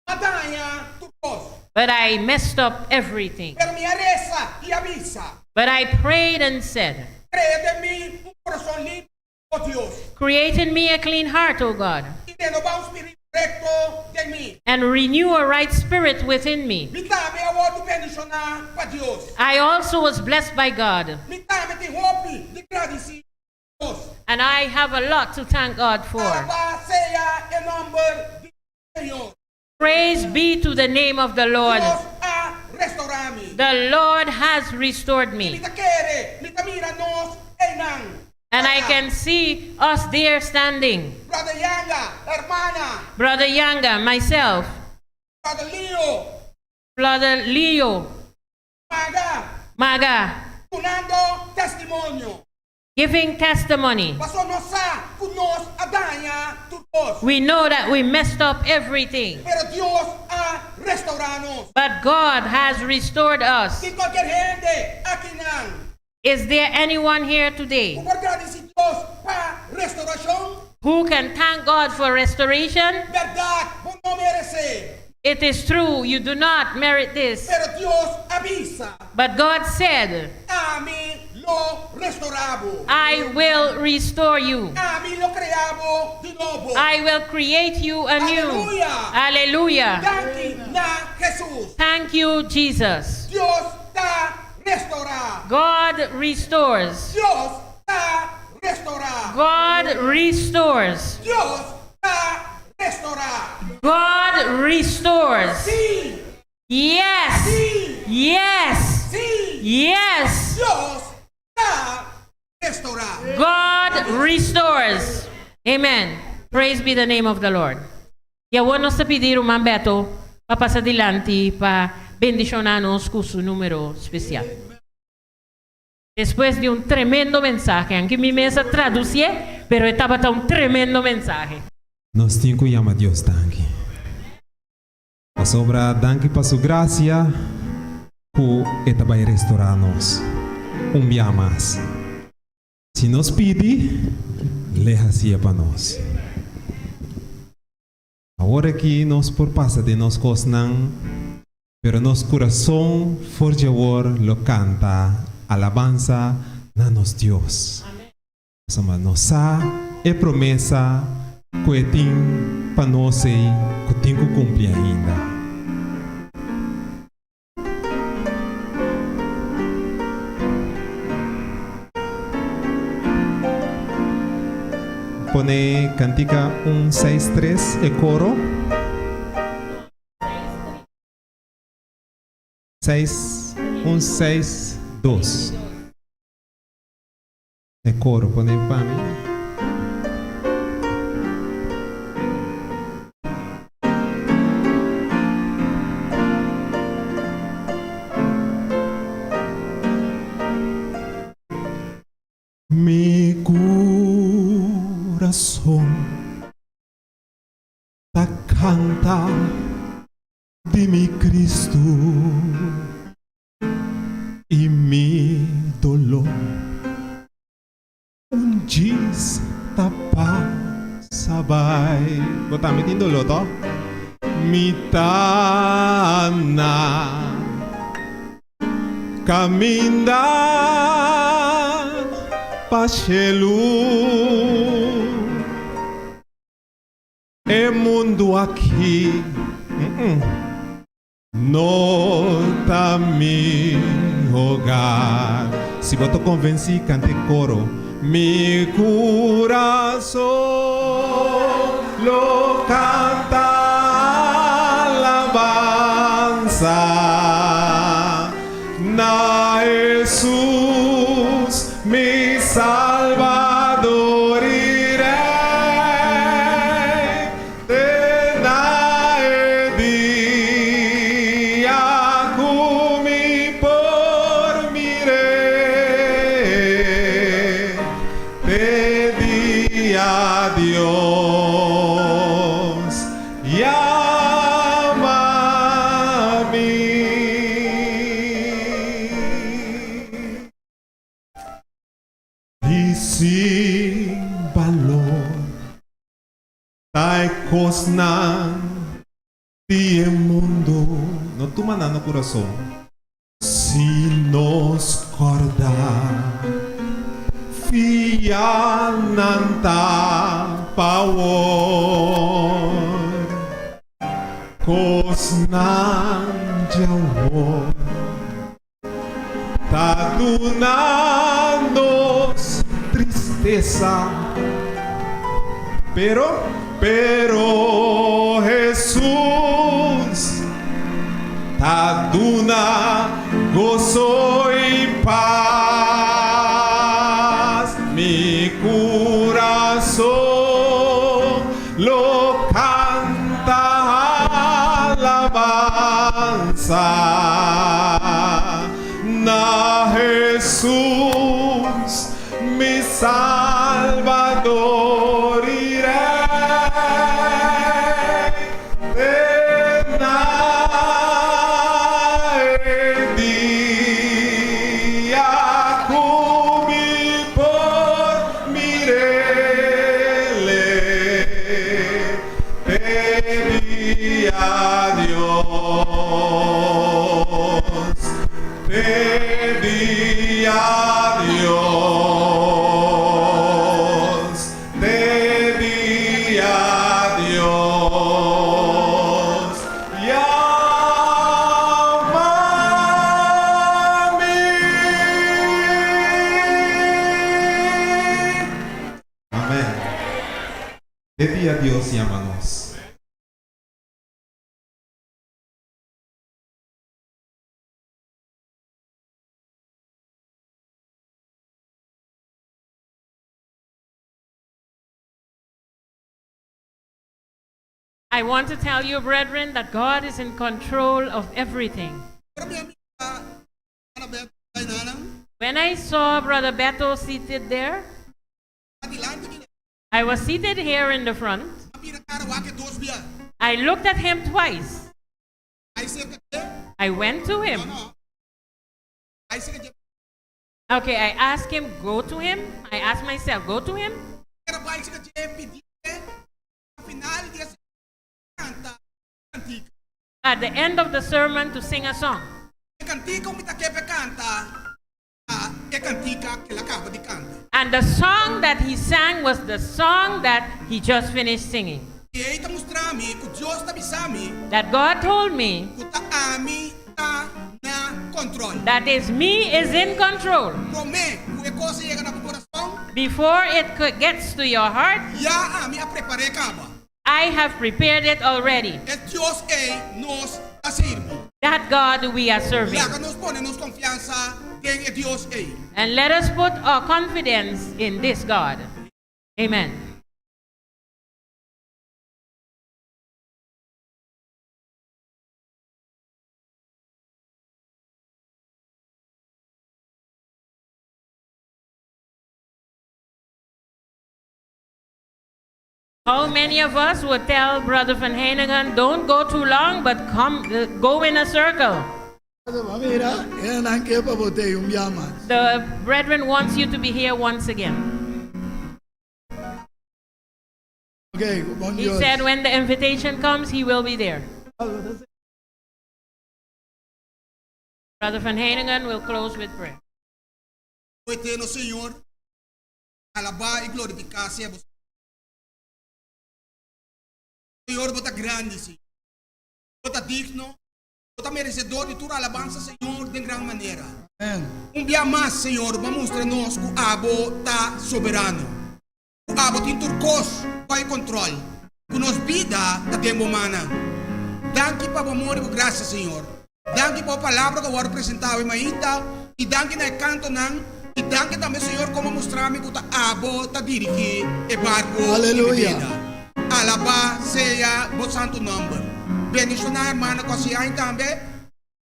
M'a daña tur kos. but I messed up everything. Pero mi a resa i a bisa. But I prayed and said, Krea den mi un kurason limpi, o Dios. Create in me a clean heart, O God, I renobá un spiritu rekto den mi. and renew a right spirit within me. Mi tambe a wòrdu bendishoná pa Dios. I also was blessed by God, Mi tambe tin hopi di gradisí Dios. and I have a lot to thank God for. Alabá sea e nòmber di Señor. Praise be to the name of the Lord. Dios a restourá mi. The Lord has restored Mi me. ta kere, mi ta mira nos einan. And I can see us there standing. Brother Yanga, hermana, Brother Yanga, myself, Brother Leo, Brother Leo, Maga, Maga, dunando testimonio. giving testimony. Paso nos sa ku nos a daña tur kos. We know that we messed up everything, Pero Dios a restourá nos. but God has restored us. Tin kualke hende akinan. Is there anyone here today Ku por gradisí Dios pa restourashon? who can thank God for restoration? Bèrdat, bo no meresé. It is true, you do not merit this. Pero Dios a bisa. But God said, Ami lo restourá bo. I will restore you. Ami lo krea bo di nobo. I will create you anew. Aleluya. Hallelujah. Danki na Hesus. Thank you, Jesus. Dios ta restourá. God restores. Dios ta restourá. God restores. Dios ta restourá. God restores. Sí. Yes. Sí. Yes. Sí. Yes. Dios ta restourá. God restores. Amen. Praise be the name of the Lord. I awor nos ta pidi ruman Beto pa pasa dilanti pa bendishoná nos ku su número spesial. Despues di un tremendo mensahe, aunke mi mes a tradusié, pero e tabata un tremendo mensahe. Nos tin ku yama Dios danki. Pasobra danki pa su grasia ku e ta bai restorá nos un bia mas. Si nos pidi, l'e hasié pa nos. Awor aki nos por pasa den nos kosnan, pero nos kurason for dje awor lo kanta alabansa na nos Dios. Pasobra nos sa e promesa ku e tin pa nos ei ku tin ku kumpli ainda. Pone kantika un seis tres e koro. Seis un seis dos. E koro pone pa mi. Mi kurason ta kanta di mi Kristu i mi. Bai, bo tambe tin doló, tòg? Mi ta na kaminda pa shelu. E mundu aki no ta mi hogar. Si bo ta konvensí, kanta e koro. Mi kurason lo kanta alabansa na Hesus, mi Salbador i Rei. Te na e dia ku mi por mir'é, te dia Dios yama mi. Di sin balor. Ta e kosnan di e mundu. No tuma nan na kurason. Si nos kòrda fia nan ta pa awor. Kosnan di awor ta duna nos tristesa, pero, pero Hesus ta duna goso i pas. Mi kurason lo kanta alabansa na Hesus, mi Salbador i Rei. Te na e dia ku mi por Mirele te dia Dios, te dia Dios, te dia Dios, yama mi. Amèn. E dia Dios yama nos. I want to tell you, brethren, that God is in control of everything. When I saw Brother Beto seated there, I was seated here in the front. I looked at him twice. I went to him. Okay, I asked him, go to him. I asked myself, go to him. Pero bai serka dje pidi final di e kanta kantika. At the end of the sermon to sing a song. E kantika mi ta ke p'e kanta ta e kantika ku el a kaba di kanta. And the song that he sang was the song that he just finished singing. I ei ta mustra mi ku Dios ta bisa mi. That God told me. Ku ta ami ta na kontrol. That is me is in control. Promé ku e kos a yega na bo kurason. Before it gets to your heart. Ya ami a prepar'é kaba. I have prepared it already. E Dios ei nos ta sirbi. That God we are serving. Laga nos pone nos konfiansa den e Dios ei. And let us put our confidence in this God. Amen. How many of us would tell Brother Van Heyningen, don't go too long, but come, go in a circle? Mira, nan ke pa bo t'ei un bia mas. The brethren wants you to be here once again. Ok, bon He Dios. said when the invitation comes, he will be there. Brother Van Heiningen will close with prayer. Eterno Señor, alabá i glorifiká sea Bo. Señor, Bo ta grandi, Señor. Bo ta digno, Bo ta meresedor di tur alabansa, Señor, den gran manera. Amèn. Un bia mas, Señor, Bo a mustra nos ku Abo ta soberano, ku Abo tin tur kos bai kontròl, ku nos bida ta den Bo mannan. Danki pa Bo amor i Bo grasia, Señor. Danki pa Bo palabra ku a wòrdu presentá awe mainta, i danki na e kantonan, i danki tambe, Señor, komo a mustra mi ku ta Abo ta dirigí e barku di mi Aleluya. bida. Alabá sea Bo santu nòmber. Bendishoná hermana ku a hasi ain tambe,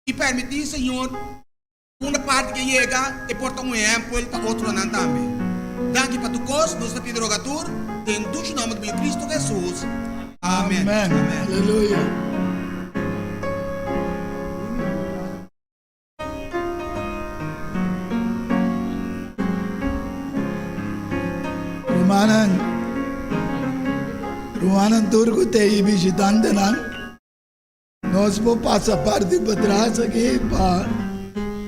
i pèrmití, Señor, ku una parti ke yega e por ta un ehèmpel pa otronan tambe. Danki pa tur kos, nos ta pidi roga tur den dushi nòmber di bo Yu Kristu Hesus. Amèn. Amèn. Aleluya. Rumannan, rumannan tur ku ta ei bishitantenan. Nos por pasa parti patras aki pa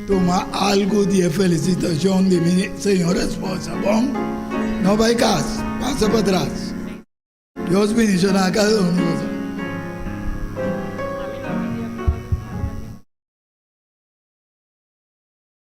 tuma algu di e felicitacion di mi señora esposa, bon? No bay cas, pasa patras. Dios bendiciona cada un di boso.